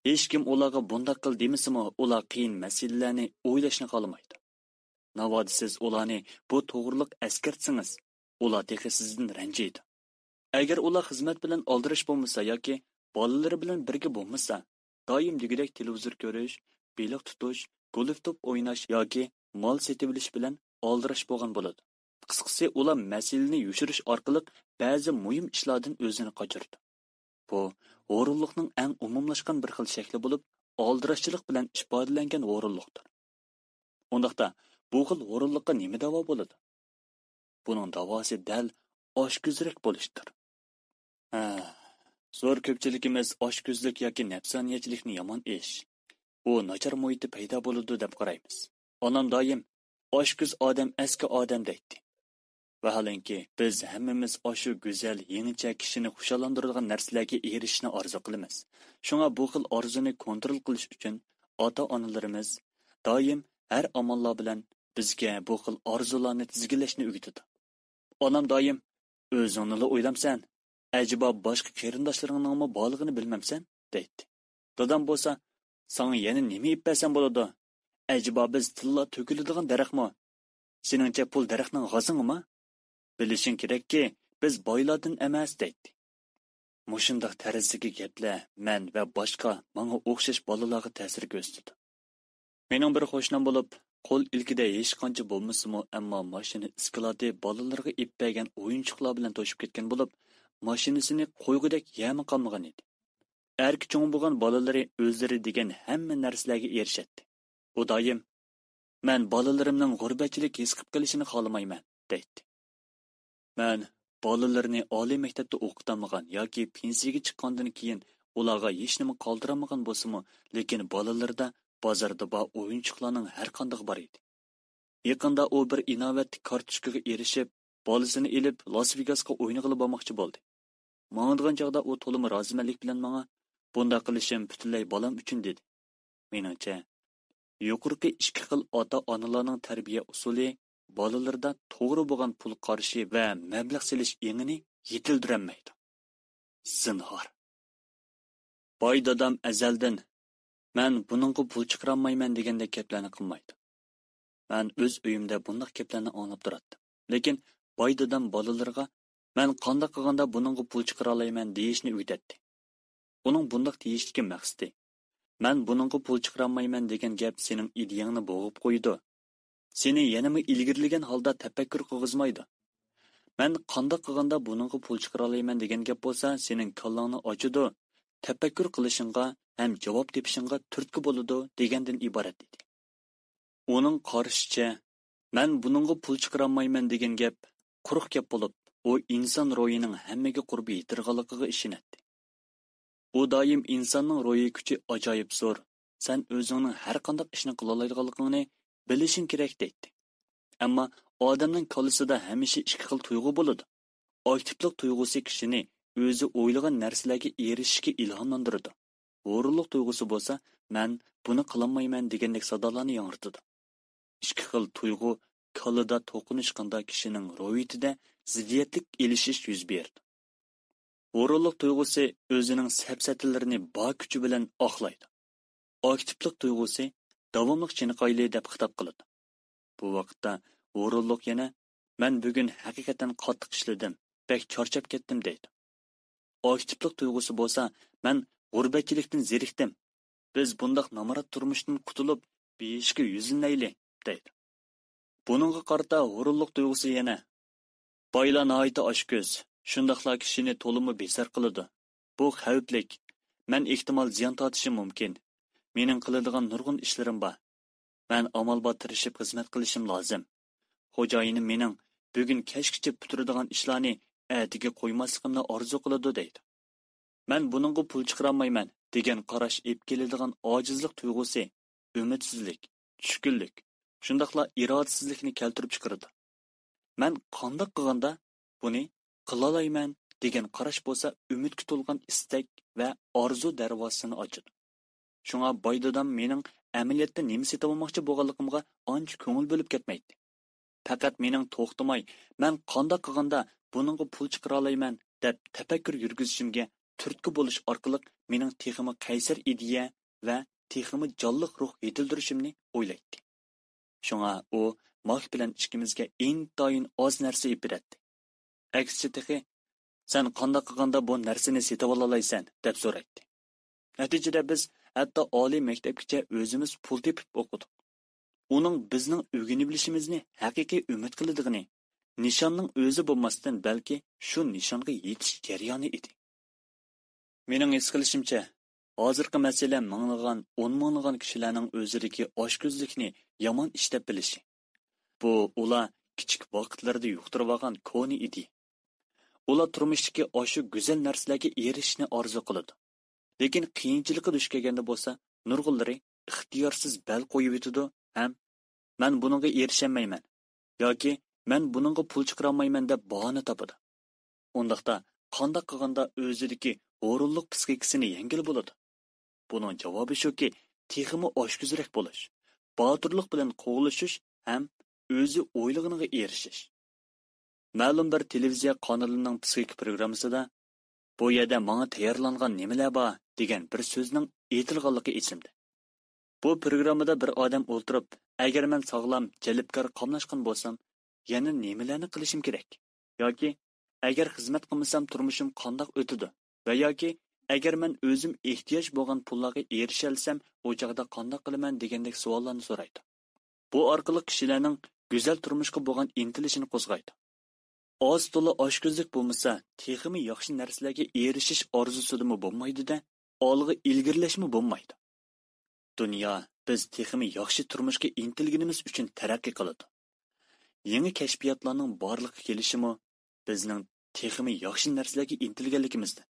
ھېچكىم ئۇلارغا بۇنداق قىل دېمىسىمۇ، ئۇلار قىيىن مەسىلىلەرنى ئويلاشنى خالىمايدۇ. ناۋادا سىز ئۇلارنى بۇ توغرىلىق ئەسكەرتسىڭىز، ئۇلار تېخى سىزدىن رەنجىيدۇ. ئەگەر ئۇلار خىزمەت بىلەن ئالدىراش بولمىسا ياكى بالىلىرى بىلەن بىرگە بولمىسا، دائىم دېگۈدەك تېلېۋىزور كۆرۈش، بېلىق تۇتۇش، گولف توپ ئويناش ياكى مال سېتىۋېلىش بىلەن ئالدىراش بولغان بولىدۇ. قىسقىسى، ئۇلار مەسىلىنى يوشۇرۇش ئارقىلىق بەزى مۇھىم ئىشلاردىن ئۆزىنى قاچۇرىدۇ. بۇ ھۇرۇنلۇقنىڭ ئەڭ ئومۇملاشقان بىر خىل شەكلى بولۇپ، ئالدىراشچىلىق بىلەن ئىپادىلەنگەن ھۇرۇنلۇقتۇر. ئۇنداقتا، بۇ خىل ھۇرۇنلۇققا نېمە داۋا بولىدۇ؟ بۇنىڭ داۋاسى دەل ئاچكۆزرەك بولۇشتۇر. ھە، زور كۆپچىلىكىمىز ئاچكۆزلۈك ياكى نەپسانىيەتچىلىكنى يامان ئىش، ئۇ ناچار مۇھىتتا پەيدا بولىدۇ دەپ قارايمىز. ئانام دائىم، «ئاچكۆز ئادەم ئەسكى ئادەم» دەيتتى. ۋاھالەنكى، بىز ھەممىمىز ئاشۇ گۈزەل، يېڭىچە، كىشىنى خۇشاللاندۇرىدىغان نەرسىلەرگە ئېرىشىشنى ئارزۇ قىلىمىز. شۇڭا بۇ خىل ئارزۇنى كونترول قىلىش ئۈچۈن ئاتا-ئانىلىرىمىز دائىم ھەر ئاماللار بىلەن بىزگە بۇ خىل ئارزۇلارنى تىزگىنلەشنى ئۆگىتىدۇ. ئانام دائىم، «ئۆزۈڭنىلا ئويلامسەن؟ ئەجەبا باشقا قېرىنداشلىرىڭنىڭمۇ بارلىقىنى بىلمەمسەن؟» دەيتتى. دادام بولسا، «ساڭا يەنە نېمە ئېلىپ بەرسەم بولىدۇ؟ ئەجەبا بىز تىللا تۆكۈلىدىغان دەرەخمۇ؟ سېنىڭچە پۇل دەرەخنىڭ غازىڭىمۇ؟ بىلىشىڭ كېرەككى، بىز بايلاردىن ئەمەس» دەيتتى. مۇشۇنداق تەرزدىكى گەپلەر مەن ۋە باشقا ماڭا ئوخشاش بالىلارغا تەسىر كۆرسىتىدۇ. مېنىڭ بىر قوشنام بولۇپ، قول ئىلكىدە ھېچقانچە بولمىسىمۇ، ئەمما ماشىنا ئىسكىلاتى بالىلىرىغا ئېلىپ بەرگەن ئويۇنچۇقلار بىلەن توشۇپ كەتكەن بولۇپ، ماشىنىسىنى قويغۇدەك يەرمۇ قالمىغان ئىدى. ئەركە چوڭ بولغان بالىلىرى ئۆزلىرى دېگەن ھەممە نەرسىلەرگە ئېرىشەتتى. ئۇ دائىم، «مەن بالىلىرىمنىڭ غۇربەتچىلىك ھېس قىلىپ قېلىشىنى خالىمايمەن» دەيتتى. مەن بالىلىرىنى ئالىي مەكتەپتە ئوقۇتالمىغان ياكى پېنسىيەگە چىققاندىن كېيىن ئۇلارغا ھېچنېمە قالدۇرالمىغان بولسىمۇ، لېكىن بالىلىرىدا بازاردا بار ئويۇنچۇقلارنىڭ ھەرقاندىقى بار ئىدى. يېقىندا ئۇ بىر ئىناۋەتلىك كارتوچكىغا ئېرىشىپ، بالىسىنى ئېلىپ، لاس ۋېگاسقا ئوينىغىلى بارماقچى بولدى. ماڭىدىغان چاغدا ئۇ تولىمۇ رازىمەنلىك بىلەن ماڭا، «بۇنداق قىلىشىم پۈتۈنلەي بالام ئۈچۈن» دېدى. مېنىڭچە، يۇقىرىقى ئىككى خىل ئاتا-ئانىلارنىڭ تەربىيە ئۇسۇلى بالىلىرىدا توغرا بولغان پۇل قارىشى ۋە مەبلەغ سېلىش ئېڭىنى يېتىلدۈرەلمەيدۇ. زىنھار. باي دادام ئەزەلدىن، «مەن بۇنىڭغا پۇل چىقىرالمايمەن» دېگەندەك گەپلەرنى قىلمايدۇ. مەن ئۆز ئۆيۈمدە بۇنداق گەپلەرنى ئاڭلاپ تۇراتتىم. لېكىن باي دادام بالىلىرىغا «مەن قانداق قىلغاندا بۇنىڭغا پۇل چىقىرالايمەن؟» دېيىشنى ئۆگىتەتتى. ئۇنىڭ بۇنداق دېيىشتىكى مەقسىتى، «مەن بۇنىڭغا پۇل چىقىرالمايمەن» دېگەن گەپ سېنىڭ ئىدىيەڭنى بوغۇپ قويىدۇ. سېنى يەنىمۇ ئىلگىرىلىگەن ھالدا تەپەككۇر قىلغۇزمايدۇ. «مەن قانداق قىلغاندا بۇنىڭغا پۇل چىقىرالايمەن؟» دېگەن گەپ بولسا سېنىڭ كاللاڭنى ئاچىدۇ، تەپەككۇر قىلىشىڭغا ھەم جاۋاب تېپىشىڭغا تۈرتكە بولىدۇ دېگەندىن ئىبارەت ئىدى. ئۇنىڭ قارىشىچە، «مەن بۇنىڭغا پۇل چىقىرالمايمەن» دېگەن گەپ قۇرۇق گەپ بولۇپ، ئۇ ئىنسان روھىنىڭ ھەممىگە قۇربى يېتىدىغانلىقىغا ئىشىنەتتى. ئۇ دائىم ئىنساننىڭ روھىي كۈچى ئاجايىپ زور، سەن ئۆزۈڭنىڭ ھەر قانداق ئىشنى قىلالايدىغانلىقىڭنى بىلىشىڭ كېرەك دەيتتى. ئەمما ئادەمنىڭ كاللىسىدا ھەمىشە ئىككى خىل تۇيغۇ بولىدۇ. ئاكتىپلىق تۇيغۇسى كىشىنى ئۆزى ئويلىغان نەرسىلەرگە ئېرىشىشكە ئىلھاملاندۇرىدۇ. ھۇرۇنلۇق تۇيغۇسى بولسا «مەن بۇنى قىلالمايمەن» دېگەندەك سادالارنى ياڭرىتىدۇ. ئىككى خىل تۇيغۇ كاللىدا توقۇنۇشقاندا كىشىنىڭ روھىيىتىدە زىددىيەتلىك ئېلىشىش يۈز بېرىدۇ. ھۇرۇنلۇق تۇيغۇسى ئۆزىنىڭ سەپسەتىلىرىنى بار كۈچى بىلەن ئاقلايدۇ. ئاكتىپلىق تۇيغۇسى داۋاملىق چېنىقايلى دەپ خىتاب قىلىدۇ. بۇ ۋاقىتتا ھۇرۇنلۇق يەنە «مەن بۈگۈن ھەقىقەتەن قاتتىق ئىشلىدىم، بەك چارچاپ كەتتىم» دەيدۇ. ئاكتىپلىق تۇيغۇسى بولسا «مەن غۇربەتچىلىكتىن زېرىكتىم، بىز بۇنداق نامرات تۇرمۇشتىن قۇتۇلۇپ بېيىشكە يۈزلىنەيلى» دەيدۇ. بۇنىڭغا قارىتا ھۇرۇنلۇق تۇيغۇسى يەنە «بايلار ناھايىتى ئاچكۆز، شۇنداقلا كىشىنى تولىمۇ بىزار قىلىدۇ. بۇ خەۋپلىك، مەن ئېھتىمال زىيان تارتىشىم مۇمكىن. مېنىڭ قىلىدىغان نۇرغۇن ئىشلىرىم بار. مەن ئامال بار تىرىشىپ خىزمەت قىلىشىم لازىم. خوجايىنىم مېنىڭ بۈگۈن كەچكىچە پۈتتۈرىدىغان ئىشلارنى ئەتىگە قويماسلىقىمنى ئارزۇ قىلىدۇ» دەيدۇ. «مەن بۇنىڭغا پۇل چىقىرالمايمەن» دېگەن قاراش ئېلىپ كېلىدىغان ئاجىزلىق تۇيغۇسى ئۈمىدسىزلىك، چۈشكۈنلۈك، شۇنداقلا ئىرادىسىزلىكنى كەلتۈرۈپ چىقىرىدۇ. «مەن قانداق قىلغاندا بۇنى قىلالايمەن؟» دېگەن قاراش بولسا ئۈمىدكە تولغان ئىستەك ۋە ئارزۇ دەرۋازىسىنى ئاچىدۇ. شۇڭا باي دادام مېنىڭ ئەمەلىيەتتە نېمە سېتىۋالماقچى بولغانلىقىمغا ئانچە كۆڭۈل بۆلۈپ كەتمەيتتى. پەقەت مېنىڭ توختىماي، «مەن قانداق قىلغاندا بۇنىڭغا پۇل چىقىرالايمەن؟» دەپ تەپەككۇر يۈرگۈزۈشۈمگە تۈرتكە بولۇش ئارقىلىق مېنىڭ تېخىمۇ قەيسەر ئىدىيە ۋە تېخىمۇ جانلىق روھ يېتىلدۈرۈشۈمنى ئويلايتتى. شۇڭا ئۇ ماك بىلەن ئىككىمىزگە ئىنتايىن ئاز نەرسە ئېلىپ بېرەتتى. ئەكسىچە تېخى، «سەن قانداق قىلغاندا بۇ نەرسىنى سېتىۋالالايسەن؟» دەپ سورايتتى. نەتىجىدە بىز ھەتتا ئالىي مەكتەپكىچە ئۆزىمىز پۇل تېپىپ ئوقۇدۇق. ئۇنىڭ بىزنىڭ ئۆگىنىۋېلىشىمىزنى ھەقىقىي ئۈمىد قىلىدىغىنى نىشاننىڭ ئۆزى بولماستىن، بەلكى شۇ نىشانغا يېتىش جەريانى ئىدى. مېنىڭ ھېس قىلىشىمچە، ھازىرقى مەسىلە مىڭلىغان، ئون مىڭلىغان كىشىلەرنىڭ ئۆزىدىكى ئاچكۆزلۈكنى يامان ئىش دەپ بىلىشى. بۇ ئۇلار كىچىك ۋاقىتلىرىدا يۇقتۇرۇۋالغان كونا ئىدىيە. ئۇلار تۇرمۇشتىكى ئاشۇ گۈزەل نەرسىلەرگە ئېرىشىشنى ئارزۇ قىلىدۇ. لېكىن قىيىنچىلىققا دۇچ كەلگەندە بولسا، نۇرغۇنلىرى ئىختىيارسىز بەل قويۇۋېتىدۇ ھەم «مەن بۇنىڭغا ئېرىشەلمەيمەن» ياكى «مەن بۇنىڭغا پۇل چىقىرالمايمەن» دەپ باھانە تاپىدۇ. ئۇنداقتا قانداق قىلغاندا ئۆزىدىكى ھۇرۇنلۇق پىسخىكىسىنى يەڭگىلى بولىدۇ؟ بۇنىڭ جاۋابى شۇكى، تېخىمۇ ئاچكۆزرەك بولۇش، باتۇرلۇق بىلەن قوغلىشىش ھەم ئۆزى ئويلىغىنىغا ئېرىشىش. مەلۇم بىر تېلېۋىزىيە قانىلىنىڭ پىسخىكا پروگراممىسىدا «بۇ يەردە ماڭا تەييارلانغان نېمىلەر بار» دېگەن بىر سۆزنىڭ ئېيتىلغانلىقى ئېسىمدە. بۇ پروگراممىدا بىر ئادەم ئولتۇرۇپ، «ئەگەر مەن ساغلام، جەلپكار قاملاشقان بولسام، يەنە نېمىلەرنى قىلىشىم كېرەك؟» ياكى «ئەگەر خىزمەت قىلمىسام، تۇرمۇشۇم قانداق ئۆتىدۇ؟» ۋە ياكى «ئەگەر مەن ئۆزۈم ئېھتىياج بولغان پۇللارغا ئېرىشەلىسەم، ئۇ چاغدا قانداق قىلىمەن؟» دېگەندەك سوئاللارنى سورايدۇ. بۇ ئارقىلىق كىشىلەرنىڭ گۈزەل تۇرمۇشقا بولغان ئىنتىلىشىنى قوزغايدۇ. ئاز تولا ئاچكۆزلۈك بولمىسا، تېخىمۇ ياخشى نەرسىلەرگە ئېرىشىش ئارزۇسىدىمۇ بولمايدۇ-دە، ئالغا ئىلگىرىلەشمۇ بولمايدۇ. دۇنيا بىز تېخىمۇ ياخشى تۇرمۇشقا ئىنتىلگىنىمىز ئۈچۈن تەرەققىي قىلىدۇ. يېڭى كەشپىياتلارنىڭ بارلىققا كېلىشىمۇ بىزنىڭ تېخىمۇ ياخشى نەرسىلەرگە ئىنتىلگەنلىكىمىزدىن،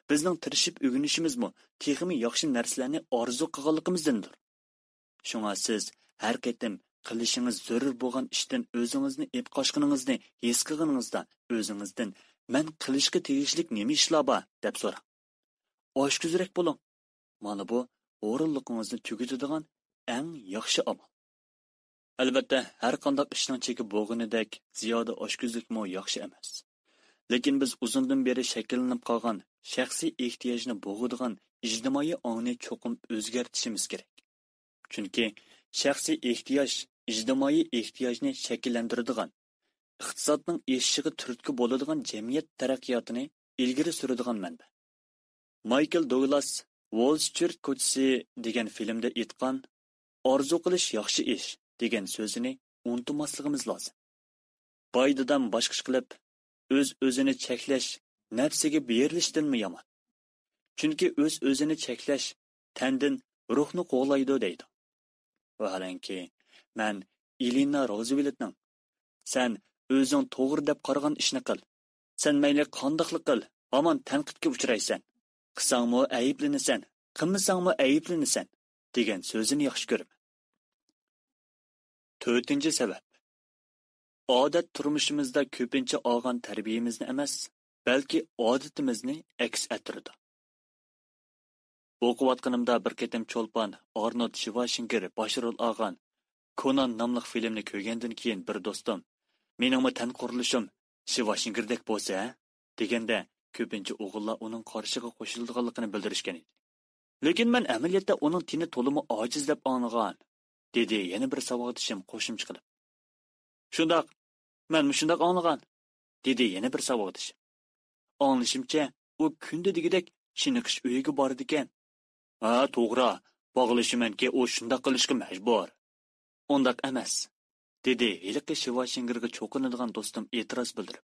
بىزنىڭ تىرىشىپ ئۆگىنىشىمىزمۇ تېخىمۇ ياخشى نەرسىلەرنى ئارزۇ قىلغانلىقىمىزدىندۇر. شۇڭا سىز ھەر قېتىم قىلىشىڭىز زۆرۈر بولغان ئىشتىن ئۆزىڭىزنى ئېلىپ قاچقىنىڭىزنى ھېس قىلغىنىڭىزدا، ئۆزىڭىزدىن «مەن قىلىشقا تېگىشلىك نېمە ئىشلار بار؟» دەپ سوراڭ. ئاچكۆزرەك بولۇڭ. مانا بۇ ھۇرۇنلۇقىڭىزنى تۈگىتىدىغان ئەڭ ياخشى ئامال. ئەلۋەتتە، ھەر قانداق ئىشنىڭ چېكى بولغىنىدەك، زىيادە ئاچكۆزلۈكمۇ ياخشى ئەمەس. لېكىن بىز ئۇزۇندىن بېرى شەكىللىنىپ قالغان شەخسىي ئېھتىياجنى بوغىدىغان ئىجتىمائىي ئاڭنى چوقۇم ئۆزگەرتىشىمىز كېرەك. چۈنكى شەخسىي ئېھتىياج ئىجتىمائىي ئېھتىياجنى شەكىللەندۈرىدىغان، ئىقتىسادنىڭ ئېشىشىغا تۈرتكە بولىدىغان جەمئىيەت تەرەققىياتىنى ئىلگىرى سۈرىدىغان مەنبە. مايكل دوگلاس ۋول سترىت كوچىسى دېگەن فىلىمدە ئېيتقان «ئارزۇ قىلىش ياخشى ئىش» دېگەن سۆزىنى ئۇنتۇماسلىقىمىز لازىم. باي دادام باشقىچە قىلىپ، «ئۆز-ئۆزىنى چەكلەش نەپسىگە بېرىلىشتىنمۇ يامان. چۈنكى ئۆز-ئۆزىنى چەكلەش تەندىن روھنى قوغلايدۇ» دەيدۇ. ۋاھالەنكى، مەن ئېلېنا روزۋېلتنىڭ «سەن ئۆزۈڭ توغرا دەپ قارىغان ئىشنى قىل. سەن مەيلى قانداقلا قىل، ھامان تەنقىدكە ئۇچرايسەن. قىلساڭمۇ ئەيىبلىنىسەن، قىلمىساڭمۇ ئەيىبلىنىسەن» دېگەن سۆزىنى ياخشى كۆرىمەن. تۆتىنچى سەۋەب. ئادەت تۇرمۇشىمىزدا كۆپىنچە ئالغان تەربىيەمىزنى ئەمەس، بەلكى ئادىتىمىزنى ئەكس ئەتتۈرىدۇ. ئوقۇۋاتقىنىمدا بىر قېتىم چولپان ئارنولد شىۋاشىنگېر باش رول ئالغان كونان ناملىق فىلىمنى كۆرگەندىن كېيىن بىر دوستۇم، «مېنىڭمۇ تەن قۇرۇلۇشۇم شىۋاشىنگېردەك بولسا ھە؟» دېگەندە، كۆپىنچە ئوغۇللار ئۇنىڭ قارىشىغا قوشۇلىدىغانلىقىنى بىلدۈرۈشكەن ئىدى. لېكىن مەن ئەمەلىيەتتە ئۇنىڭ تېنى تولىمۇ ئاجىز دەپ ئاڭلىغان، دېدى يەنە بىر ساۋاقدىشىم قوشۇمچە قىلىپ. شۇنداق، مەنمۇ شۇنداق ئاڭلىغان، دېدى يەنە بىر ساۋاقدىشىم. ئاڭلىشىمچە، ئۇ كۈندە دېگۈدەك چېنىقىش ئۆيىگە بارىدىكەن. ھە، توغرا، باغلىشىمەنكى، ئۇ شۇنداق قىلىشقا مەجبۇر. ئۇنداق ئەمەس، دېدى ھېلىقى شىۋاشىنگېرغا چوقۇنىدىغان دوستۇم ئېتىراز بىلدۈرۈپ.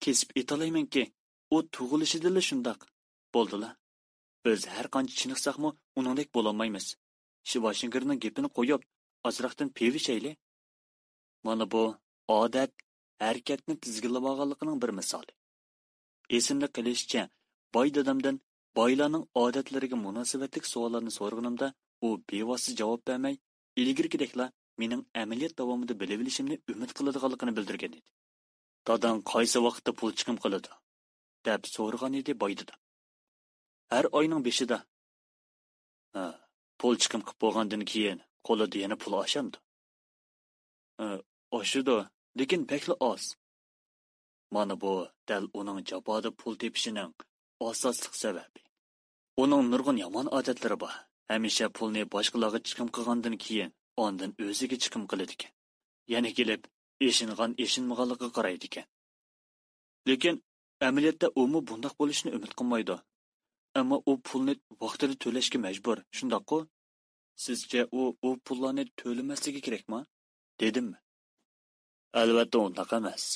كېسىپ ئېيتالايمەنكى، ئۇ تۇغۇلۇشىدىنلا شۇنداق. بولدىلا. ئۆزى ھەر قانچە چېنىقساقمۇ ئۇنىڭدەك بولالمايمىز. شىۋاشىنگېرنىڭ گېپىنى قويۇپ، ئازراقتىن پىۋا ئىچەيلى. مانا بۇ ئادەت ھەرىكەتنى تىزگىنلىۋالغانلىقىنىڭ بىر مىسالى. ئېسىمدە قېلىشىچە، باي دادامدىن بايلارنىڭ ئادەتلىرىگە مۇناسىۋەتلىك سوئاللارنى سورىغىنىمدا، ئۇ بىۋاسىتە جاۋاب بەرمەي، ئىلگىرىكىدەكلا مېنىڭ ئەمەلىيەت داۋامىدا بىلىۋېلىشىمنى ئۈمىد قىلىدىغانلىقىنى بىلدۈرگەن ئىدى. «داداڭ قايسى ۋاقىتتا پۇل چىقىم قىلىدۇ؟» دەپ سورىغان ئىدى باي دادام. «ھەر ئاينىڭ بېشىدا.» «ھە، پۇل چىقىم قىپ بولغاندىن كېيىن قولىدا يەنە پۇل ئاشامدۇ؟» «ھە، ئاشىدۇ، لېكىن بەكلا ئاز.» مانا بۇ دەل ئۇنىڭ جاپادا پۇل تېپىشىنىڭ ئاساسلىق سەۋەبى. ئۇنىڭ نۇرغۇن يامان ئادەتلىرى بار. ھەمىشە پۇلنى باشقىلارغا چىقىم قىلغاندىن كېيىن، ئاندىن ئۆزىگە چىقىم قىلىدىكەن. يەنە كېلىپ، ئېشىنغان ئېشىنمىغانلىقىغا قارايدىكەن. لېكىن ئەمەلىيەتتە ئۇمۇ بۇنداق بولۇشىنى ئۈمىد قىلمايدۇ. ئەمما ئۇ پۇلنى ۋاقتىدا تۆلەشكە مەجبۇر، شۇنداققۇ؟ سىزچە ئۇ، ئۇ پۇللارنى تۆلىمەسلىكى كېرەكما؟ دېدىم. ئەلۋەتتە ئۇنداق ئەمەس.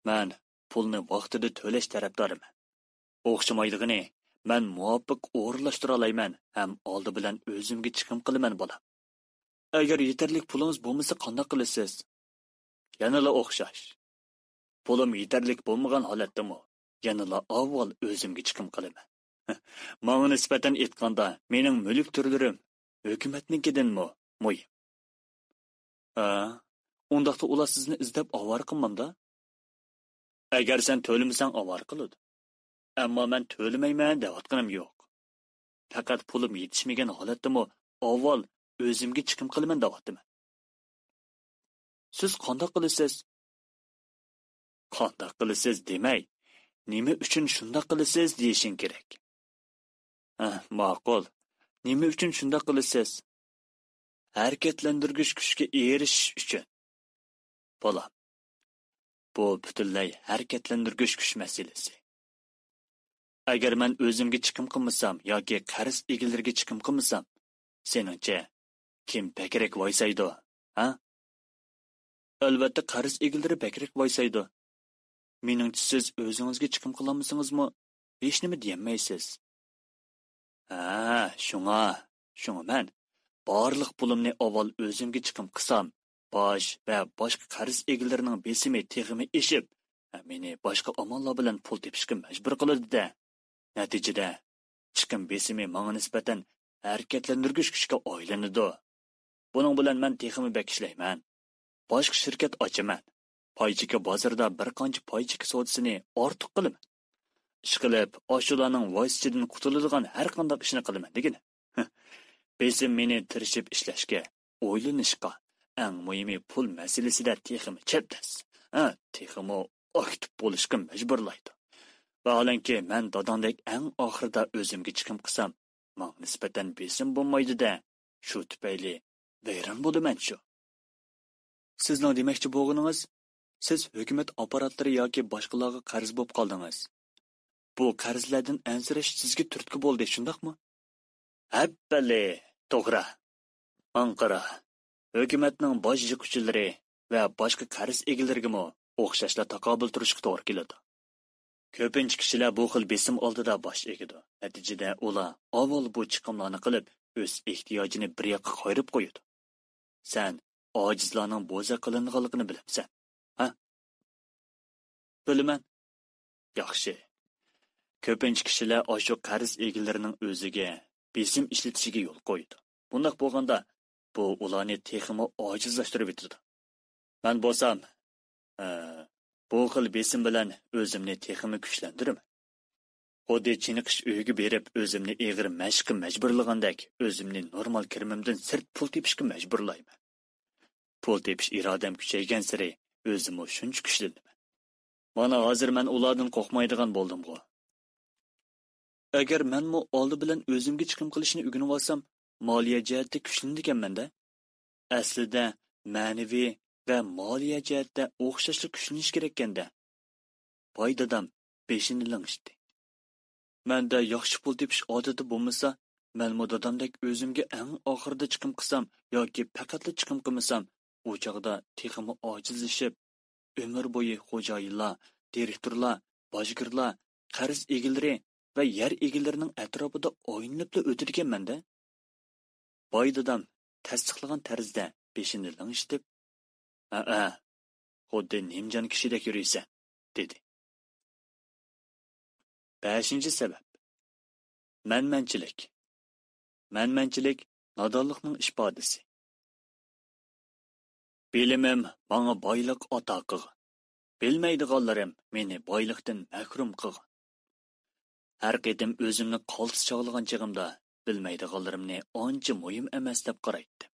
مەن پۇلنى ۋاقتىدا تۆلەش تەرەپدارىمەن. ئوخشىمايدىغىنى، مەن مۇۋاپىق ئورۇنلاشتۇرالايمەن ھەم ئالدى بىلەن ئۆزۈمگە چىقىم قىلىمەن، بالام. ئەگەر يېتەرلىك پۇلىڭىز بولمىسا قانداق قىلىسىز؟ يەنىلا ئوخشاش. پۇلۇم يېتەرلىك بولمىغان ھالەتتىمۇ، يەنىلا ئاۋۋال ئۆزۈمگە چىقىم قىلىمەن. ماڭا نىسبەتەن ئېيتقاندا، مېنىڭ مۈلۈك تۈرلىرىم ھۆكۈمەتنىڭكىدىنمۇ مۇھىم. ھە، ئۇنداقتا ئۇلار سىزنى ئىزدەپ ئاۋارە قىلمامدا؟ ئەگەر سەن تۆلىمىسەڭ ئاۋارە قىلىدۇ. ئەمما مەن تۆلىمەيمەن دەۋاتقىنىم يوق. پەقەت پۇلۇم يېتىشمىگەن ھالەتتىمۇ ئاۋۋال ئۆزۈمگە چىقىم قىلىمەن دەۋاتىمەن. سىز قانداق قىلىسىز؟ قانداق قىلىسىز دېمەي، نېمە ئۈچۈن شۇنداق قىلىسىز دېيىشىڭ كېرەك. ھە، ماقۇل. نېمە ئۈچۈن شۇنداق قىلىسىز؟ ھەرىكەتلەندۈرگۈچ كۈچكە ئېرىشىش ئۈچۈن. بالام، بۇ پۈتۈنلەي ھەرىكەتلەندۈرگۈچ كۈچ مەسىلىسى. ئەگەر مەن ئۆزۈمگە چىقىم قىلمىسام ياكى قەرز ئىگىلىرىگە چىقىم قىلمىسام، سېنىڭچە كىم بەكرەك ۋايسايدۇ، ھە؟ ئەلۋەتتە، قەرز ئىگىلىرى بەكرەك ۋايسايدۇ. مېنىڭچە، سىز ئۆزىڭىزگە چىقىم قىلالمىسىڭىزمۇ، ھېچنېمە دېيەلمەيسىز. ھە، شۇڭا، شۇڭا مەن بارلىق پۇلۇمنى ئاۋۋال ئۆزۈمگە چىقىم قىلسام، باج ۋە باشقا قەرز ئىگىلىرىنىڭ بېسىمى تېخىمۇ ئېشىپ، مېنى باشقا ئاماللار بىلەن پۇل تېپىشقا مەجبۇر قىلىدۇ-دە. نەتىجىدە، چىقىم بېسىمى ماڭا نىسبەتەن ھەرىكەتلەندۈرگۈچ كۈچكە ئايلىنىدۇ. بۇنىڭ بىلەن مەن تېخىمۇ بەك ئىشلەيمەن. باشقا شىركەت ئاچىمەن. پاي چېكى بازىرىدا بىر قانچە پاي چېكى سودىسىنى ئارتۇق قىلىمەن. ئىشقىلىپ، ئاشۇلارنىڭ ۋاسىتىچىدىن قۇتۇلىدىغان ھەر قانداق ئىشنى قىلىمەن دېگىنە. بېسىم مېنى تىرىشىپ ئىشلەشكە، ئويلىنىشقا، ئەڭ مۇھىمى پۇل مەسىلىسىدە تېخىمۇ چەبدەس، ھە، تېخىمۇ ئاكتىپ بولۇشقا مەجبۇرلايدۇ. ۋاھالەنكى، مەن داداڭدەك ئەڭ ئاخىرىدا ئۆزۈمگە چىقىم قىلسام، ماڭا نىسبەتەن بېسىم بولمايدۇ-دە، شۇ تۈپەيلى ۋەيران بولىمەن شۇ. سىزنىڭ دېمەكچى بولغىنىڭىز، سىز ھۆكۈمەت ئاپپاراتلىرى ياكى باشقىلارغا قەرز بولۇپ قالدىڭىز. بۇ قەرزلەردىن ئەنسىرەش سىزگە تۈرتكە بولدى، شۇنداقمۇ؟ ھەپپەلى، توغرا. ماڭا قارا، ھۆكۈمەتنىڭ باج يىغقۇچىلىرى ۋە باشقا قەرز ئىگىلىرىگىمۇ ئوخشاشلا تاقابىل تۇرۇشقا توغرا كېلىدۇ. كۆپىنچە كىشىلەر بۇ خىل بېسىم ئالدىدا باش ئېگىدۇ. نەتىجىدە ئۇلار ئاۋۋال بۇ چىقىملارنى قىلىپ، ئۆز ئېھتىياجىنى بىر ياققا قايرىپ قويىدۇ. سەن ئاجىزلارنىڭ بوزەك قىلىنىدىغانلىقىنى بىلەمسەن؟ ھە؟ بىلىمەن. ياخشى. كۆپىنچە كىشىلەر ئاشۇ قەرز ئىگىلىرىنىڭ ئۆزىگە بېسىم ئىشلىتىشىگە يول قويىدۇ. بۇنداق بولغاندا، بۇ ئۇلارنى تېخىمۇ ئاجىزلاشتۇرۇۋېتىدۇ. مەن بولسام، ئە، بۇ خىل بېسىم بىلەن ئۆزۈمنى تېخىمۇ كۈچلەندۈرىمەن. خۇددى چېنىقىش ئۆيىگە بېرىپ، ئۆزۈمنى ئېغىر مەشىققە مەجبۇرلىغاندەك، ئۆزۈمنى نورمال كىرىمىمدىن سىرت پۇل تېپىشقا مەجبۇرلايمەن. پۇل تېپىش ئىرادەم كۈچەيگەنسېرى، ئۆزۈممۇ شۇنچە كۈچلىنىمەن. مانا، ھازىر مەن ئۇلاردىن قورقمايدىغان بولدۇمغۇ. ئەگەر مەنمۇ ئالدى بىلەن ئۆزۈمگە چىقىم قىلىشنى ئۆگىنىۋالسام، مالىيە جەھەتتە كۈچلىنىدىكەنمەن-دە. ئەسلىدە، مەنىۋى ۋە مالىيە جەھەتتە ئوخشاشلا كۈچلىنىش كېرەككەن-دە. باي دادام بېشىنى لىڭشىتتى. مەندە ياخشى پۇل تېپىش ئادىتى بولمىسا، مەنمۇ دادامدەك ئۆزۈمگە ئەڭ ئاخىرىدا چىقىم قىلسام ياكى پەقەتلا چىقىم قىلمىسام، ئۇ چاغدا تېخىمۇ ئاجىزلىشىپ، ئۆمۈر بويى خوجايىنلار، دىرېكتورلار، باجگىرلار، قەرز ئىگىلىرى ۋە يەر ئىگىلىرىنىڭ ئەتراپىدا ئايلىنىپلا ئۆتىدىكەنمەن-دە. باي دادام تەستىقلىغان تەرزدە بېشىنى لىڭشىتىپ، ھەئە، خۇددى نىمجان كىشىدەك يۈرىسەن، دېدى. بەشىنچى سەۋەب. مەنمەنچىلىك. مەنمەنچىلىك نادانلىقنىڭ ئىپادىسى. بىلىمىم ماڭا بايلىق ئاتا قىلغان. بىلمەيدىغانلىرىم مېنى بايلىقتىن مەھرۇم قىلغان. ھەر قېتىم ئۆزۈمنى قالتىس چاغلىغان چېغىمدا، بىلمەيدىغانلىرىمنى ئانچە مۇھىم ئەمەس دەپ قارايتتىم.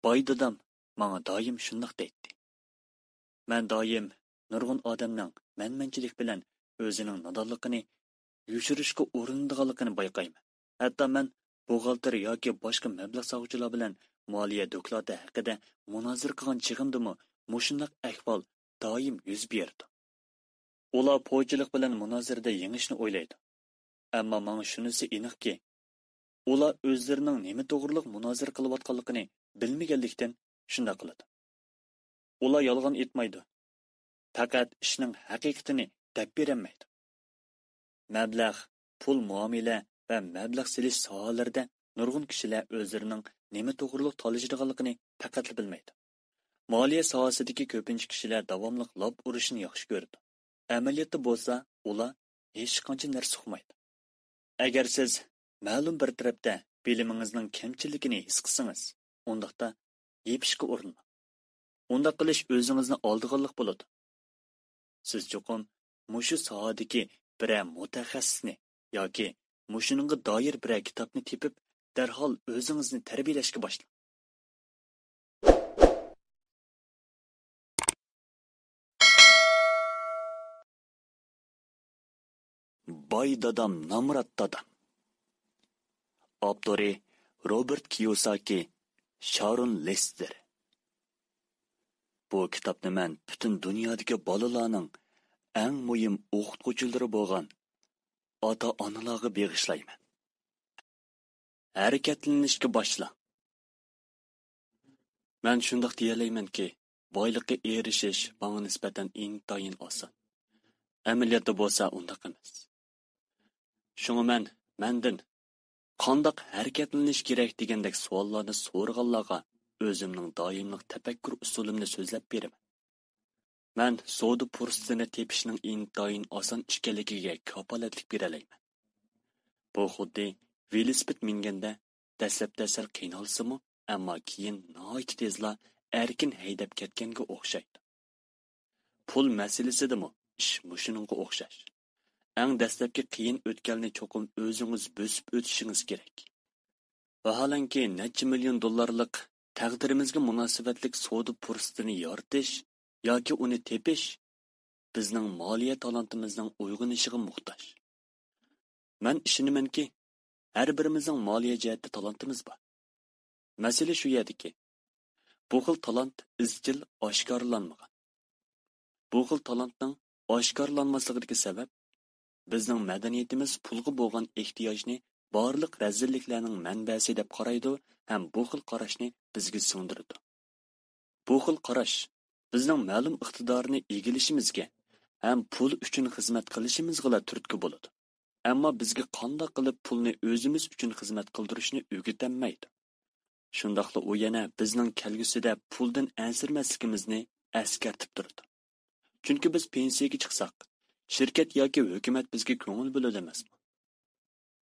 باي دادام ماڭا دائىم شۇنداق دەيتتى. مەن دائىم نۇرغۇن ئادەمنىڭ مەنمەنچىلىك بىلەن ئۆزىنىڭ نادانلىقىنى يوشۇرۇشقا ئۇرۇنىدىغانلىقىنى بايقايمەن. ھەتتا مەن بوغالتىر ياكى باشقا مەبلەغ سالغۇچىلار بىلەن مالىيە دوكلاتى ھەققىدە مۇنازىرە قىلغان چېغىمدىمۇ مۇشۇنداق ئەھۋال دائىم يۈز بېرىدۇ. ئۇلار پوچىلىق بىلەن مۇنازىرىدە يېڭىشنى ئويلايدۇ. ئەمما ماڭا شۇنىسى ئېنىقكى، ئۇلار ئۆزلىرىنىڭ نېمە توغرىلىق مۇنازىرە قىلىۋاتقانلىقىنى بىلمىگەنلىكتىن شۇنداق قىلىدۇ. ئۇلار يالغان ئېيتمايدۇ. پەقەت ئىشنىڭ ھەقىقىتىنى دەپ بېرەلمەيدۇ. مەبلەغ، پۇل مۇئامىلە ۋە مەبلەغ سېلىش ساھەلىرىدە نۇرغۇن كىشىلەر ئۆزلىرىنىڭ نېمە توغرىلىق تالىشىدىغانلىقىنى پەقەتلا بىلمەيدۇ. مالىيە ساھەسىدىكى كۆپىنچە كىشىلەر داۋاملىق لاپ ئۇرۇشنى ياخشى كۆرىدۇ. ئەمەلىيەتتە بولسا، ئۇلار ھېچقانچە نەرسە ئۇقمايدۇ. ئەگەر سىز مەلۇم بىر تەرەپتە بىلىمىڭىزنىڭ كەمچىللىكىنى ھېس قىلسىڭىز، ئۇنداقتا يېپىشقا ئۇرۇنماڭ. ئۇنداق قىلىش ئۆزىڭىزنى ئالدىغانلىق بولىدۇ. سىز چوقۇم مۇشۇ ساھەدىكى بىرەر مۇتەخەسسىسنى ياكى مۇشۇنىڭغا دائىر بىرەر كىتابنى تېپىپ، دەرھال ئۆزىڭىزنى تەربىيەلەشكە باشلاڭ. باي دادام، نامرات دادام. ئاپتورى: روبېرت كىيوساكى، شارون لېستېر. بۇ كىتابنى مەن پۈتۈن دۇنيادىكى بالىلارنىڭ ئەڭ مۇھىم ئوقۇتقۇچىلىرى بولغان ئاتا-ئانىلارغا بېغىشلايمەن. ھەرىكەتلىنىشكە باشلا. مەن شۇنداق دېيەلەيمەنكى، بايلىققا ئېرىشىش ماڭا نىسبەتەن ئىنتايىن ئاسان. ئەمەلىيەتتە بولسا ئۇنداق ئەمەس. شۇڭا مەن مەندىن قانداق ھەرىكەتلىنىش كېرەك دېگەندەك سوئاللارنى سورىغانلارغا ئۆزۈمنىڭ دائىملىق تەپەككۇر ئۇسۇلۇمنى سۆزلەپ بېرىمەن. مەن سودا پۇرسىتىنى تېپىشنىڭ ئىنتايىن ئاسان ئىكەنلىكىگە كاپالەتلىك بېرەلەيمەن. بۇ خۇددى ۋېلىسىپىت مىنگەندە دەسلەپتە سەل قىينالسىمۇ، ئەمما كېيىن ناھايىتى تېزلا ئەركىن ھەيدەپ كەتكەنگە ئوخشايدۇ. پۇل مەسىلىسىدىمۇ ئىش مۇشۇنىڭغا ئوخشاش. ئەڭ دەسلەپكى قىيىن ئۆتكەلنى چوقۇم ئۆزىڭىز بۆسۈپ ئۆتۈشىڭىز كېرەك. ۋاھالەنكى، نەچچە مىليون دوللارلىق تەقدىرىمىزگە مۇناسىۋەتلىك سودا پۇرسىتىنى يارىتىش ياكى ئۇنى تېپىش بىزنىڭ مالىيە تالانتىمىزنىڭ ئويغىنىشىغا موھتاج. مەن ئىشىنىمەنكى، ھەر بىرىمىزنىڭ مالىيە جەھەتتە تالانتىمىز بار. مەسىلە شۇ يەردىكى، بۇ خىل تالانت ئىزچىل ئاشكارىلانمىغان. بۇ خىل تالانتنىڭ ئاشكارىلانماسلىقىدىكى سەۋەب، بىزنىڭ مەدەنىيىتىمىز پۇلغا بولغان ئېھتىياجنى بارلىق رەزىللىكلەرنىڭ مەنبەسى دەپ قارايدۇ ھەم بۇ خىل قاراشنى بىزگە سىڭدۈرىدۇ. بۇ خىل قاراش بىزنىڭ مەلۇم ئىقتىدارنى ئىگىلىشىمىزگە ھەم پۇل ئۈچۈن خىزمەت قىلىشىمىزغىلا تۈرتكە بولىدۇ. ئەمما بىزگە قانداق قىلىپ پۇلنى ئۆزىمىز ئۈچۈن خىزمەت قىلدۇرۇشنى ئۆگىتەلمەيدۇ. شۇنداقلا ئۇ يەنە بىزنىڭ كەلگۈسىدە پۇلدىن ئەنسىرىمەسلىكىمىزنى ئەسكەرتىپ تۇرىدۇ. چۈنكى بىز پېنسىيەگە چىقساق، شىركەت ياكى ھۆكۈمەت بىزگە كۆڭۈل بۆلىدۇ ئەمەسمۇ؟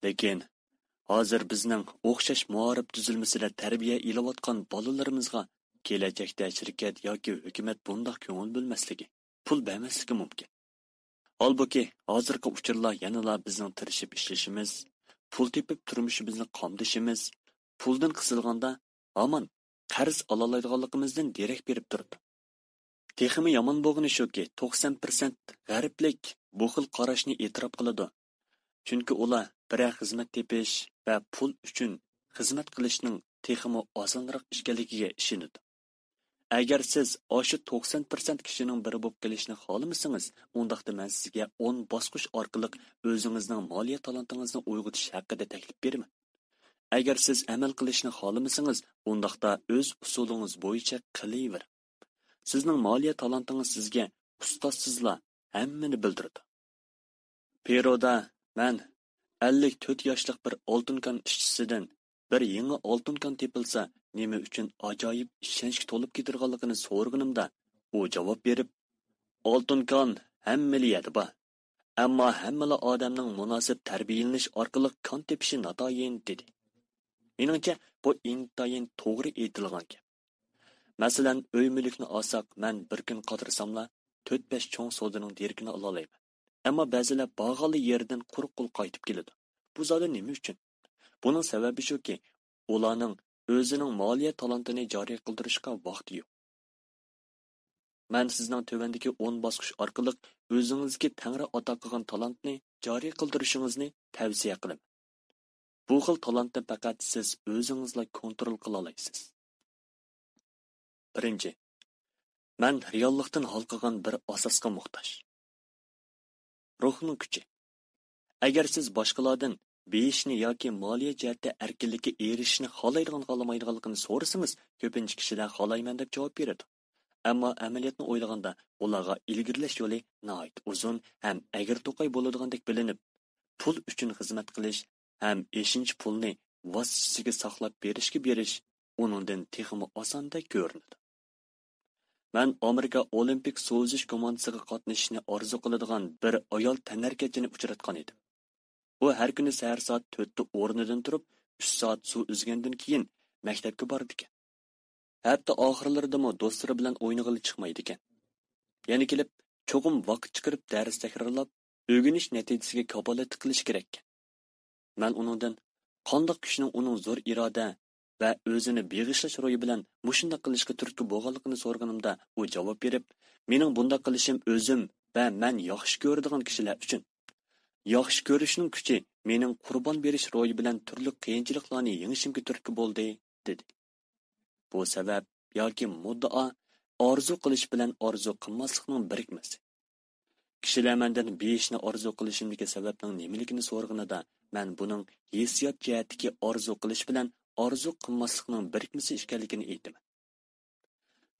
لېكىن ھازىر بىزنىڭ ئوخشاش مائارىپ تۈزۈلمىسىدە تەربىيە ئېلىۋاتقان بالىلىرىمىزغا كېلەچەكتە شىركەت ياكى ھۆكۈمەت بۇنداق كۆڭۈل بۆلمەسلىكى، پۇل بەرمەسلىكى مۇمكىن. ھالبۇكى، ھازىرقى ئۇچۇرلار يەنىلا بىزنىڭ تىرىشىپ ئىشلىشىمىز، پۇل تېپىپ تۇرمۇشىمىزنى قامدىشىمىز، پۇلدىن قىسىلغاندا ھامان قەرز ئالالايدىغانلىقىمىزدىن دېرەك بېرىپ تۇرىدۇ. تېخىمۇ يامان بولغىنى شۇكى، توقسان پىرسەنت غەربلىك بۇ خىل قاراشنى ئېتىراپ قىلىدۇ. چۈنكى ئۇلار بىرەر خىزمەت تېپىش ۋە پۇل ئۈچۈن خىزمەت قىلىشنىڭ تېخىمۇ ئاسانراق ئىكەنلىكىگە ئىشىنىدۇ. ئەگەر سىز ئاشۇ توقسان پىرسەنت كىشىنىڭ بىرى بولۇپ قېلىشنى خالىمىسىڭىز، ئۇنداقتا مەن سىزگە ئون باسقۇچ ئارقىلىق ئۆزىڭىزنىڭ مالىيە تالانتىڭىزنى ئويغىتىش ھەققىدە تەكلىپ بېرىمەن. ئەگەر سىز ئەمەل قىلىشنى خالىمىسىڭىز، ئۇنداقتا ئۆز ئۇسۇلىڭىز بويىچە قىلىۋېرىڭ. سىزنىڭ مالىيە تالانتىڭىز سىزگە ئۇستازسىزلا ھەممىنى بىلدۈرىدۇ. پېرودا مەن ئەللىك تۆت ياشلىق بىر ئالتۇن كان ئىشچىسىدىن بىر يېڭى ئالتۇن كان تېپىلسا، نېمە ئۈچۈن ئاجايىپ ئىشەنچكە تولۇپ كېتىدىغانلىقىنى سورىغىنىمدا، ئۇ جاۋاب بېرىپ، «ئالتۇن كان ھەممىلا يەردە بار. ئەمما ھەممىلا ئادەمنىڭ مۇناسىپ تەربىيەلىنىش ئارقىلىق كان تېپىشى ناتايىن» دېدى. مېنىڭچە، بۇ ئىنتايىن توغرا ئېيتىلغان گەپ. مەسىلەن، ئۆي مۈلۈكنى ئالساق، مەن بىر كۈن قاترىساملا، تۆت-بەش چوڭ سودىنىڭ دېرىكىنى ئالالايمەن. ئەمما بەزىلەر بارغانلا يېرىدىن قۇرۇق قول قايتىپ كېلىدۇ. بۇ زادى نېمە ئۈچۈن؟ بۇنىڭ سەۋەبى شۇكى، ئۇلارنىڭ ئۆزىنىڭ مالىيە تالانتىنى جارى قىلدۇرۇشقا ۋاقتى يوق. مەن سىزنىڭ تۆۋەندىكى ئون باسقۇچ ئارقىلىق ئۆزىڭىزگە تەڭرى ئاتا قىلغان تالانتنى جارى قىلدۇرۇشىڭىزنى تەۋسىيە قىلىمەن. بۇ خىل تالانتنى پەقەت سىز ئۆزىڭىزلا كونترول قىلالايسىز. بىرىنچى، مەن رېئاللىقتىن ھالقىغان بىر ئاساسقا موھتاج. روھنىڭ كۈچى. ئەگەر سىز باشقىلاردىن بېيىشنى ياكى مالىيە جەھەتتە ئەركىنلىككە ئېرىشىشنى خالايدىغان-خالىمايدىغانلىقىنى سورىسىڭىز، كۆپىنچە كىشىلەر «خالايمەن» دەپ جاۋاب بېرىدۇ. ئەمما ئەمەلىيەتنى ئويلىغاندا، ئۇلارغا ئىلگىرىلەش يولى ناھايىتى ئۇزۇن ھەم ئەگرى-توقاي بولىدىغاندەك بىلىنىپ، پۇل ئۈچۈن خىزمەت قىلىش ھەم ئېشىنچا پۇلنى ۋاسىتىچىسىگە ساقلاپ بېرىشكە بېرىش ئۇنىڭدىن تېخىمۇ ئاساندەك كۆرۈنىدۇ. مەن ئامېرىكا ئولىمپىك سۇۋۇزۇش كوماندىسىغا قاتنىشىشنى ئارزۇ قىلىدىغان بىر ئايال تەنھەرىكەتچىنى ئۇچراتقان ئىدىم. ئۇ ھەر كۈنى سەھەر سائەت تۆتتە ئورنىدىن تۇرۇپ، ئۈچ سائەت سۇ ئۈزگەندىن كېيىن مەكتەپكە بارىدىكەن. ھەپتە ئاخىرلىرىدىمۇ دوستلىرى بىلەن ئوينىغىلى چىقمايدىكەن. يەنە كېلىپ، چوقۇم ۋاقىت چىقىرىپ دەرس تەكرارلاپ، ئۆگىنىش نەتىجىسىگە كاپالەتلىك قىلىشى كېرەككەن. مەن ئۇنىڭدىن قانداق كۈچنىڭ ئۇنىڭ زور ئىرادە ۋە ئۆزىنى بېغىشلاش روھى بىلەن مۇشۇنداق قىلىشقا تۈرتكە بولغانلىقىنى سورىغىنىمدا، ئۇ جاۋاب بېرىپ، «مېنىڭ بۇنداق قىلىشىم ئۆزۈم ۋە مەن ياخشى كۆرىدىغان كىشىلەر ئۈچۈن. ياخشى كۆرۈشنىڭ كۈچى مېنىڭ قۇربان بېرىش روھى بىلەن تۈرلۈك قىيىنچىلىقلارنى يېڭىشىمگە تۈرتكە بولدى» دېدى. بۇ سەۋەب ياكى مۇددىئا ئارزۇ قىلىش بىلەن ئارزۇ قىلماسلىقنىڭ بىرىكمىسى. كىشىلەر مەندىن بېيىشنى ئارزۇ قىلىشىمدىكى سەۋەبنىڭ نېمىلىكىنى سورىغىنىدا، مەن بۇنىڭ ھېسسىيات جەھەتتىكى ئارزۇ قىلىش بىلەن ئارزۇ قىلماسلىقنىڭ بىرىكمىسى ئىكەنلىكىنى ئېيتىمەن.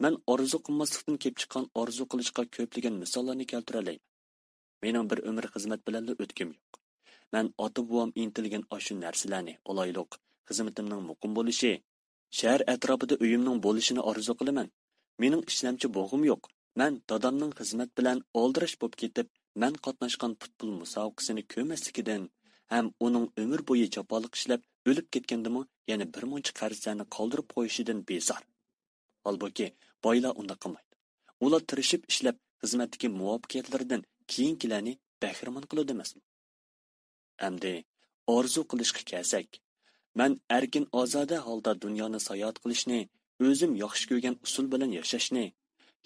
مەن ئارزۇ قىلماسلىقتىن كېلىپ چىققان ئارزۇ قىلىشقا كۆپلىگەن مىساللارنى كەلتۈرەلەيمەن. مېنىڭ بىر ئۆمۈر خىزمەت بىلەنلا ئۆتكۈم يوق. مەن ئاتا-بوۋام ئىنتىلگەن ئاشۇ نەرسىلەرنى، ئالايلۇق، خىزمىتىمنىڭ مۇقىم بولۇشى، شەھەر ئەتراپىدا ئۆيۈمنىڭ بولۇشىنى ئارزۇ قىلىمەن. مېنىڭ ئىشلەمچى بوغۇم يوق. مەن دادامنىڭ خىزمەت بىلەن ئالدىراش بولۇپ كېتىپ، مەن قاتناشقان پۇتبول مۇسابىقىسىنى كۆرمەسلىكىدىن ھەم ئۇنىڭ ئۆمۈر بويى جاپالىق ئىشلەپ ئۆلۈپ كەتكەندىمۇ يەنە بىر مۇنچە قەرزلەرنى قالدۇرۇپ قويۇشىدىن بىزار. ھالبۇكى، بايلار ئۇنداق قىلمايدۇ. ئۇلار تىرىشىپ ئىشلەپ، خىزمەتتىكى مۇۋەپپەقىيەتلىرىدىن كېيىنكىلەرنى بەھرىمەن قىلىدۇ ئەمەسمۇ؟ ئەمدى ئارزۇ قىلىشقا كەلسەك، مەن ئەركىن-ئازادە ھالدا دۇنيانى ساياھەت قىلىشنى، ئۆزۈم ياخشى كۆرگەن ئۇسۇل بىلەن ياشاشنى،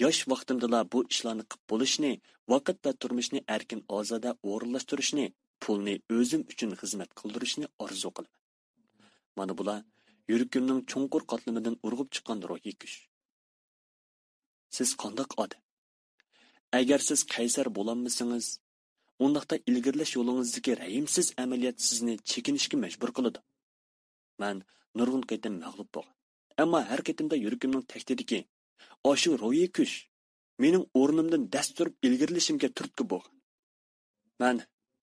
ياش ۋاقتىمدىلا بۇ ئىشلارنى قىپ بولۇشنى، ۋاقىت ۋە تۇرمۇشنى ئەركىن-ئازادە ئورۇنلاشتۇرۇشنى، پۇلنى ئۆزۈم ئۈچۈن خىزمەت قىلدۇرۇشنى ئارزۇ قىلىمەن. مانا بۇلار يۈرىكىمنىڭ چوڭقۇر قاتلىمىدىن ئۇرغۇپ چىققان روھىي كۈچ. سىز قانداق ئادەم؟ ئەگەر سىز قەيسەر بولالمىسىڭىز، ئۇنداقتا ئىلگىرىلەش يولىڭىزدىكى رەھىمسىز ئەمەلىيەت سىزنى چېكىنىشكە مەجبۇر قىلىدۇ. مەن نۇرغۇن قېتىم مەغلۇپ بولغان. ئەمما ھەر قېتىمدا يۈرىكىمنىڭ تەكتىدىكى ئاشۇ روھىي كۈچ مېنىڭ ئورنۇمدىن دەس تۇرۇپ ئىلگىرىلىشىمگە تۈرتكە بولغان. مەن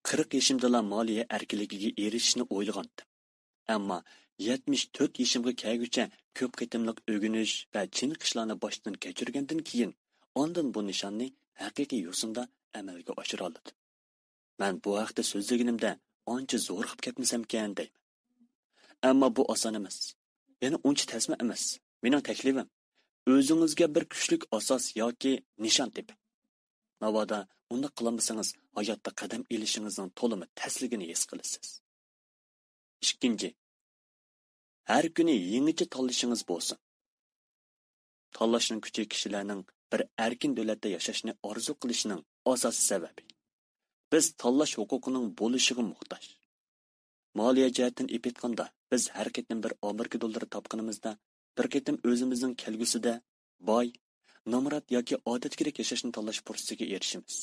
قىرىق يېشىمدىلا مالىيە ئەركىنلىكىگە ئېرىشىشنى ئويلىغانتىم. ئەمما يەتمىش تۆت يېشىمغا كەلگۈچە كۆپ قېتىملىق ئۆگىنىش ۋە چېنىقىشلارنى باشتىن كەچۈرگەندىن كېيىن، ئاندىن بۇ نىشاننى ھەقىقىي يوسۇندا ئەمەلگە ئاشۇرالىدىم. مەن بۇ ھەقتە سۆزلىگىنىمدە ئانچە زورىقىپ كەتمىسەمكەن دەيمەن. ئەمما بۇ ئاسان ئەمەس. يەنە ئۇنچە تەسمۇ ئەمەس. مېنىڭ تەكلىپىم، ئۆزىڭىزگە بىر كۈچلۈك ئاساس ياكى نىشان تېپىڭ. ناۋادا ئۇنداق قىلالمىسىڭىز، ھاياتتا قەدەم ئېلىشىڭىزنىڭ تولىمۇ تەسلىكىنى ھېس قىلىسىز. ئىككىنچى، ھەر كۈنى يېڭىچە تاللىشىڭىز بولسۇن. تاللاشنىڭ كۈچى كىشىلەرنىڭ بىر ئەركىن دۆلەتتە ياشاشنى ئارزۇ قىلىشىنىڭ ئاساسىي سەۋەبى. بىز تاللاش ھوقۇقىنىڭ بولۇشىغا موھتاج. مالىيە جەھەتتىن ئېلىپ ئېيتقاندا، بىز ھەر قېتىم بىر ئامېرىكا دوللىرى تاپقىنىمىزدا، بىر قېتىم ئۆزىمىزنىڭ كەلگۈسىدە باي، نامرات ياكى ئادەتتىكىدەك ياشاشنى تاللاش پۇرسىتىگە ئېرىشىمىز.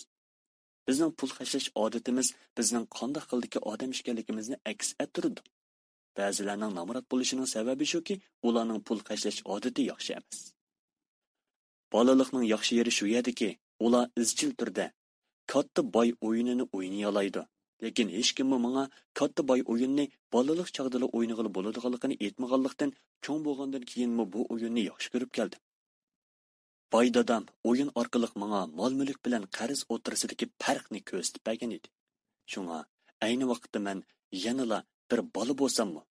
بىزنىڭ پۇل خەجلەش ئادىتىمىز بىزنىڭ قانداق خىلدىكى ئادەم ئىكەنلىكىمىزنى ئەكس ئەتتۈرىدۇ. بەزىلەرنىڭ نامرات بولۇشىنىڭ سەۋەبى شۇكى، ئۇلارنىڭ پۇل خەجلەش ئادىتى ياخشى ئەمەس. بالىلىقنىڭ ياخشى يېرى شۇ يەردىكى، ئۇلار ئىزچىل تۈردە كاتتا باي ئويۇنىنى ئوينىيالايدۇ. لېكىن ھېچكىممۇ ماڭا كاتتا باي ئويۇننى بالىلىق چاغدىلا ئوينىغىلى بولىدىغانلىقىنى ئېيتمىغانلىقتىن، چوڭ بولغاندىن كېيىنمۇ بۇ ئويۇننى ياخشى كۆرۈپ كەلدىم. باي دادام ئويۇن ئارقىلىق ماڭا مال-مۈلۈك بىلەن قەرز ئوتتۇرىسىدىكى پەرقنى كۆرسىتىپ بەرگەن ئىدى. شۇڭا ئەينى ۋاقىتتا مەن يەنىلا بىر بالا بولساممۇ،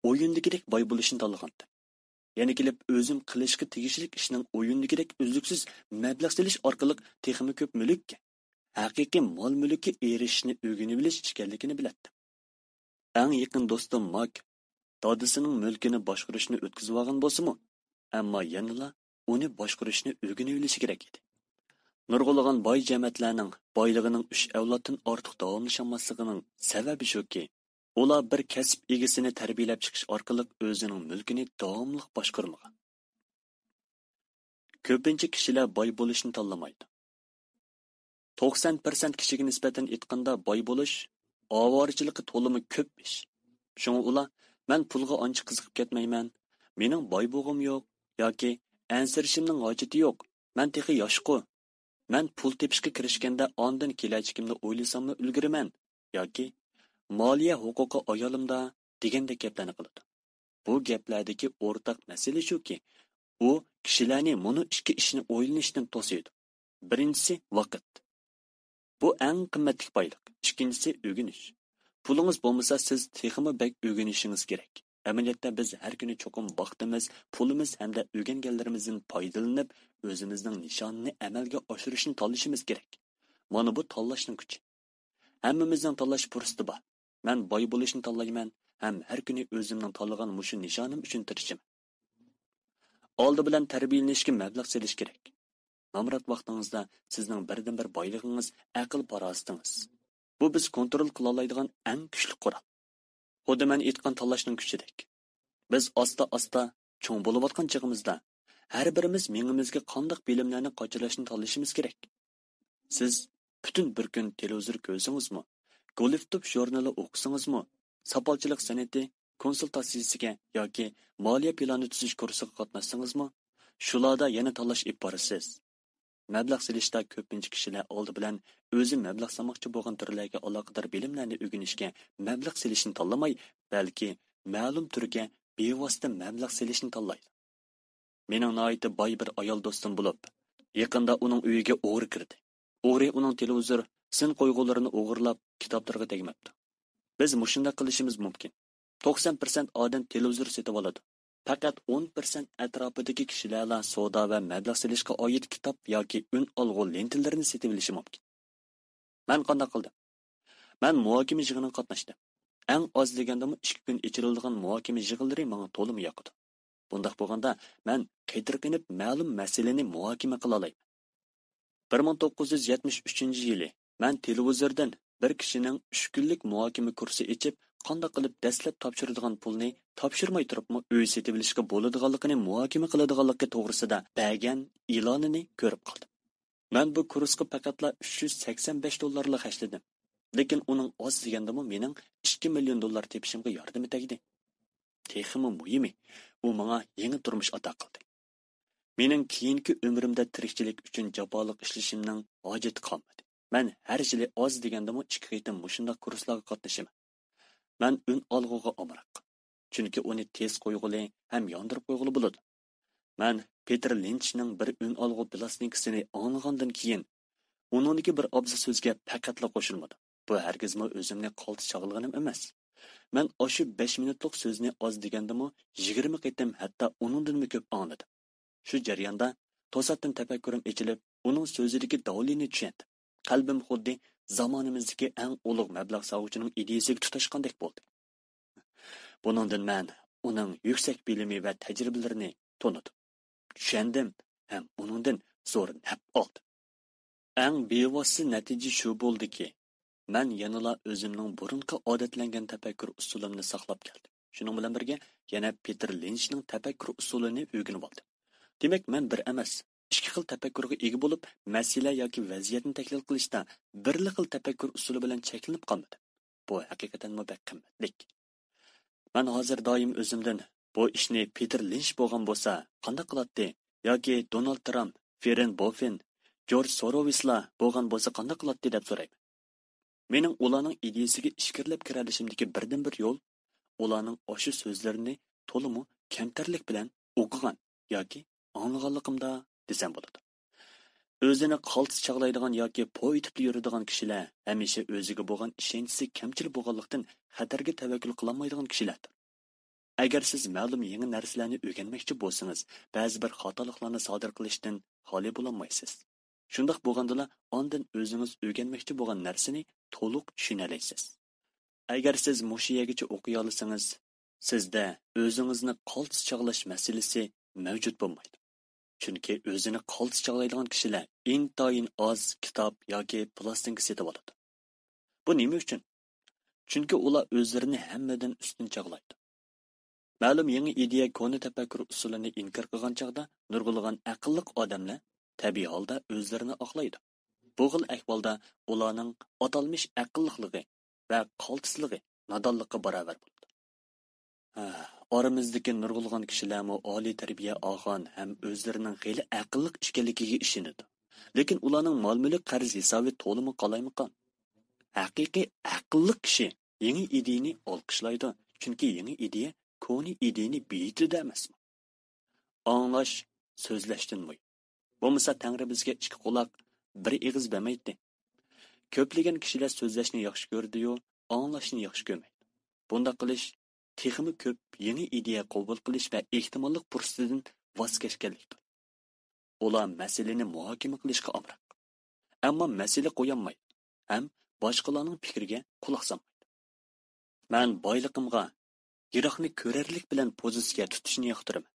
ئويۇندىكىدەك باي بولۇشنى تاللىغانتىم. يەنە كېلىپ ئۆزۈم قىلىشقا تېگىشلىك ئىشنىڭ ئويۇندىكىدەك ئۈزلۈكسىز مەبلەغ سېلىش ئارقىلىق تېخىمۇ كۆپ مۈلۈككە، ھەقىقىي مال-مۈلۈككە ئېرىشىشنى ئۆگىنىۋېلىش ئىكەنلىكىنى بىلەتتىم. ئەڭ يېقىن دوستۇم ماك دادىسىنىڭ مۈلكىنى باشقۇرۇشنى ئۆتكۈزۈۋالغان بولسىمۇ، ئەمما يەنىلا ئۇنى باشقۇرۇشنى ئۆگىنىۋېلىشى كېرەك ئىدى. نۇرغۇنلىغان باي جەمەتلەرنىڭ بايلىقىنىڭ ئۈچ ئەۋلادتىن ئارتۇق داۋاملىشالماسلىقىنىڭ سەۋەبى شۇكى، ئۇلار بىر كەسىپ ئىگىسىنى تەربىيەلەپ چىقىش ئارقىلىق ئۆزىنىڭ مۈلكىنى داۋاملىق باشقۇرمىغان. كۆپىنچە كىشىلەر باي بولۇشنى تاللىمايدۇ. توقسان پىرسەنت كىشىگە نىسبەتەن ئېيتقاندا، باي بولۇش ئاۋارىچىلىكى تولىمۇ كۆپ ئىش. شۇڭا ئۇلار، «مەن پۇلغا ئانچە قىزىقىپ كەتمەيمەن، مېنىڭ باي بولغۇم يوق» ياكى «ئەنسىرىشىمنىڭ ھاجىتى يوق، مەن تېخى ياشقۇ، مەن پۇل تېپىشقا كىرىشكەندە ئاندىن كېلەچىكىمنى ئويلىساممۇ ئۈلگۈرىمەن» ياكى «مالىيە ھوقۇقى ئايالىمدا» دېگەندەك گەپلەرنى قىلىدۇ. بۇ گەپلەردىكى ئورتاق مەسىلە شۇكى، ئۇ كىشىلەرنى مۇنۇ ئىككى ئىشنى ئويلىنىشتىن توسىدۇ. بىرىنچىسى، ۋاقىت. بۇ ئەڭ قىممەتلىك بايلىق. ئىككىنچىسى، ئۆگىنىش. پۇلىڭىز بولمىسا، سىز تېخىمۇ بەك ئۆگىنىشىڭىز كېرەك. ئەمەلىيەتتە، بىز ھەر كۈنى چوقۇم ۋاقتىمىز، پۇلىمىز ھەمدە ئۆگەنگەنلىرىمىزدىن پايدىلىنىپ، ئۆزىمىزنىڭ نىشانىنى ئەمەلگە ئاشۇرۇشنى تاللىشىمىز كېرەك. مانا بۇ تاللاشنىڭ كۈچى. ھەممىمىزنىڭ تاللاش پۇرسىتى بار. مەن باي بولۇشنى تاللايمەن ھەم ھەر كۈنى ئۆزۈمنىڭ تاللىغان مۇشۇ نىشانىم ئۈچۈن تىرىشىمەن. ئالدى بىلەن تەربىيەلىنىشكە مەبلەغ سېلىش كېرەك. نامرات ۋاقتىڭىزدا سىزنىڭ بىردىنبىر بايلىقىڭىز ئەقىل-پاراسىتىڭىز. بۇ بىز كونترول قىلالايدىغان ئەڭ كۈچلۈك قورال. خۇددى مەن ئېيتقان تاللاشنىڭ كۈچىدەك. بىز ئاستا-ئاستا چوڭ بولۇۋاتقان چېغىمىزدا، ھەر بىرىمىز مېڭىمىزگە قانداق بىلىملەرنى قاچىلاشنى تاللىشىمىز كېرەك. سىز پۈتۈن بىر كۈن تېلېۋىزور كۆرسىڭىزمۇ، گولف توپ ژۇرنىلى ئوقۇسىڭىزمۇ، ساپالچىلىق سەنئىتى كونسۇلتاتسىيىسىگە ياكى مالىيە پىلانى تۈزۈش كۇرسىغا قاتناشسىڭىزمۇ، شۇلاردا يەنە تاللاش ئېلىپ بارىسىز. مەبلەغ سېلىشتا كۆپىنچە كىشىلەر ئالدى بىلەن ئۆزى مەبلەغ سالماقچى بولغان تۈرلەرگە ئالاقىدار بىلىملەرنى ئۆگىنىشكە مەبلەغ سېلىشنى تاللىماي، بەلكى مەلۇم تۈرگە بىۋاسىتە مەبلەغ سېلىشنى تاللايدۇ. مېنىڭ ناھايىتى باي بىر ئايال دوستۇم بولۇپ، يېقىندا ئۇنىڭ ئۆيىگە ئوغرى كىردى. ئوغرى ئۇنىڭ تېلېۋىزور، سىن قويغۇلىرىنى ئوغرىلاپ، كىتابلىرىغا تەگمەپتۇ. بىز مۇشۇنداق قىلىشىمىز مۇمكىن. توقسان پىرسەنت ئادەم تېلېۋىزور سېتىۋالىدۇ. پەقەت ئون پىرسەنت ئەتراپىدىكى كىشىلەرلا سودا ۋە مەبلەغ سېلىشقا ئائىت كىتاب ياكى ئۈن ئالغۇ لېنتىلىرىنى سېتىۋېلىشى مۇمكىن. مەن قانداق قىلدىم؟ مەن مۇھاكىمە يىغىنىغا قاتناشتىم. ئەڭ ئاز دېگەندىمۇ ئىككى كۈن ئېچىلىدىغان مۇھاكىمە يىغىنلىرى ماڭا تولىمۇ ياقىدۇ. بۇنداق بولغاندا، مەن قېتىرقىنىپ مەلۇم مەسىلىنى مۇھاكىمە قىلالايمەن. بىر مىڭ توققۇز يۈز يەتمىش ئۈچىنچى يىلى مەن تېلېۋىزوردىن بىر كىشىنىڭ ئۈچ كۈنلۈك مۇھاكىمە كۇرسى ئېچىپ، قانداق قىلىپ دەسلەپ تاپشۇرىدىغان پۇلنى تاپشۇرماي تۇرۇپمۇ ئۆي سېتىۋېلىشقا بولىدىغانلىقىنى مۇھاكىمە قىلىدىغانلىقى توغرىسىدا بەرگەن ئېلانىنى كۆرۈپ قالدىم. مەن بۇ كۇرسقا پەقەتلا ئۈچ يۈز سەكسەن بەش دوللارلا خەجلىدىم. لېكىن ئۇنىڭ ئاز دېگەندىمۇ مېنىڭ ئىككى مىليون دوللار تېپىشىمغا ياردىمى تەگدى. تېخىمۇ مۇھىمى، ئۇ ماڭا يېڭى تۇرمۇش ئاتا قىلدى. مېنىڭ كېيىنكى ئۆمرۈمدە تىرىكچىلىك ئۈچۈن جاپالىق ئىشلىشىمنىڭ ھاجىتى قالمىدى. مەن ھەر يىلى ئاز دېگەندىمۇ ئىككى قېتىم مۇشۇنداق كۇرسلارغا قاتنىشىمەن. مەن ئۈنئالغۇغا ئامراق. چۈنكى ئۇنى تېز قويغىلى ھەم ياندۇرۇپ قويغىلى بولىدۇ. مەن پېتېر لىنچنىڭ بىر ئۈنئالغۇ پىلاستىنكىسىنى ئاڭلىغاندىن كېيىن، ئۇنىڭدىكى بىر ئابزا سۆزگە پەقەتلا قوشۇلمىدىم. بۇ ھەرگىزمۇ ئۆزۈمنى قالتىس چاغلىغىنىم ئەمەس. مەن ئاشۇ بەش مىنۇتلۇق سۆزنى ئاز دېگەندىمۇ يىگىرمە قېتىم، ھەتتا ئۇنىڭدىنمۇ كۆپ ئاڭلىدىم. شۇ جەرياندا توساتتىن تەپەككۇرۇم ئېچىلىپ، ئۇنىڭ سۆزىدىكى دالىلنى چۈشەندىم. قەلبىم خۇددى زامانىمىزدىكى ئەڭ ئۇلۇغ مەبلەغ سالغۇچىنىڭ ئىدىيىسىگە تۇتاشقاندەك بولدى. بۇنىڭدىن مەن ئۇنىڭ يۈكسەك بىلىمى ۋە تەجرىبىلىرىنى تونۇدۇم، چۈشەندىم ھەم ئۇنىڭدىن زور نەپ ئالدىم. ئەڭ بىۋاسىتە نەتىجە شۇ بولدىكى، مەن يەنىلا ئۆزۈمنىڭ بۇرۇنقى ئادەتلەنگەن تەپەككۇر ئۇسۇلۇمنى ساقلاپ كەلدىم. شۇنىڭ بىلەن بىرگە، يەنە پېتېر لىنچنىڭ تەپەككۇر ئۇسۇلىنى ئۆگىنىۋالدىم. دېمەك، مەن بىر ئەمەس، ئىككى خىل تەپەككۇرغا ئىگە بولۇپ، مەسىلە ياكى ۋەزىيەتنى تەھلىل قىلىشتا بىرلا خىل تەپەككۇر ئۇسۇلى بىلەن چەكلىنىپ قالمىدىم. بۇ ھەقىقەتەنمۇ بەك قىممەتلىك. مەن ھازىر دائىم ئۆزۈمدىن، بۇ ئىشنى پېتېر لىنچ بولغان بولسا قانداق قىلاتتى؟ ياكى دونالد ترامپ، ۋېرېن بوففېن، جورج سوروۋېسلا بولغان بولسا قانداق قىلاتتى دەپ سورايمەن. مېنىڭ ئۇلارنىڭ ئىدىيىسىگە ئىچكىرىلەپ كىرەلىشىمدىكى بىردىنبىر يول، ئۇلارنىڭ ئاشۇ سۆزلىرىنى تولىمۇ كەمتەرلىك بىلەن ئوقۇغان ياكى ئاڭلىغانلىقىمدا دېسەم بولىدۇ. ئۆزىنى قالتىس چاغلايدىغان ياكى پوي تۇتۇپ يۈرىدىغان كىشىلەر ھەمىشە ئۆزىگە بولغان ئىشەنچىسى كەمچىل بولغانلىقتىن، خەتەرگە تەۋەككۈل قىلالمايدىغان كىشىلەردۇر. ئەگەر سىز مەلۇم يېڭى نەرسىلەرنى ئۆگەنمەكچى بولسىڭىز، بەزى بىر خاتالىقلارنى سادىر قىلىشتىن خالىي بولالمايسىز. شۇنداق بولغاندىلا، ئاندىن ئۆزىڭىز ئۆگەنمەكچى بولغان نەرسىنى تولۇق چۈشىنەلەيسىز. ئەگەر سىز مۇشۇ يەرگىچە ئوقۇيالىسىڭىز، سىزدە ئۆزىڭىزنى قالتىس چاغلاش مەسىلىسى مەۋجۇت بولمايدۇ. چۈنكى ئۆزىنى قالتىس چاغلايدىغان كىشىلەر ئىنتايىن ئاز كىتاب ياكى پىلاستىنكا سېتىۋالىدۇ. بۇ نېمە ئۈچۈن؟ چۈنكى ئۇلار ئۆزلىرىنى ھەممىدىن ئۈستۈن چاغلايدۇ. مەلۇم يېڭى ئىدىيە كونا تەپەككۇر ئۇسۇلىنى ئىنكار قىلغان چاغدا، نۇرغۇنلىغان ئەقىللىق ئادەملەر تەبىئىي ھالدا ئۆزلىرىنى ئاقلايدۇ. بۇ خىل ئەھۋالدا ئۇلارنىڭ ئاتالمىش ئەقىللىقلىقى ۋە قالتىسلىقى نادانلىققا باراۋەر بولىدۇ. ھە، ئارىمىزدىكى نۇرغۇنلىغان كىشىلەرمۇ ئالىي تەربىيە ئالغان ھەم ئۆزلىرىنىڭ خېلى ئەقىللىق ئىكەنلىكىگە ئىشىنىدۇ. لېكىن ئۇلارنىڭ مال-مۈلۈك قەرز ھېسابى تولىمۇ قالايمىقان. ھەقىقىي ئەقىللىق كىشى يېڭى ئىدىيىنى ئالقىشلايدۇ، چۈنكى يېڭى ئىدىيە كونا ئىدىيىنى بېيىتىدۇ ئەمەسمۇ؟ ئاڭلاش سۆزلەشتىن مۇھىم. بولمىسا تەڭرى بىزگە ئىككى قۇلاق، بىر ئېغىز بەرمەيتتى. كۆپلىگەن كىشىلەر سۆزلەشنى ياخشى كۆرىدۇ-يۇ، ئاڭلاشنى ياخشى كۆرمەيدۇ. بۇنداق قىلىش تېخىمۇ كۆپ يېڭى ئىدىيە قوبۇل قىلىش ۋە ئېھتىماللىق پۇرسىتىدىن ۋاز كەچكەنلىكتۇر. ئۇلار مەسىلىنى مۇھاكىمە قىلىشقا ئامراق. ئەمما مەسىلە قويالمايدۇ ھەم باشقىلارنىڭ پىكرىگە قۇلاق سالمايدۇ. مەن بايلىقىمغا يىراقنى كۆرەرلىك بىلەن پوزىتسىيە تۇتۇشنى ياقتۇرىمەن.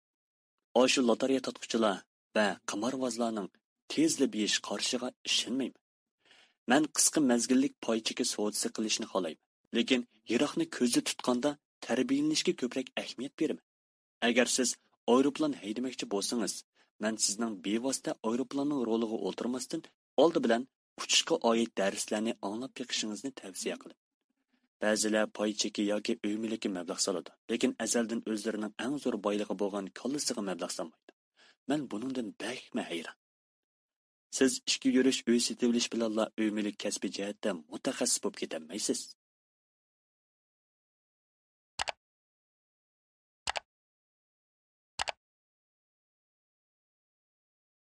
ئاشۇ لاتارىيە تارتقۇچىلار ۋە قىمارۋازلارنىڭ تېزلا بېيىش قارىشىغا ئىشەنمەيمەن. مەن قىسقا مەزگىللىك پاي چېكى سودىسى قىلىشنى خالايمەن، لېكىن يىراقنى كۆزدە تۇتقاندا تەربىيەلىنىشكە كۆپرەك ئەھمىيەت بېرىمەن. ئەگەر سىز ئايروپىلان ھەيدىمەكچى بولسىڭىز، مەن سىزنىڭ بىۋاسىتە ئايروپىلاننىڭ رولىغا ئولتۇرماستىن ئالدى بىلەن ئۇچۇشقا ئائىت دەرسلەرنى ئاڭلاپ بېقىشىڭىزنى تەۋسىيە قىلىمەن. بەزىلەر پاي چېكى ياكى ئۆي مۈلكى مەبلەغ سالىدۇ، لېكىن ئەزەلدىن ئۆزلىرىنىڭ ئەڭ زور بايلىقى بولغان كاللىسىغا مەبلەغ سالمايدۇ. مەن بۇنىڭدىن بەكمۇ ھەيران. سىز ئىچكى يۈرۈش ئۆي سېتىۋېلىش بىلەنلا ئۆي مۈلۈك كەسپى جەھەتتە مۇتەخەسسىس بولۇپ كېتەلمەيسىز.